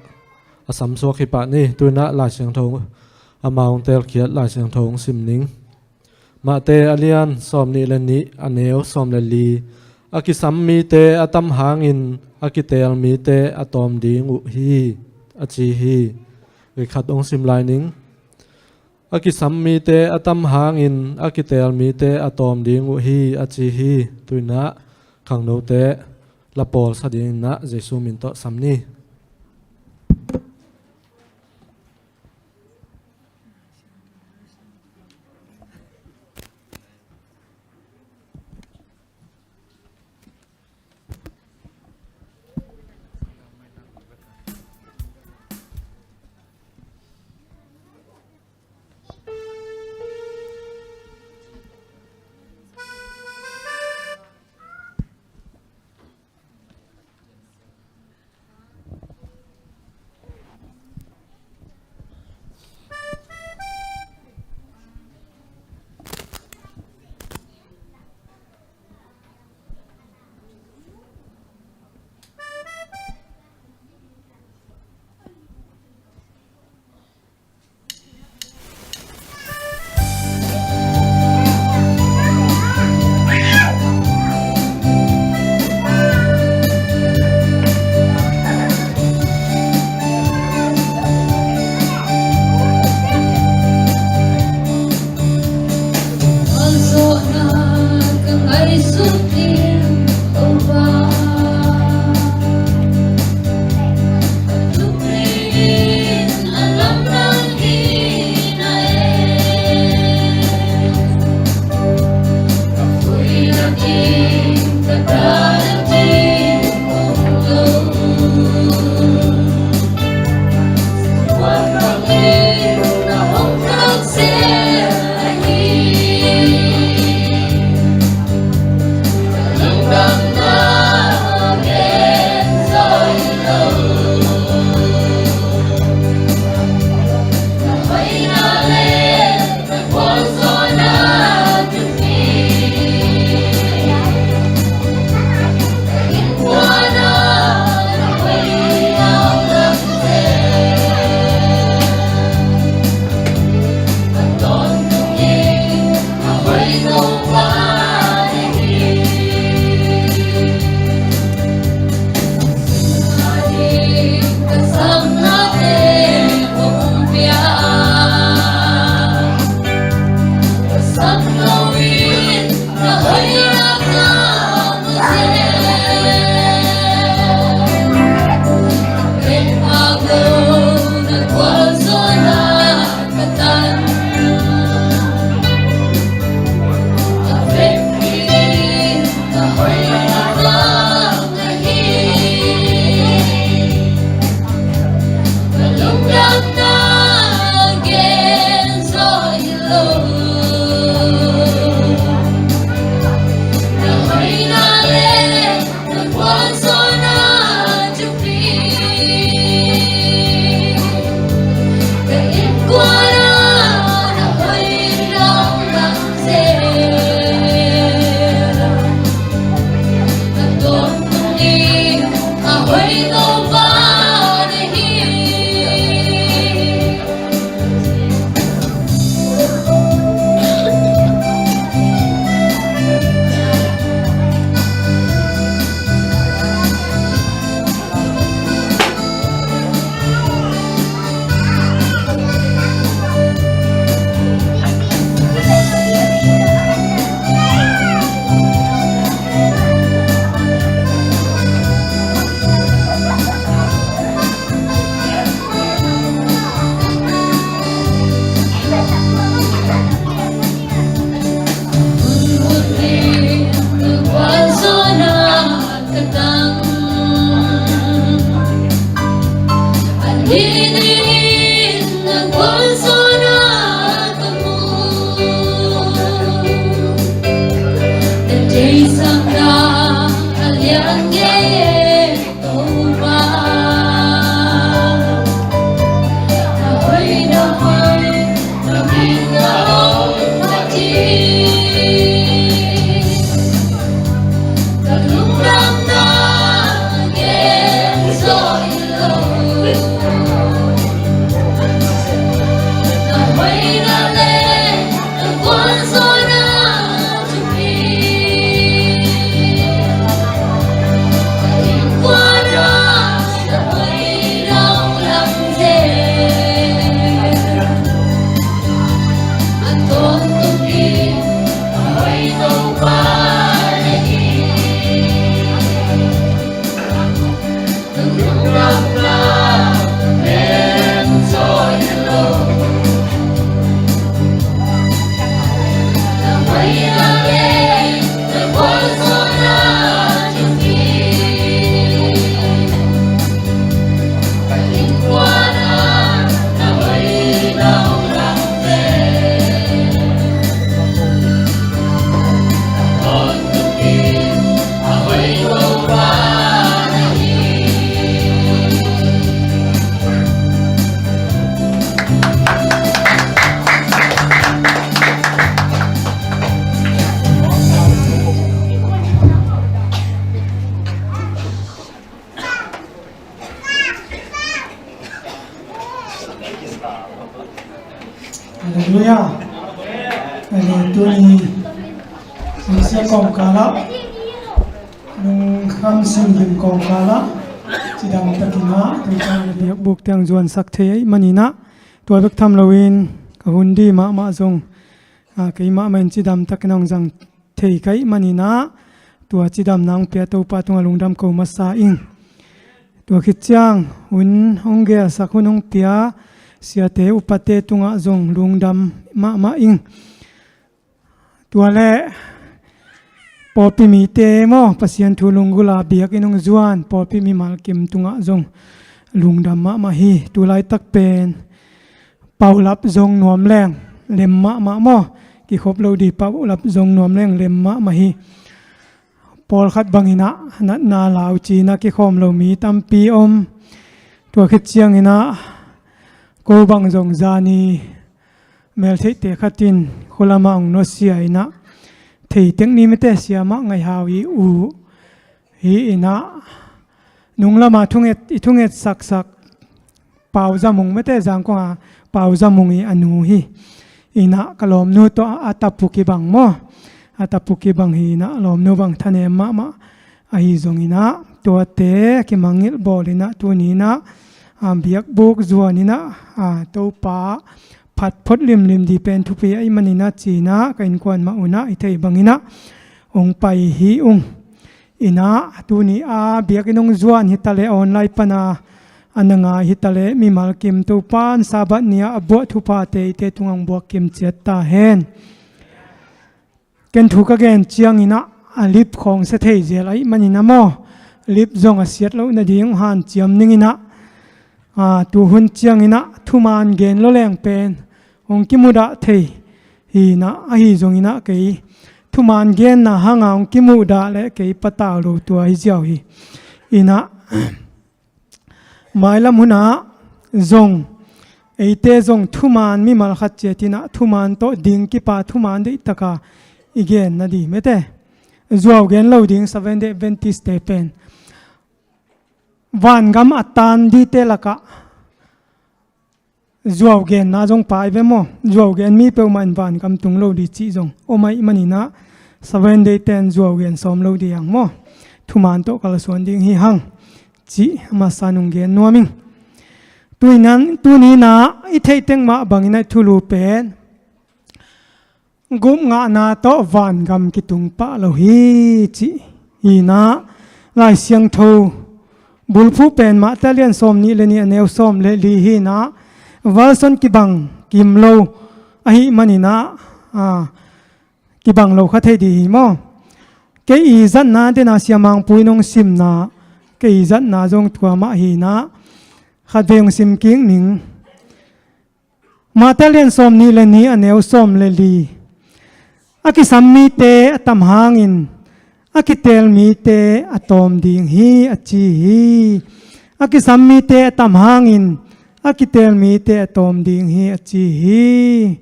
a samsuak hi pah ni. Tu-in ah Lai Siangtho ama hong teelkhiat Lai Siangtho hong sim ning. Mate a lian sawmnih le nih, a neu sawm le li. A kisam mite a tam hangin a kiteel mite a tawm ding uh hi, a ci hi. Veikhat hong sim lai ning. A kisam mite a tam hangin a kiteel mite a tawm ding uh hi, a ci hi. Tu-in ah khangnote la pawl sa dingin ah Jesu min tawh sam ni. Halleluiah. Amen. Tuni Asia kongkal ah, lungkham singgim kongkal ah, cidam takin ah, Topa in biakbuk teng zuansak thei ahih manin ah, tua bek tham loin ka hun di mahmah zong, ah, keimah mah in cidam takin ah hong zang thei ka hih manin ah, tua cidamna hong pia Topa tungah lungdam ko masa ing. Tua khit ciang hun hong gelsak, hun hong pia siate upate tungah zong lungdam mahmah ing. Tua leh pawlpi mite maw, Pasian thu lunggulh a biakinn hong zuan pawlpi mimal kim tungah zong lungdam mahmah hi. Tu laitak pen paulap zong nuam leng lem mahmah maw, kikhop lo di paulap zong nuam leng lem mahmah hi. Pawlkhat bangin ah natna lau ci-in ah kikhawm lo mi tampi om. Tua khit ciangin ah ko bang zong zani meltheihte khat in khualam ah hong nusia in ah, thei tek ni mete, siamah ngaihau i u hi in ah, nunglam ah thunget, i thungetsaksak Pau Za Mung mete, Zangkong a Pau Za Mung i a nu hi. In ah ka lawmnu tawh a tapu kibang maw, a tapu kibang hi in ah lawmnu bang thanem mahmah ahi zongin ah tuate kimangngilh bawl in ah tuni in ah, a, biakbuk zuan in ah, a, Topa phat phot limlim di pen thupi ahih manin ah ci-in ah ka innkuan mah un ah i theih bangin ah hong pai hi ung. In ah tuni a biakinn hong zuan hi ta leh, online pan a a na ngai hi ta leh, mimal kim Topa in Sabbath ni-ah a buah thuphate eite tungah hong buak kim ciat ta hen. Ken thu ka gen ciangin ah a lip khawng sia thei zel ahih manin ah maw, lip zong a siat loh nading hong hanciam ning in ah, a, tu hun ciangin ah thuman gen lua leng pen hong kimudah thei hi in ah, ahi zongin ah kei thuman genna hang a hong kimudah leh kei patau lo tua hi ziau hi. In ah mailam hun ah zong, eite zong thuman mimal khat ciat in ah thuman tawh ding kipa, thuman deihtak a i gen nading mete. Zuau gen lo ding Seventh Day Adventist-te pen vangam a tan dingte lakah zuau genna zong pai ve maw. Zuau gen mi peuhmah in vangam tung lo ding cih zong om ahih manin ah, Seventh Day-ten zuau gen sawm lo ding hang maw, thuman tawh kalsuan ding hi hang cih a masa in hong gen nuam ing. Tuni in ah, tuni in ah i theih tek mah bangin ah i thulu pen gupngahna tawh vangam kitung pah lo hi, cih hi in ah, Lai Siangtho bulphuh pen Matthai lian sawm nih le nih, a neu sawm le li hi in ah, version kibang kim lo ahih manin ah, a, kibang lo kha thei ding hi maw. Kei i zatna, den a Sia Mangpu in hong simna, kei i zatna zong tua mah hi in ah, khatvei hong sim kik ning. Matthai lian sawm nih le nih, a neu sawm le li. A kisam mite a tam hangin a kiteel mite a tawm ding hi, a ci hi. A kisam mite a tam hangin a kiteel mite a tawm ding hi, a ci hi.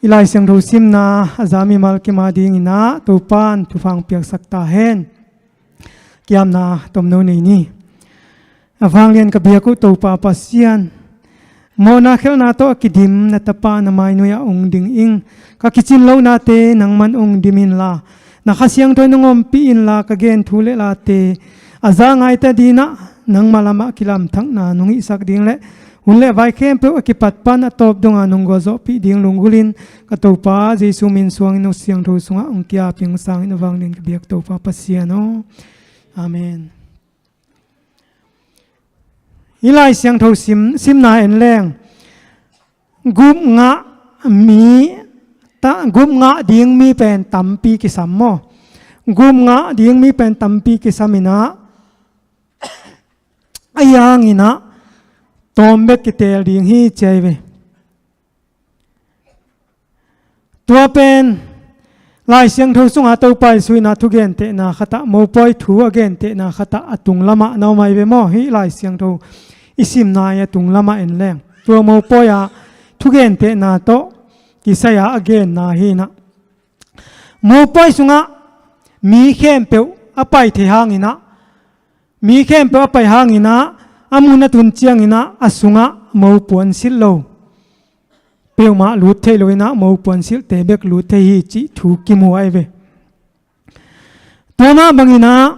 I Lai Siangtho simna a za mimal kim a dingin ah Topa'n thupha hong piaksak ta hen. Kiamna tomno nei ni. A vanglian ka biak uh Topa Pasian, mawhna khelhna tawh a kidim na Tapa na mainuia hong ding ing. Ka kicin lohnate nangman hong dim inla, na Kha Siangtho in hong ompih inla, ka gen thu le late a za ngaite adingin ah nangma lamah kilamthakna nong hihsak ding le hun le vai khempeuh a kipat pan a tawp donga nong gualzawhpih ding lunggulhin ka Topa Jesu min suangin no siangtho sungah hong ki-ap ing. Hong sangin a vanglian ka biak Topa Pasian aw. Amen. Hih Lai Siangtho sim, simna en leng, gup ngah mi, ta, gup ngah ding mi pen tampi kisam maw? Gup ngah ding mi pen tampi kisam in ah, ahi hangin ah tawm bek kiteel ding hi, ci ahi ve. Tua pen Lai Siangtho sunga Topa Jesu in ah thugentehna khatah, mopawi thu a gentehna khatah a tung lamah na om ahi ve maw? Hih Lai Siangtho i simna a tung lamah en leng, tua mopawi a thugentehna tawh kisai a a genna hi in ah, mopawi sungah mi khempeuh a pai thei hangin ah, mi khempeuh a pai hangin ah, a mun a tun ciangin ah a sungah mopuan silh lo peuhmah lut thei lo in ah, mopuan silhte bek lut thei hi cih thu kimu ahi ve. Tua mah bangin ah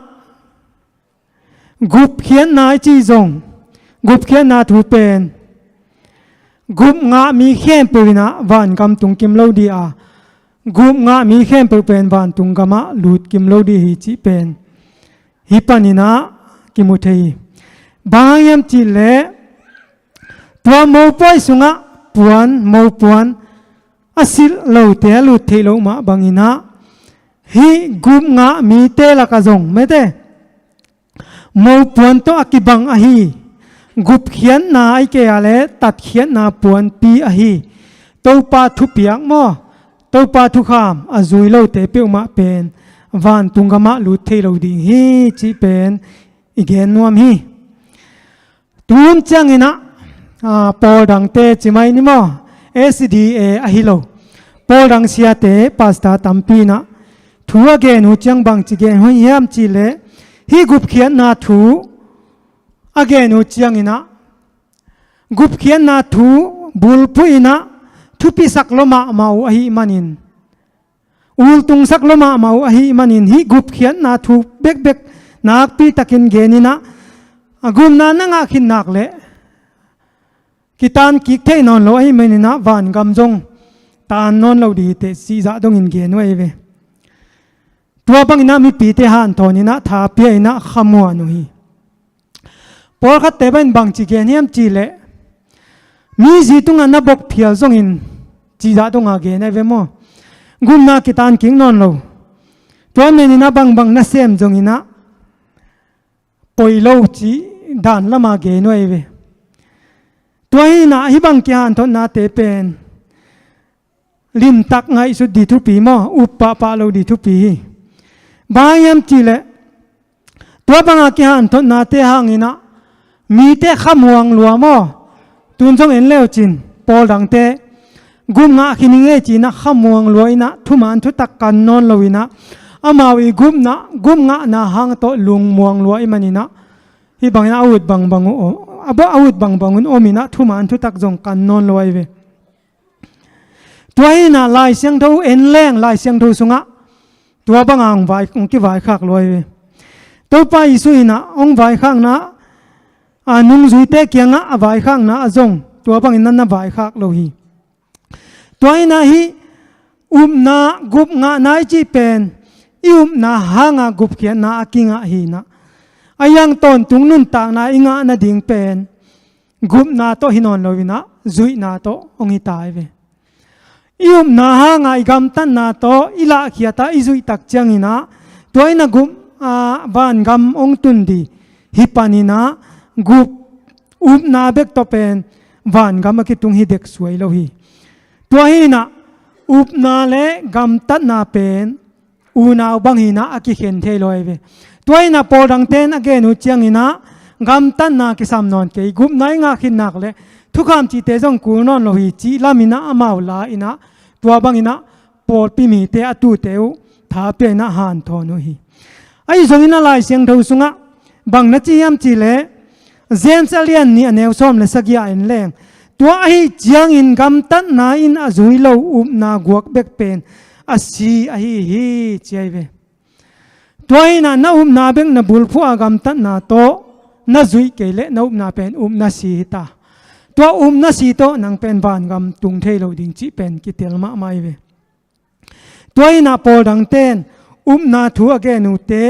gupkhiatna i cih zong, gupkhiatna thu pen gup ngah mi khempeuh in ah vangam tung kim lo ding a, gup ngah mi khempeuh pen vantung gamah lut kim lo ding hi cih pen hih panin ah kimu thei hi. Bang hang hiam cih leh, tua mopawi sungah puan, mopuan a silh lote a lut theih loh mah bangin ah, hih gup ngah mite lakah zong mete mopuan tawh a kibang ahi, gupkhiatna ahih kei a leh tatkhiatna puanpi ahi, Topa thupiak maw, Topa thukham a zui lote peuhmah pen vantung gamah lut thei lo ding hi cih pen i gen nuam hi. Tu hun ciangin ah, aa, pawl dangte ci mai ni maw, S D A ahi lo, pawl dang siate, pastor tampi in ah thu a gen uh ciang bangci gen uh hiam cih leh, hih gupkhiatna thu a gen uh ciangin ah, gupkhiatna thu bulphuh in ah thupisak lua mahmah uh ahih manin, ultungsak lua mahmah uh ahih manin, hih gupkhiatna thu bekbek nakpi takin gen in ah, a gupna na ngah khit nak leh kitan kik thei nawn lo ahih manin ah vangam zong tan nawn lo ding hi teh cih zah dongin gen uh ahi ve. Tua bangin ah mipite hanthawn in ah, tha pia in ah, khamuan uh hi. Pawlkhatte bangin bangci gen hiam cih leh, mi zi tungah na bok phial zongin, cih zah donga gen ahi ve maw, gupna kitan kik nawn lo. Tua men in ah bangbang na sem zongin ah poi lo cih dan lama gen uh ahi ve. Tua hi in ah hih bang kihanthawnate pen limtak ngaihsut ding thupi maw, up pahpah lo ding thupi hi. Bang hang hiam cih leh, tua banga kihanthawnate hangin ah mite khamuang lua maw? Tun zong en leu cin, pawl dangte gup ngah khin hi ngei ci in ah khamuang lua in ah, thuman thutak kan nawn lo in ah, amau i gupna, gup ngahna hang tawh lungmuang lua ahih manin ah, hih bangin ah a ut bangbang uh, a bawh a ut bangbang un om in ah, thuman thutak zong kan nawn lo ahi ve. Tua hi in ah Lai Siangtho en leng, Lai Siangtho sungah tua banga hong vai, hong kivaikhak lua hi ve. Topa Jesu in ah hong vaikhakna, a, nungzuite kiangah a vaikhakna ah zong tua bangin na, na vaikhak lo hi. Tua hi in ah hih upna, gup ngahna i cih pen i upna hanga gupkhiatna a kingah hi in ah, a hiang tawntung nuntakna i ngah nading pen gupna tawh hi nawn lo in ah, zuihna tawh hong hi ta hi ve. I upna hanga i gamtatna tawh i lahkhiat a i zuih tak ciangin ah, tua in ah gup, aa, vangam hong tun ding hi panin ah, gup upna bek tawh pen vangam a kitung hi dek suai lo hi. Tua hi in ah upna le gamtatna pen unau bang hi inah a kikhen thei lo ahi ve. Tua hi inah pawl dangte in a gen uh ciang inah gamtatna kisam nawn kei, gupna i ngah khit nak leh thukham cihte zong kul nawn lo hi cih lam inah amau la inah tua bang inah pawlpi mite a tuute uh tha pia inah hanthawn uh hi. Ahi zongin a Lai Siangtho sungah bang na ci hiam cih leh, James a lian nih a neu sawm le sagih ah en leng, tua ahi ciangin gamtatna in a zui lo upna guak bek pen a si ahi hi, ci ahi ve. Tua hi inah na upna bek na bulphuh a gamtatna tawh na zuih kei leh na upna pen upna si hi ta. Tua upna si tawh nang pen vangam tung thei lo ding cih pen kitel mahmah ahi ve. Tua hi inah pawl dangte in upna thu a gen uhte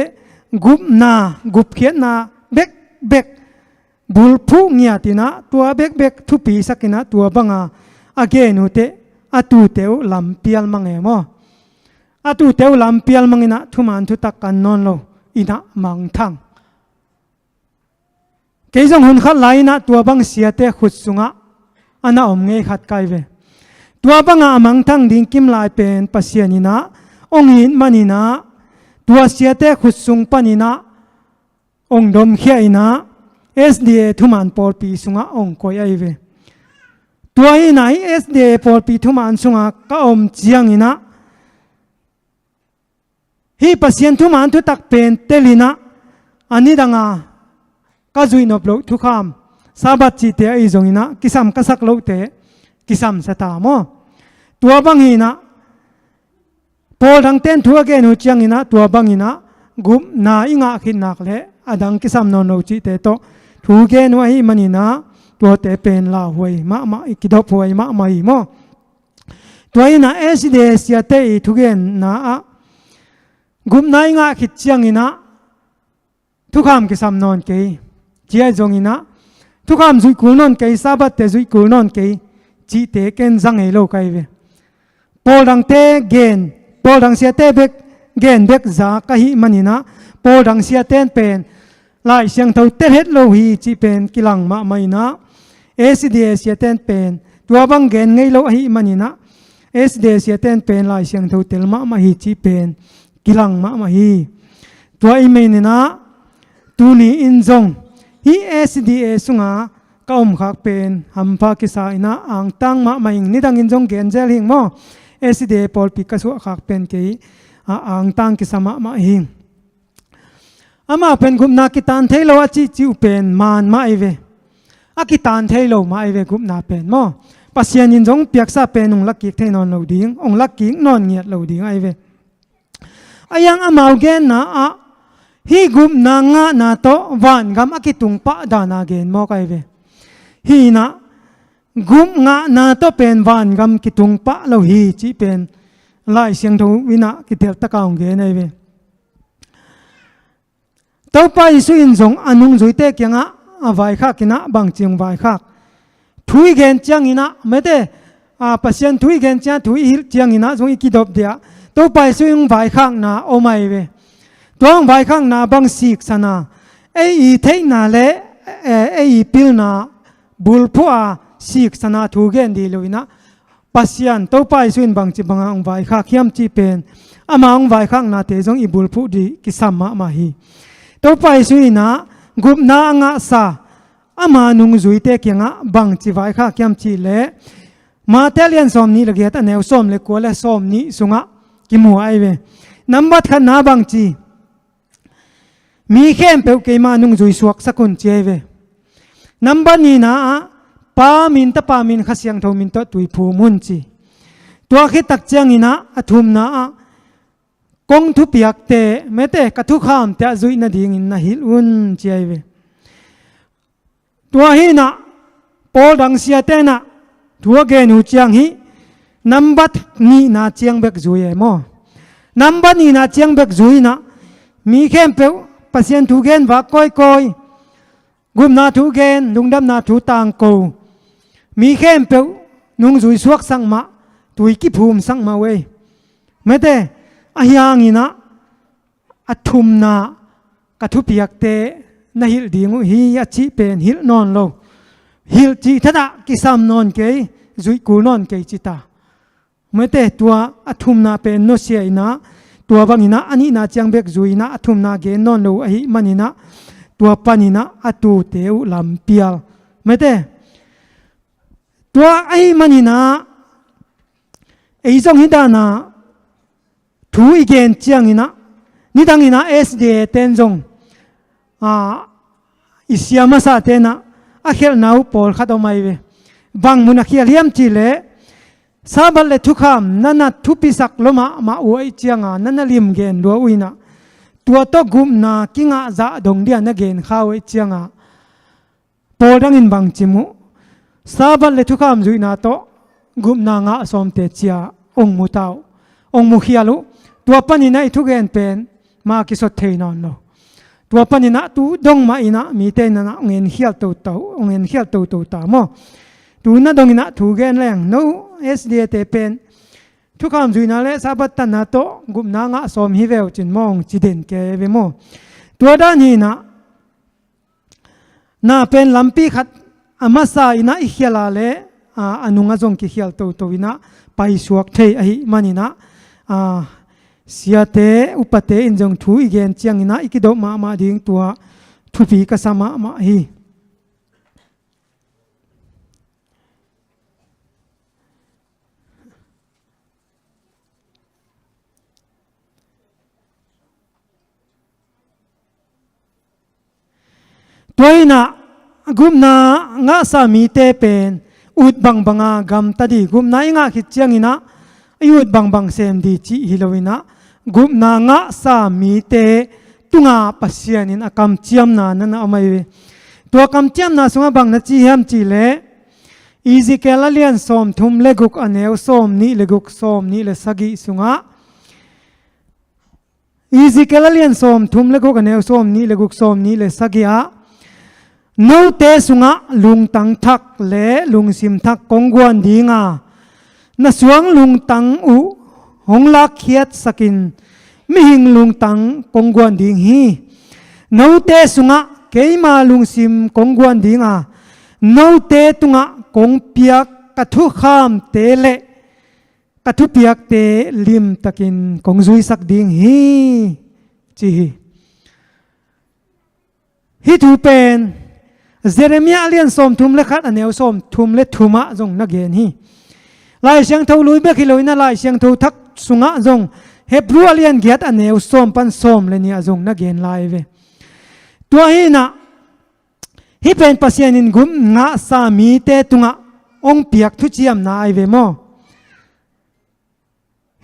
gupna, gupkhiatna bekbek bulphuh ngiat inah tua bekbek thupisak inah tua banga a gen uhte a tuute uh lampial mang e maw? A tuute uh lampial mang inah thuman thutak kan nawn lo inah mangthang. Kei zong hun khat lai inah tua bang siate khut sungah a na om ngei khat ka hi ve. Tua bangah a mangthang ding kim lai pen Pasian inah ong it man inah tua siate khut sung pan inah ong domkhia inah S D A thuman pawlpi sungah ong koih ahi ve. Tua hi inah hih S D A pawlpi thuman sungah ka om ciang inah hih Pasian thuman thutak pen tel inah a nidanga ka zuih nop loh thukham, Sabbath cihte ahi zong inah kisam ka sak lohte kisam sa ta maw? Tua bang hi inah pawl dangte in thu a gen uh ciang inah tua bang inah gupna i ngah khit nak leh a dang kisam nawn lo cihte tawh thu gen uh ahih man inah tuate pen lauhuai mahmah, i kidophuai mahmah hi maw? Tua hi inah S D A siate i thugenna ah gupna i ngah khit ciang inah thukham kisam nawn kei, ci ahi zong inah thukham zuih kul nawn kei, Sabbath-te zuih kul nawn kei cihte ken za ngei lo ka hi ve. Pawl dangte gen, pawl dang siate bek gen bek za ka hih man inah pawl dang siate in pen Lai Siangtho tel het lo hi cih pen kilang mahmah inah S D A siate in pen tua bang gen ngei lo ahih man inah S D A siate in pen Lai Siangtho tel mahmah hi cih pen kilang mahmah hi. Tua ahih man inah tuni in zong hih S D A sunga ka om khak pen hampha kisa inah angtang mahmah hing. Nidangin zong gen zel hing maw? S D A pawlpi ka suah khak pen kei a angtang kisa mahmah hing. Amau pen gupna kitan thei lo a cihcih uh pen maan mah ahi ve. A kitan thei lo mah ahi ve gupna pen maw? Pasian in zong piaksa pen ong lakik thei nawn lo ding, ong lakik nawn ngiat lo ding ahi ve. A hiang amau genna ah hih gupna ngahna tawh vangam a kitung pah dana gen mawk ahi ve. Hih inah gup ngahna tawh pen vangam kitung pah lo hi cih pen Lai Siangtho inah kiteltak a ong gen ahi ve. Topa Jesuh in zong a nungzuite kiangah a vaikhak inah bangci ong vaikhak? Thu i gen ciang inah mete, a, Pasian thu i gen ciang, thu i hilh ciang inah zong i kidop dia Topa Jesuh in ong vaikhakna om ahi ve. Tua ong vaikhakna bang siksana, ei i theihna le, e, ei i pilna bulphuh a siksana thu gen di lo inah Pasian, Topa Jesuh in bangci banga ong vaikhak hiam cih pen ama ong vaikhaknate zong i bulphuh di kisam mahmah hi. Topa Jesuh inah gupna a ngahsa ama nungzuite kiangah bangci vaikhak hiam cih leh Mate lian sawm nih le giat a neu sawm le kua le sawm nih sungah kimu ahi ve. Nambat khatna bangci, mi khempeuh keima nungzui suaksak un ci ahi ve. Nambat nihna ah Pa min, Tapa min, Kha Siangtho min tawh tui phum un ci. Tua khit tak ciang inah a thumna ah kong thupiakte mete ka thukhamte ah zuih nadingin na hilh un ci ahi ve. Tua hi inah pawl dang siate inah thu a gen uh ciang hih nambat nihna ciang bek zui e maw? Nambat nihna ciang bek zui inah mi khempeuh Pasian thu gen vak kawikawi, gupna thu gen, lungdamna thu tangko, mi khempeuh nungzui suaksak mah, tui kiphumsak mah uh ei. Mete, ahi hang inah a thumna ka thupiakte na hilh ding uh hi a cih pen hilh nawn lo. Hilh cih thatah kisam nawn kei, zuih kul nawn kei ci ta. Mete, tua a thumna pen nusia inah tua bangin ah a nihna ciang bek zui in ah a thumna gen nawn lo uh ahih manin ah tua panin ah a tuute uh lampial. Mate, tua ahih manin ah ei zong hih dan ah thu i gen ciangin ah nidangin ah S D A ten zong, ah, i sia masa ten ah a khialhna uh pawlkhat om ahi ve. Bang mun a khial hiam cih leh Sabbath le thukham na na thupisak lua mahmah uh ahih ciangin na na limgen lua uh in ah tua tawh gupna kingah zah dong dia na gen kha uh ahih ciangin pawl dangin bang ci mu, Sabbath le thukham zuihna tawh gupna ngah sawmte ci-a hong mu ta uh, hong mu khial uh. Tua panin ah i thugen pen mah kisot thei nawn lo. Tua panin ah tu dong mah in ah mite in ah hong en khial toto, hong en khial toto ta maw. Tu na dongin ah thu gen leng no S D A te pen thukham zuihna le Sabbath tanna tawh gupna ngah sawm hi ve uh cin maw hong ci den kei ve maw. Tua dan hi in ah na pen lampi khat a masa in ah i khial a le, a, a nung ah zong kikhial toto in ah paisuak thei ahih manin ah, a, siate upate in zong thu i gen ciangin ah i kidop mahmah ding tua thupi ka sa mahmah hi. Tua in ah gupna ngahsa mite pen ut bangbanga gamta di, gupna i ngah khit ciangin ah i ut bangbang sem di cih hi lo in ah gupna ngahsa mite tungah Pasian in a kamciamna na na om ahi ve. Tua kamciamna sungah bang na ci hiam cih leh Ezekiel a lian sawmthum le guk a neu sawmnih le guk, sawmnih le sagih sungah, Ezekiel a lian sawmthum le guk a neu sawmnih le guk, sawmnih le sagih ah note sungah lungtang thak le lungsim thak kong guan ding a, na suang lungtang uh hong lakkhiatsakin mihing lungtang kong guan ding hi. Note sungah keima lungsim kong guan ding a, note tungah kong piak ka thukhamte le ka thupiakte limtakin kong zuisak ding hi, ci hi. Hih thu pen Jeremiah a lian sawmthum le khat a neu sawmthum le thum ah zong na gen hi. Lai Siangtho lui bek hi lo in ah Lai Siangtho thak sungah zong Hebrew a lian giat a neu sawm pan sawm le nih ah zong na gen lai ve. Tua hi in ah hih pen Pasian in gupna ngahsa mite tungah hong piak thuciamna ahi ve maw.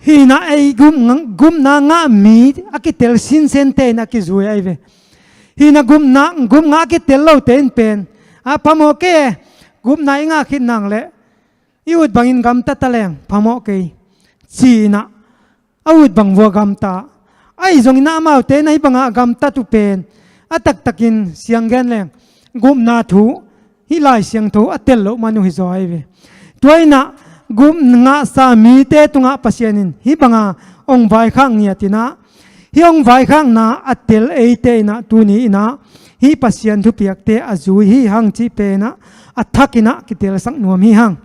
Hih in ah ei gum, gupna ngah mi a kitel sinsente in a kizui ahi ve. Hih in ah gupna, gupna a kitel lote in pen a phamawh kei e, gupna i ngah khit nang leh i ut bangin gamta ta leng phamawh kei, ci in ah a ut bang vua gamta. Ahi zongin ah amaute in ah hih bangah gamtat uh pen a taktakin siang gen leng gupna thu hih Lai Siangtho a tel loh man uh hi zaw ahi ve. Tua in ah gupna ngahsa mite tungah Pasian in hih banga hong vaikhak ngiat in ah hih hong vaikhakna a tel eite in ah tuni in ah hih Pasian thupiakte a zui hi hang cih pen ah a thak in ah kitelsak nuam hi hang.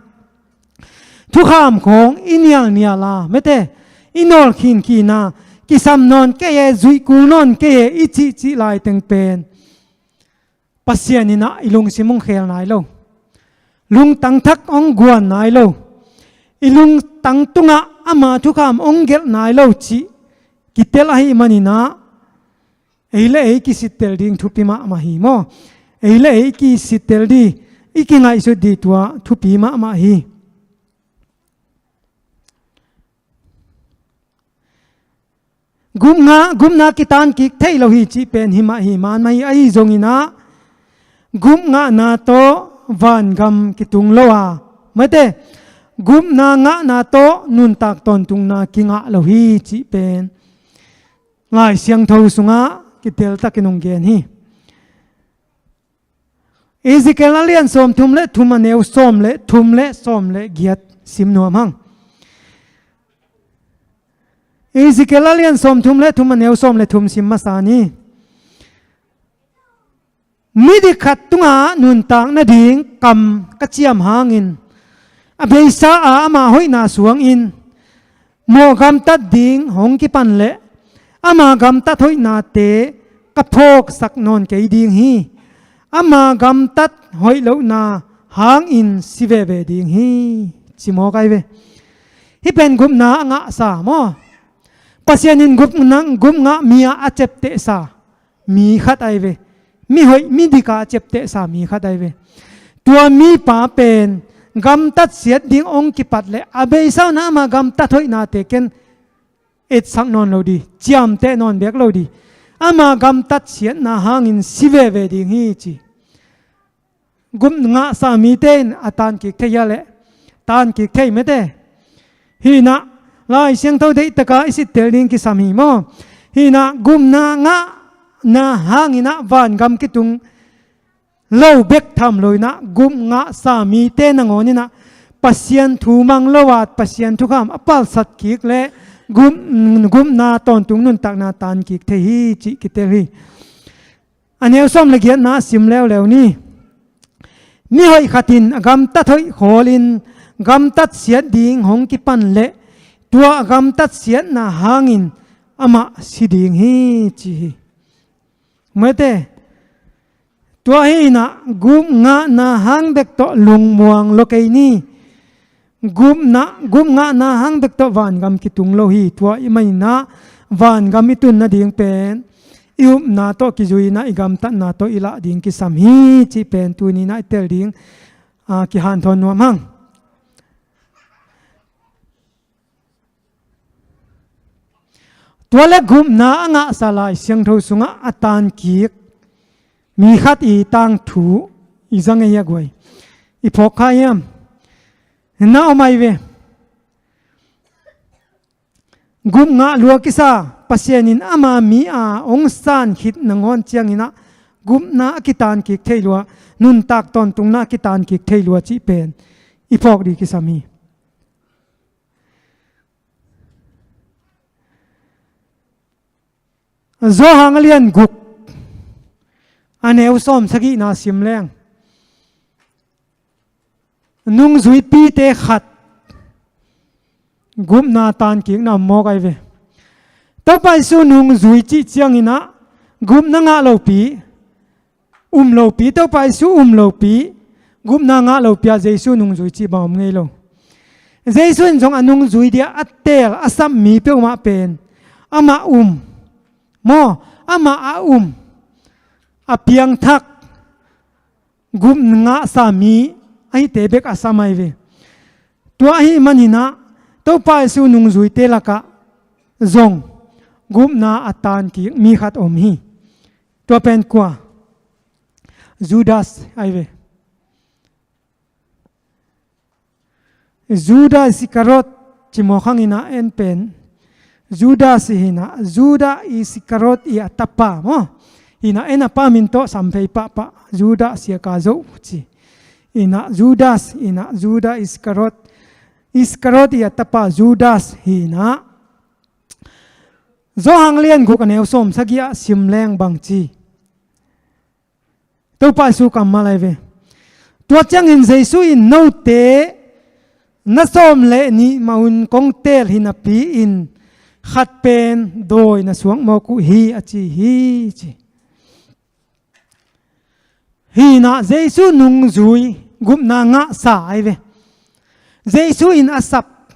Thukham khawng i nialnial a, mate, i nawl khinkhin a, kisam nawn kei e, zuih kul nawn kei e i cihcih laiteng pen Pasian in ah i lungsim hong khel nai lo. Lungtang thak hong guan nai lo. I lungtang tungah ama thukham hong gelh nai lo cih kitel ahih manin ah ei le ei kisittel ding thupi mahmah hi maw. Ei le ei kisittel di, i kingaihsut di tua thupi mahmah hi. Gupna, gupna kitan kik thei lo hi cih pen hi mah hi, man mah hi. Ahi zongin ah gupna ngahna tawh vangam kitung lo a, mate, gupna ngahna tawh nuntak tawntungna kingah lo hi cih pen Lai Siangtho sungah kiteltakin hong gen hi. Ezekiel a lian sawmthum le thum a neu sawm le thum le sawm le giat sim nuam hang. Ezekiel a lian sawmthum le thum a neu sawm le thum sim masa ni. Midik khat tungah nuntak nading kam ka ciam hangin a beisa a ama hoihna suangin mawh gamtat ding hong kipan leh Ama gamtat hoihnate ka phawksak nawn kei ding hi. Ama gamtat hoih lohna hangin si veve ding hi, ci mawk ai ve. Hih pen gupna a ngahsa maw? Pasian in gupna, gupngah mi-ah a ciaptehsa mi khat ai ve. Mihoih, midikah a ciaptehsa mi khat ai ve. Tua mipa pen gamtat siat ding hong kipat leh a beisa un ama gamtat hoihnate ken etsak nawn lo ding, ciamteh nawn bek lo ding. Ama gamtat siatna hangin si veve ding hi, ci. Gupngahsa mite in a tankik thei hia leh? Tankik thei mete. Hinah Lai Siangtho deihtaka i sittel ding kisam hi maw? Hinah gupna ngahna hanginah vangam kitung lo bek tham loinah gupngahsa mite nangawninah Pasian thu mang lo-a Pasian thukham a palsat kik leh gup, gupna tawntung nuntakna tankik thei hi, cih kitel hi. A neu sawm le giatna a sim leuleu ni. Mihoih khat in a gamtat hoih khawlin gamtat siat ding hong kipan leh tua a gamtat siatna hangin amah si ding hi, ci hi. Mete, tua hinah gupngahna hang bek tawh lungmuang lo kei ni. Gupna, gupngahna hang bek tawh vangam kitung lo hi. Tua i maninah vangam i tun nading pen i upna tawh kizuinah i gamtatna tawh i lah ding kisam hi, cih pen tuninah i tel ding, a, kihanthawn nuam hang. Tua le gupna a ngahsa Lai Siangtho sungah a tankik mi khat i tangthu i za ngei a guai. I phawk kha hiam? Na om ai ve. Gupngah lua kisa Pasian in ama mi-a hong san khit nangawn cianginah gupna a kitankik thei lua, nuntak tawntungna a kitankik thei lua cih pen i phawk ding kisam hi. Johan a lian guk, a neu sawm sagihna sim leng. Nungzuipite khat gupna tankikna om mawk ai ve. Topa Jesu nungzui cih cianginah gupna ngah lopi, um lopi, Topa Jesu um lopi, gupna ngah lopi-ah Jesu nungzui cih bang om ngei lo. Jesu in zong a nungzui dia a teel a sap mi peuhmah pen amah um maw, amah a um, a piangthak, gupna ngahsa mi ahite bek a sam ai ve. Tua ahih maninah Topa Jesu nungzuite lakah zong gupna a tankik mi khat om hi. Tua pen kua? Judas ai ve. Judas Iskariot ci mawk hanginah en pen Judas i hinah, Judas Iskariot i a tapa maw? Hinah en a pa min tawh sam phei pahpah, Judas siaka zo ci. Hinah Judas, hinah Judas Iskariot, Iskariot i a tapa Judas hinah. Johan lian guk a neu sawm sagih ah sim leng bang ci. Topa Jesu kammal ai ve. Tua ciangin Jesu in note na sawm le nih mah un kong teel hi napi-in khat pen dawi na suak mawk uh hi, a ci hi, ci. Hinah Jesu nungzui gupna ngahsa ai ve. Jesu in a sap,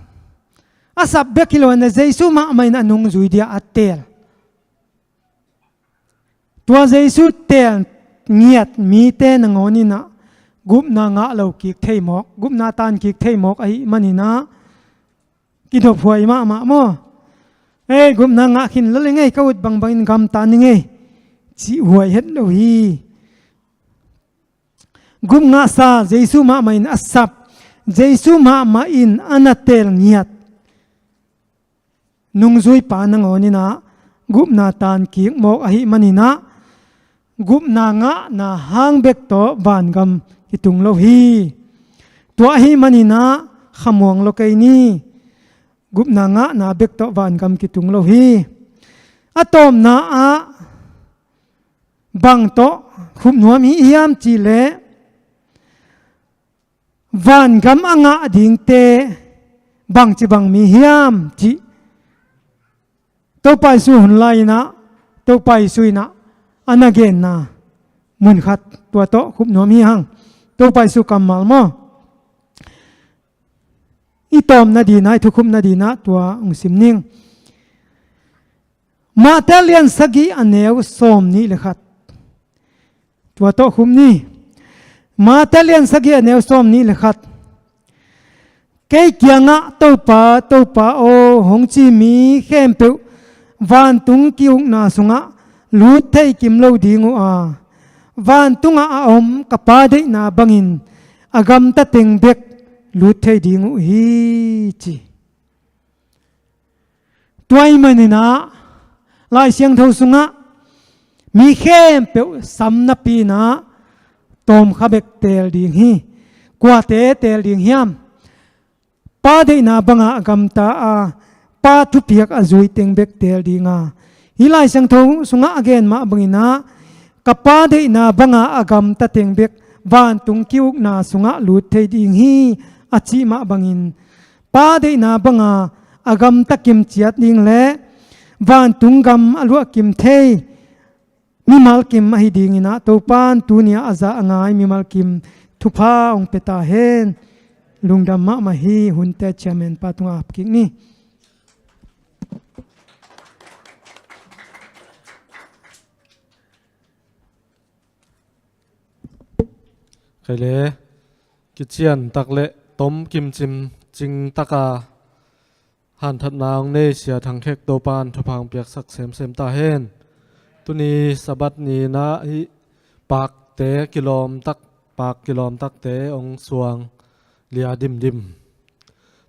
a sap bek hi lo-in a Jesu mahmah in a nungzui dia a teel. Tua Jesu teel ngiat mite nangawninah gupna ngah lo kik thei mawk, gupna tan kik thei mawk ahih maninah kidophuai mahmah maw? Ei, gupna ngah khin lo le ngei, ka ut bangbangin gamta ni ngei, cih huai het lo hi. Gupngahsa Jesu mahmah in a sap, Jesu mahmah in a na teel ngiat nungzuipa nangawninah gupna tan kik mawk ahih maninah gupna ngahna hang bek tawh vangam kitung lo hi. Tua ahih maninah khamuang lo kei ni. Gupna ngahna bek tawh vangam kitung lo hi. A tawpna ah bang tawh khupnuam hi hiam cihleh, vangam a ngah dingte bangci bang mi hiam cih Topa Jesu hun lai-inah, Topa Jesu inah a na genna mun khat tua tawh khup nuam hi hang. Topa Jesu kammal maw? I tawpna dinah, i thukhupna dinah tua hong sim ning. Mate lian sagih a neu sawm nih le khat. Tua tawh khup ni. Mate lian sagih a neu sawm nih le khat. Kei kiangah Topa, Topa aw, hong ci mi khempeuh vantung ki-ukna sungah lut thei kim lo ding uh a, vantungah a om ka Pa deihna bangin a gamta teng bek lut thei ding uh hi, ci. Tua ahih maninah Lai Siangtho sungah mi khempeuh sam napi-inah tawmkha bek teel ding hi. Kuate teel ding hiam? Pa deihna banga a gamta a, Pa thupiak a zui teng bek teel dinga, hih Lai Siangtho sungah a gen mah banginah ka Pa deihna banga a gamta teng bek vantung ki-ukna sungah lut thei ding hi a cih mah bangin, Pa deihna banga a gamta kim ciat ding le vantung gam a luah kim thei mimal kim ahi dinginah Topan tuni-ah a za a ngai mimal kim thupha hong pia ta hen. Lungdam mahmah hi. Hunte chairman pa tungah ap kik ni. Kei le kician tak le tom kimcim cing taka hanthatna hong nei Sia Thang Khek Topan thupha hong piaksak semsem ta hen. Tuni Sabbath ni-inah hih pakte kilawm tak, pak kilawm takte hong suang lia dimdim.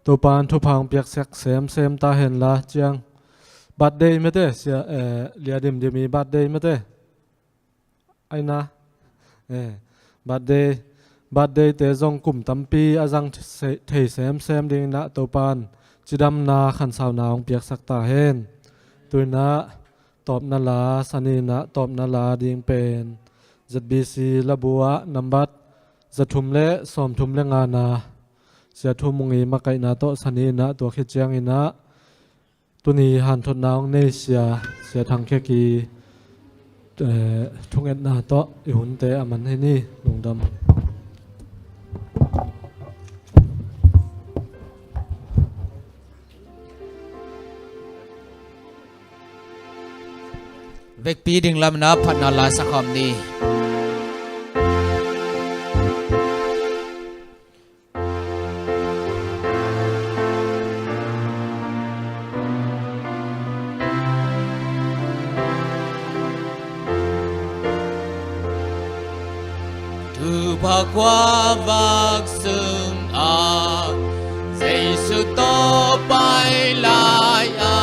Topan thupha hong piaksak semsem ta hen la ciang. Birthday mete, Sia, eh, lia dimdim i birthday mete. Aina, eh, birthday, birthday te zong kum tampi a zang se-, thei semsem dinginah Topan cidamna khansauna hong piaksak ta hen. Tuinah tawpna la, saninah tawpna la ding pen Z B C labu-ah nambat zathum le sawmthum le ngana Sia Thu Mung i makaihna tawh saninah tua khit cianginah tuni hanthotna hong nei Sia, Sia Thang Khek i, eh, thungetna tawh i hunte a man hi ni. Lungdam. Vekpi ding lamna phatna la sakhawm ni. Thupha khua vak sungah Jesu tawh pai lai-a,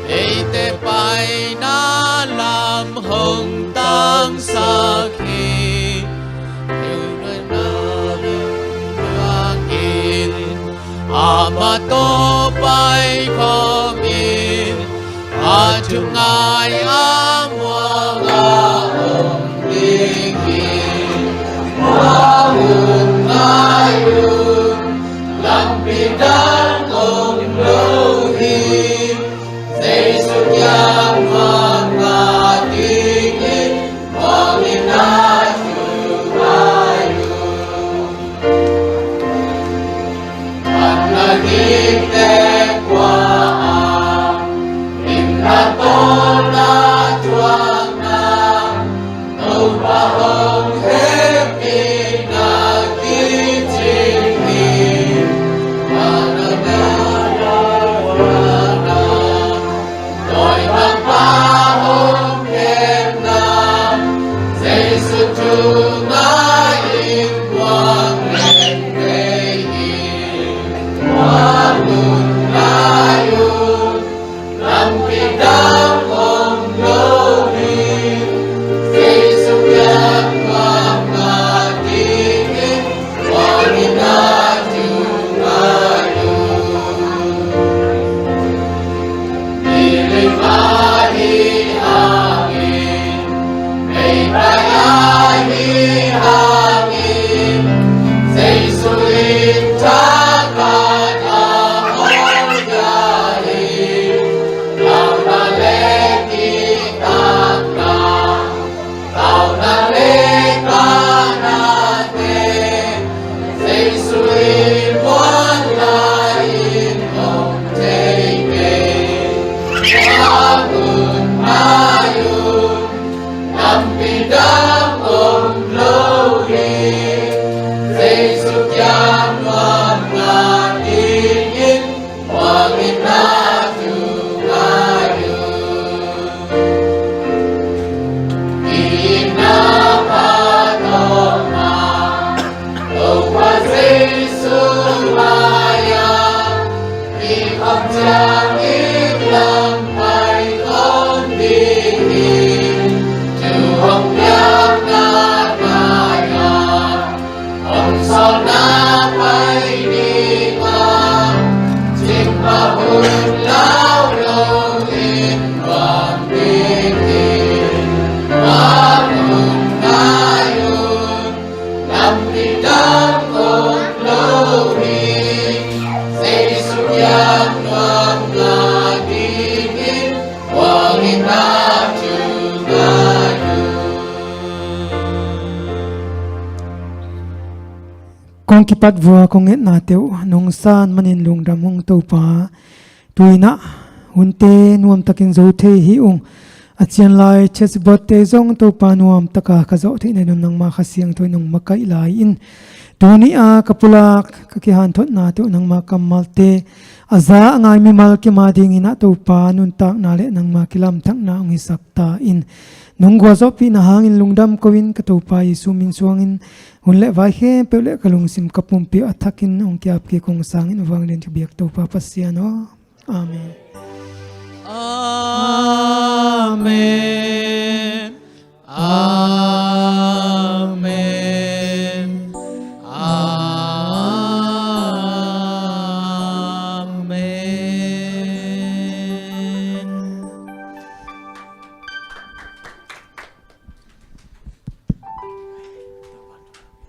eite paina lam hong tangsak hi. Amah tawh paikhawmin a thungai a muang a om ding hi. Tua hun ngai un lampi dang om lo hi. Jesu kiang muang a ding hi. Dawimangpa hong khenna, Jesu thu ngai in muang leng vei hi. Tua hun Kong kipat vua kong ngetnate uh nong san manin lungdam ung Topa. Tu-in ah hunte nuamtakin zo thei hi ung. A cianlai chessboard-te zong Topa nuamtaka ka zawh theih nading nangma Kha Siangtho in nong makaih lai-in, tuni-a ka pulak ka kihanthotnate uh nangma kammalte a za a ngai mimal kim a dingin ah Topa nuntakna le nangma kilamthakna hong hisak ta in. Nong gualzawhpihna hangin lungdam ko-in ka Topa Jesu min suangin hun le vai khempeuh le ka lungsim ka pumpi a thakin hong kiap kik ung. Sangin vang den ka biak Topa Pasian aw. Amen. Amen. Amen.